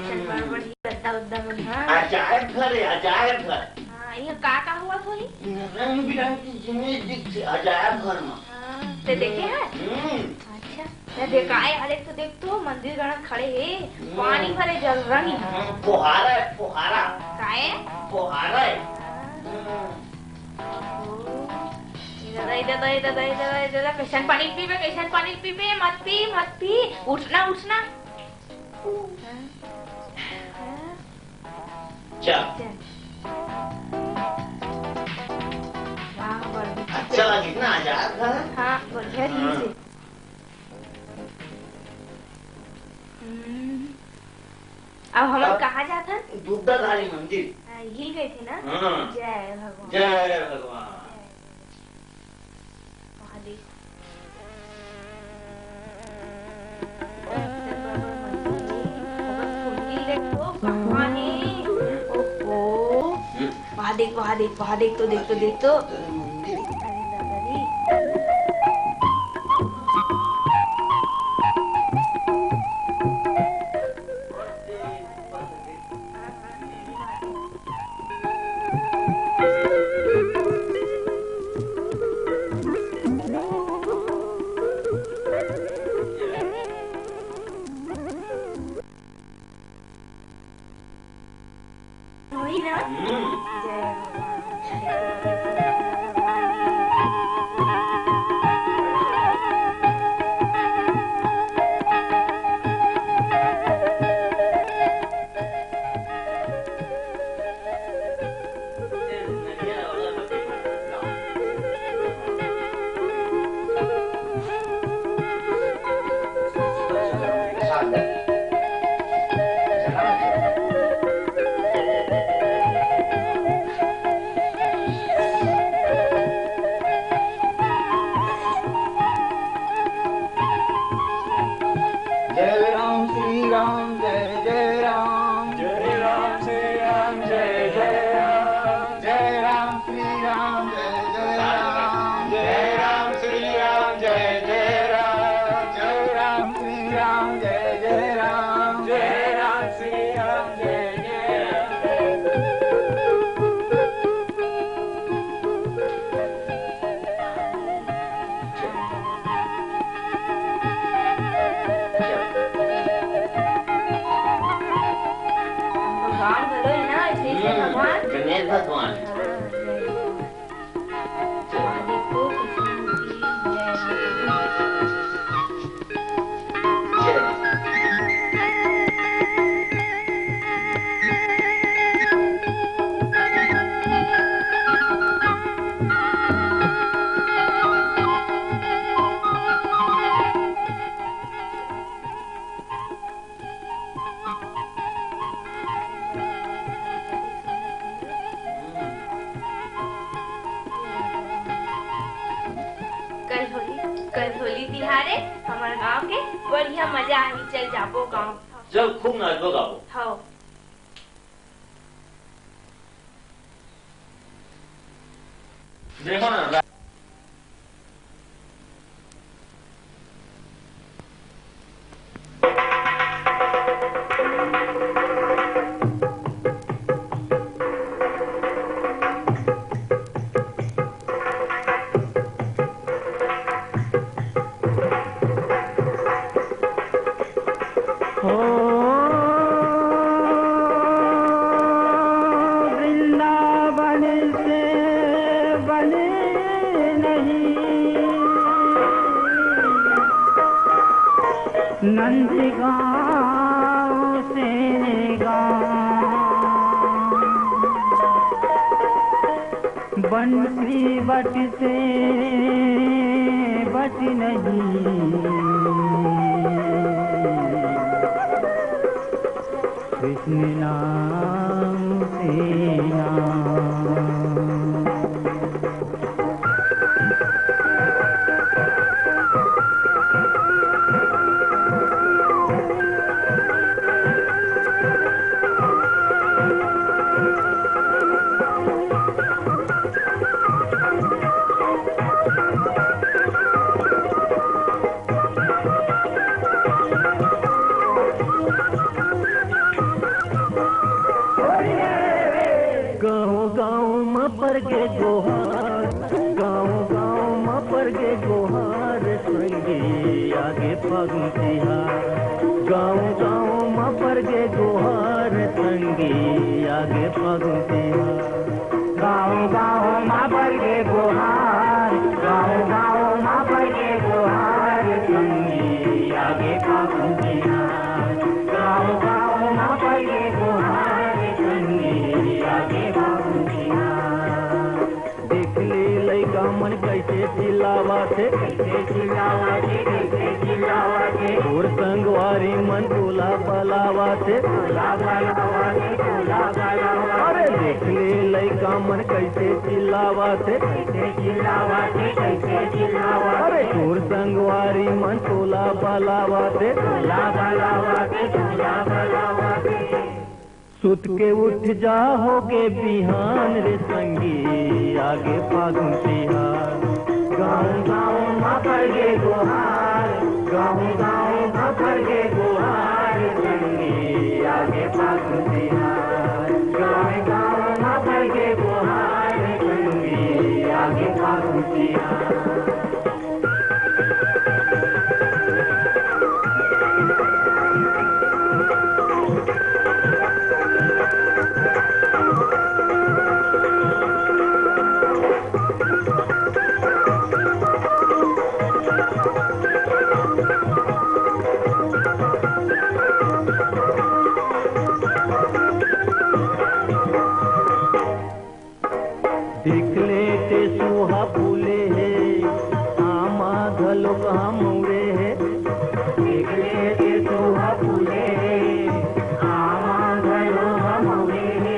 चल, बड़ बढ़िया, गद्दा उद्दा मन, हाँ। अजायब घर है, अजायब घर। हाँ। ये का, का हुआ थोड़ी? रंग बिरंग की जिनिस दिखथे अजायब घर में। हाँ, ते देखे है? हम्म। अच्छा, ते देखाए, अरे तो देख तो, मंदिर गणत खड़े हे, हम्म। पानी भरे जल रही है। हम्म, फुहारा है, फुहारा। काय? फुहारा है। हाँ। हम्म। ओ, इधर, इधर, इधर, इधर, इधर, इधर, कैसन पानी पीबे, कैसन पानी पीबे, मत पी, मत पी, उठना, उठना। हाँ। हाँ। चल। चल। वाह, बढ़िया। अच्छा लगिस ना आजाद घर? हाँ, बढ़िया रहिस हे। हाँ। हम्म। अब हमन अब कहाँ जाथन? दुर्गा काली मंदिर। हाँ, हिल गए थे ना? हाँ। जय भगवान। जय भगवान। जय। महादेव। ओकर फुलकी ले तो कहाँ हे? ओहो। वहाँ देख, वहाँ देख, वहाँ देख तो, देख तो, देख तो। अरे दादा रे। वही ना? हम्म। जय भगवान। जय राम श्री राम, जय जय राम। जय राम श्री राम, जय जय राम। जय राम श्री राम, जय जय राम। जय राम श्री राम, जय जय राम। जय राम श्री राम, जय जय राम। जय राम श्री राम, जय जय राम। हमको गाँव घलो है ना, इसलिए हम्म, भगवान। गणेश भगवान। हाँ, जय। कल होली, कल होली तिहार हे, हमर गांव के बढ़िया मजा आही। चल जाबो गांव। चल, खूब नाचबो गाबो। हव। देखो ना। ओ वृंदावन से बने नहीं, नंद गाँव से गाँव। बंसी बट से बट नहीं, कृष्ण नाम से नाम। गाँव गाँव परगे गोहार, गाँव गाँव म परगे गोहार, संगी आगे फागुन तिहार। गाँव गाँव म परगे गोहार, संगी आगे फागुन तिहार। गाँव गाँव म परगे गोहार, गाँव गाँव म परगे गोहार, संगी आगे फागुन तिहार। गाँव गाँव म परगे गोहार, संगी आगे फागुन तिहार। देख ले लइका मन कइसे चिल्लावत हे, कइसे चिल्लावत हे, कइसे चिल्लावत हे। तोर संगवारी मन तोला बलावत हे, तोला बलावत हे, तोला बलावत हे। अरे देख ले लइका मन कइसे चिल्लावत हे, कइसे चिल्लावत हे, कइसे चिल्लावत हे। अरे तोर संगवारी मन तोला बलावत हे, तोला बलावत हे, तोला बलावत हे। सुत के उठ जा होगे बिहान रे संगी, आगे फागुन तिहार। गाँव गाँव म परगे गोहार, गाँव गाँव म परगे गोहार, संगी आगे फागुन तिहार। गाँव गाँव म परगे गोहार, संगी आगे फागुन तिहार। देख ले टेसू ह फूले हे, आमा घलोक ह मउरे हे। देख ले टेसू ह फूले हे, आमा घलोक ह मउरे हे।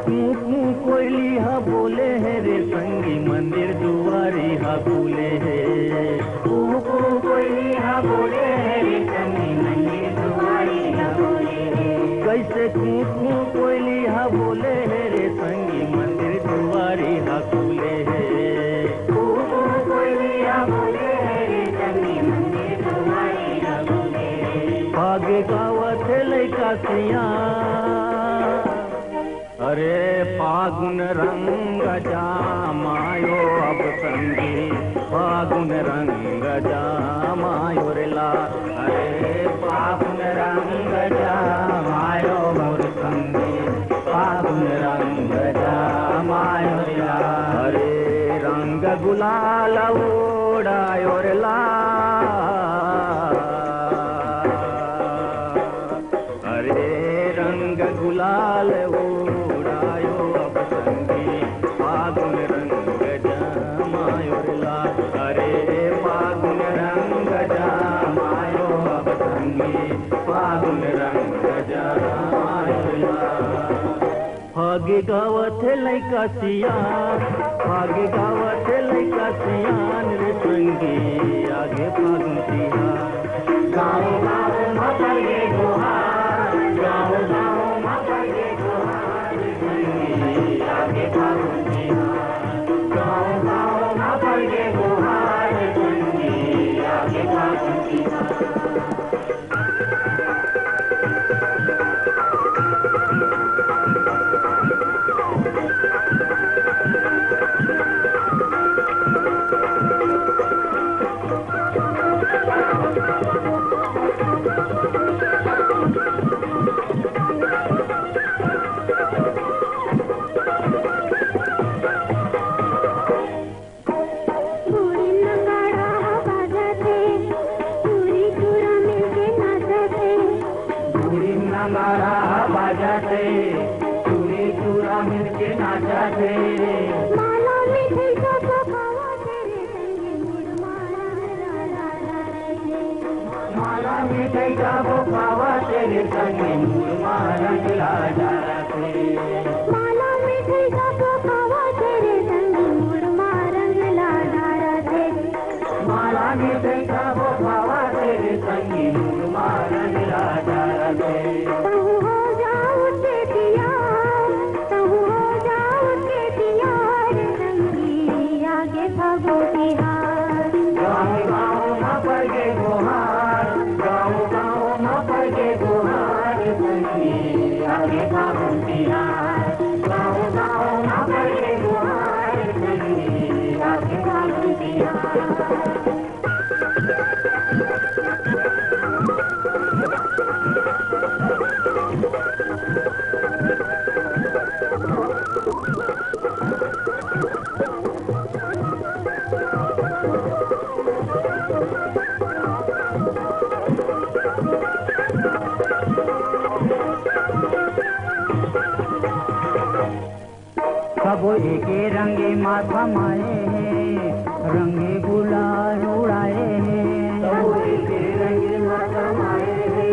कूँ कूँ कोयली ह बोले हे रे संगी, मंदिर दुआरी ह खुले हे। कूँ कूँ कोयली ह बोले हे रे संगी, मंदिर दुआरी ह खुले हे। कइसे कूँ कूँ कोयली ह बोले हे रे संगी, मंदिर दुआरी ह खुले हे। कूँ कूँ कोयली ह बोले हे रे संगी, मंदिर दुआरी ह खुले हे। फागे गावत हे लइका सियान। अरे फागुन रंग जमायो अब संगी, फागुन रंग जमायो रे ला। अरे फागुन रंग जमायो मोर संगी, फागुन रंग जमायो रे ला। अरे रंग गुलाल उड़ायो रे ला। अरे रंग गुलाल उड़ायो अब संगी, फागुन रंग जमायो रे ला। अरे फागुन रंग जमायो अब संगी, फागुन रंग जमायो रे ला। फागे गावत हे लइका सियान, फागे गावत हे लइका सियान रे संगी, आगे फागुन तिहार। गाँव गाँव म परगे गोहार, गाँव गाँव म परगे गोहार रे संगी, आगे फागुन तिहार। गाँव गाँव म परगे गोहार रे संगी, आगे फागुन तिहार। घुड़ी नगाड़ा ह बाजत हे, टूरी टूरा मिलके नाचत हे। घुड़ी नगाड़ा ह बाजत हे, टूरी टूरा मिलके नाचत हे। माला मिठाई सब खावत हे रे संगी, मुड़ मारा रा रा रा रा रे। माला मिठाई सब खावत हे रे संगी, मुड़ मारा रा रा रा रे। माला मिठाई सब खावत हे रे संगी, मुड़ मा रंग ला डारत हे। माला मिठाई सब खावत हे रे संगी, मुड़ मा रंग ला डारत हे। तहूँ हो जा उठके तियार, तहूँ हो जा उठके तियार रे संगी, आगे फागुन तिहार। गाँव गाँव म परगे गोहार, गाँव गाँव म परगे गोहार रे संगी, आगे फागुन तिहार। गाँव गाँव म परगे गोहार। सबो एके रंगे मा समाए हे, रंगे गुलाल उड़ाए हे। सबो एके रंगे मा समाए हे,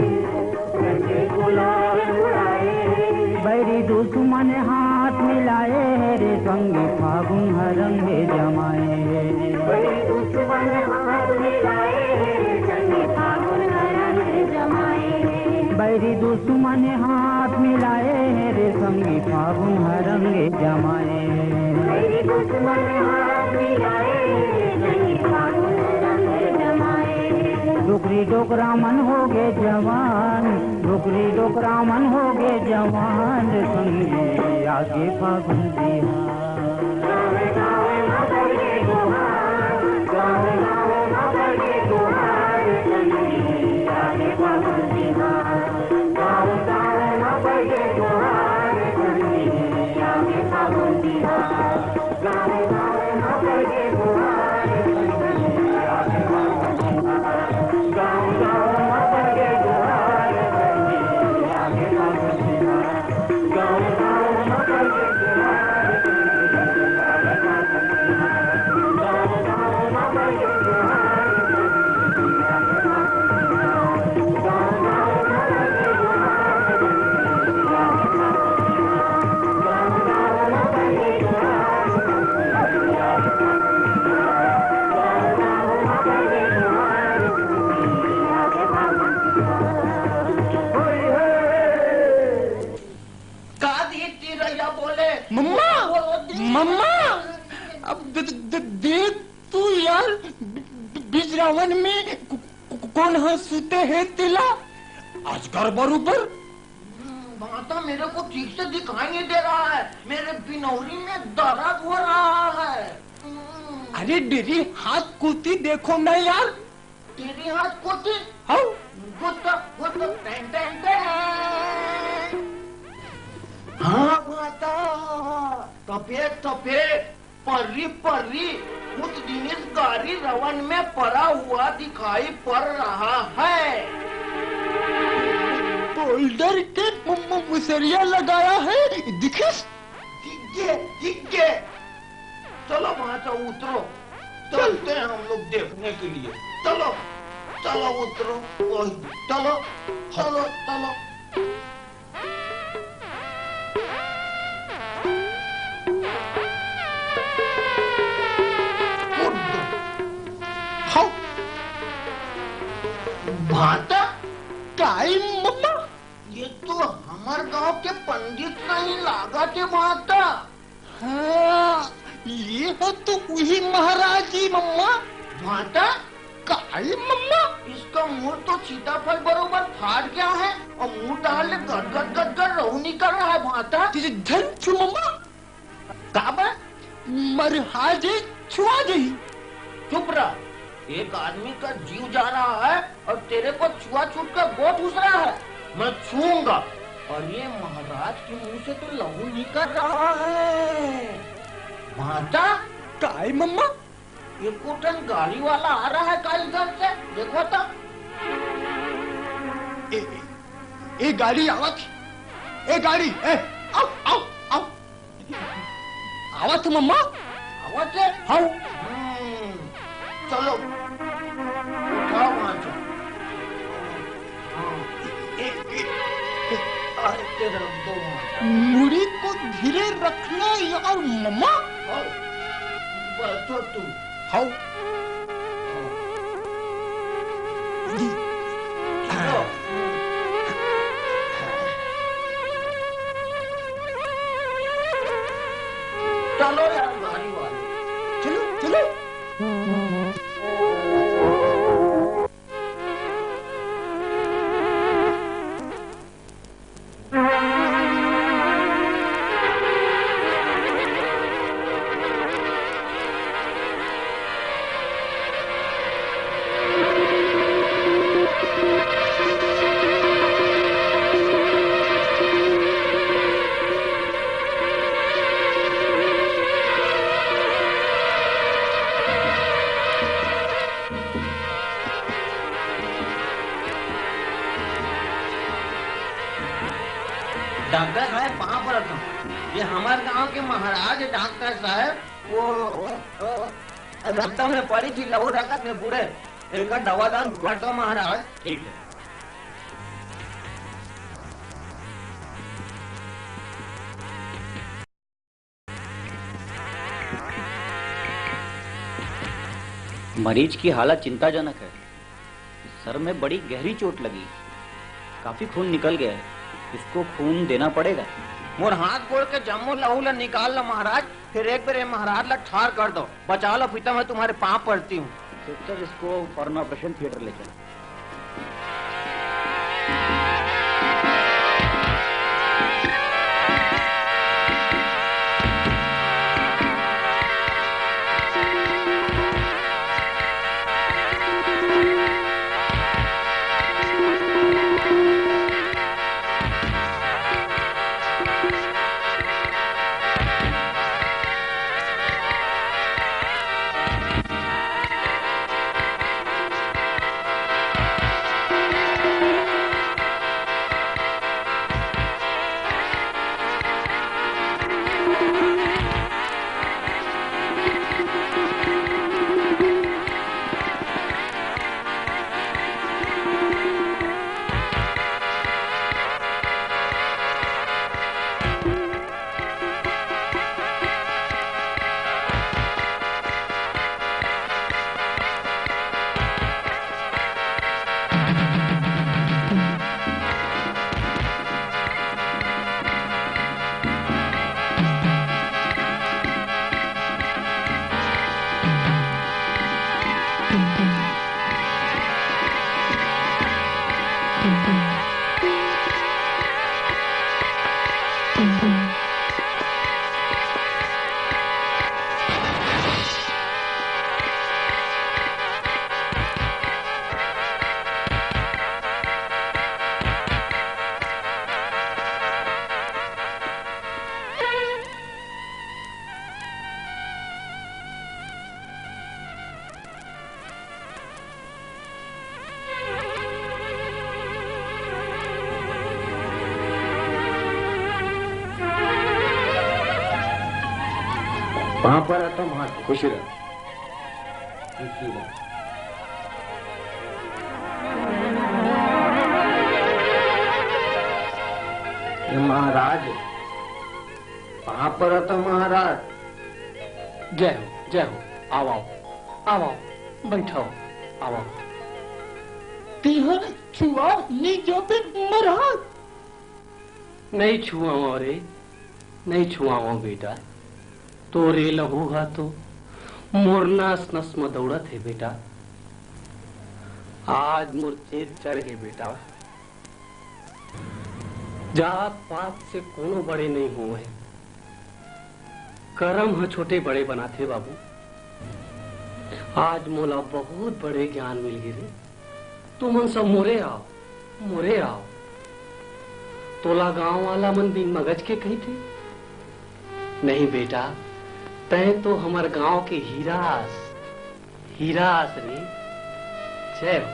रंगे गुलाल उड़ाए हे। बैरी दुश्मन हाथ मिलाए हे रे, संगी फागुन ह रंगे जमाए हे। बैरी दुश्मन हाथ मिलाए हे रे, संगी फागुन ह रंगे जमाए हे। बैरी दुश्मन हाथ मिलाए हे रे, संगी फागुन ह रंगे जमाए। डोकरी डोकरा मन होगे जवान, डोकरी डोकरा मन होगे जवान, संगी आगे फागुन तिहार। का दी चिरैया बोले? मम्मा! बोलो दी। मम्मा! अब दे, दे, दे तू यार, बि-, बि-, बिजरावन में को-, को-, कौन ह सुते हे तेला? अजगर बरोबर। हम्म, भांता मेरे को ठीक से दिखाई नहीं दे रहा है, मेरे बिनौरी में दर्द हो रहा है। हम्म। अरे डेरी हाथ कोती देखो ना यार। तेरी हाथ कोती? हाँ। Gutta, Gutta, time, time, time. हाँ, भांता, सफेद, सफेद, पर्री, पर्री, कुछ जिनिस गारी रवन में परा हुआ दिखाई पड़ रहा है। बोल्डर के म-, म-, मुसरिया लगाया है, दिखिस? दिख गए, दिख गए। चलो भांचा उतरो, चलते हैं हम लोग देखने के लिए। चलो, चलो उतरो, ओए, चलो, चलो, चलो। कूद दो। हाउ। भांता? काई मम्मा? ये तो हमर गांव के पंडित नहीं लागत हे भांता। हाँ, ये ह तो उही महाराज जी मम्मा। भांता? काई मम्मा? इसका मुंह तो सीताफल बरोबर फाट गया है और मुंह डाल ले गदगद गदगद रहू निकल रहा है भांता। तुझे धन छू मम्मा। काबर? मरहा जे छुआ जही। चुप रह, एक आदमी का जीव जा रहा है और तेरे को छुआछूत का गोठ उस रहा है। मैं छूऊंगा और ये महाराज के मुंह से तो लहू निकल रहा है। भांता? काय मम्मा? ये कोटन गाड़ी वाला आ रहा है का इधर से? देखो तो। ए, ए, ए गाड़ी आवत, ए गाड़ी, ए, आओ, आओ, आओ। आवत मम्मा? आवत है? हाँ। हम्म, चलो। उठाओ वहाँ से। हाँ। ए, ए, ए, अरे तेरा तो वहाँ। मुड़ी को धीरे रखना यार मम्मा। हाँ। बैठो तुम। हाँ। चलो यार, गाड़ी वाले। चलो, चलो। डॉक्टर साहब, पाँव परत हँव। ये हमर गांव के महाराज हे डॉक्टर साहब, वो रक्त में पड़ी थी, लहू रक्त में बूड़े। इनका दवा दान कर दो महाराज। ठीक है। मरीज की हालत चिंताजनक है। सर में बड़ी गहरी चोट लगी, काफी खून निकल गया है। इसको खून देना पड़ेगा। मोर हाथ गोड़ के जम्मो लहू ला निकाल लो महाराज, फिर एक बार ये महाराज ला ठार कर दो। बचा लो पिता, मैं तुम्हारे पाँव परती हूँ। सिस्टर, इसको फौरन ऑपरेशन थिएटर ले चलो। पाँव परत हँव महाराज, खुशी रह। खुशी रह। ये महाराज, पाँव परत हँव महाराज। जय हो, जय हो। आओ, आओ, आओ, आओ, बैठो, आओ। तेहर छुआ नी जाबे महाराज। नहीं छुआवँव रे, नहीं छुआवँव बेटा। तोरे लहू हा तो मोर नस नस म दौड़त हे बेटा। आज मोर चेत चढ़ गे बेटा। जात पात से कोनो बड़े नहीं होवय, करम ह छोटे बड़े बनाथे बाबू। आज मोला बहुत बड़े ज्ञान मिल गे रे। तुमन सब मोरे आओ, मोरे आओ। तोला गांव वाला मन बिन मगज के कहिथे। नहीं बेटा, तैं तो हमर गांव के हीरा अस, हीरा अस रे। जय हो,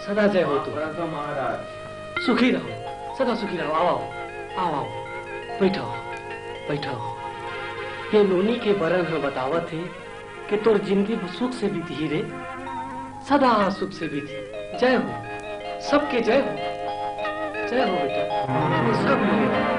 सदा जय हो तू। महाराज। सुखी रहो, सदा सुखी रहो। आओ, आओ, आओ, आओ। बैठो, बैठो। ये नोनी के बरन ह बतावत हे कि तोर जिंदगी सुख से बीतही रे, सदा सुख से बीतही। जय हो, सबके जय हो, जय हो बेटा, तुम सब मिले।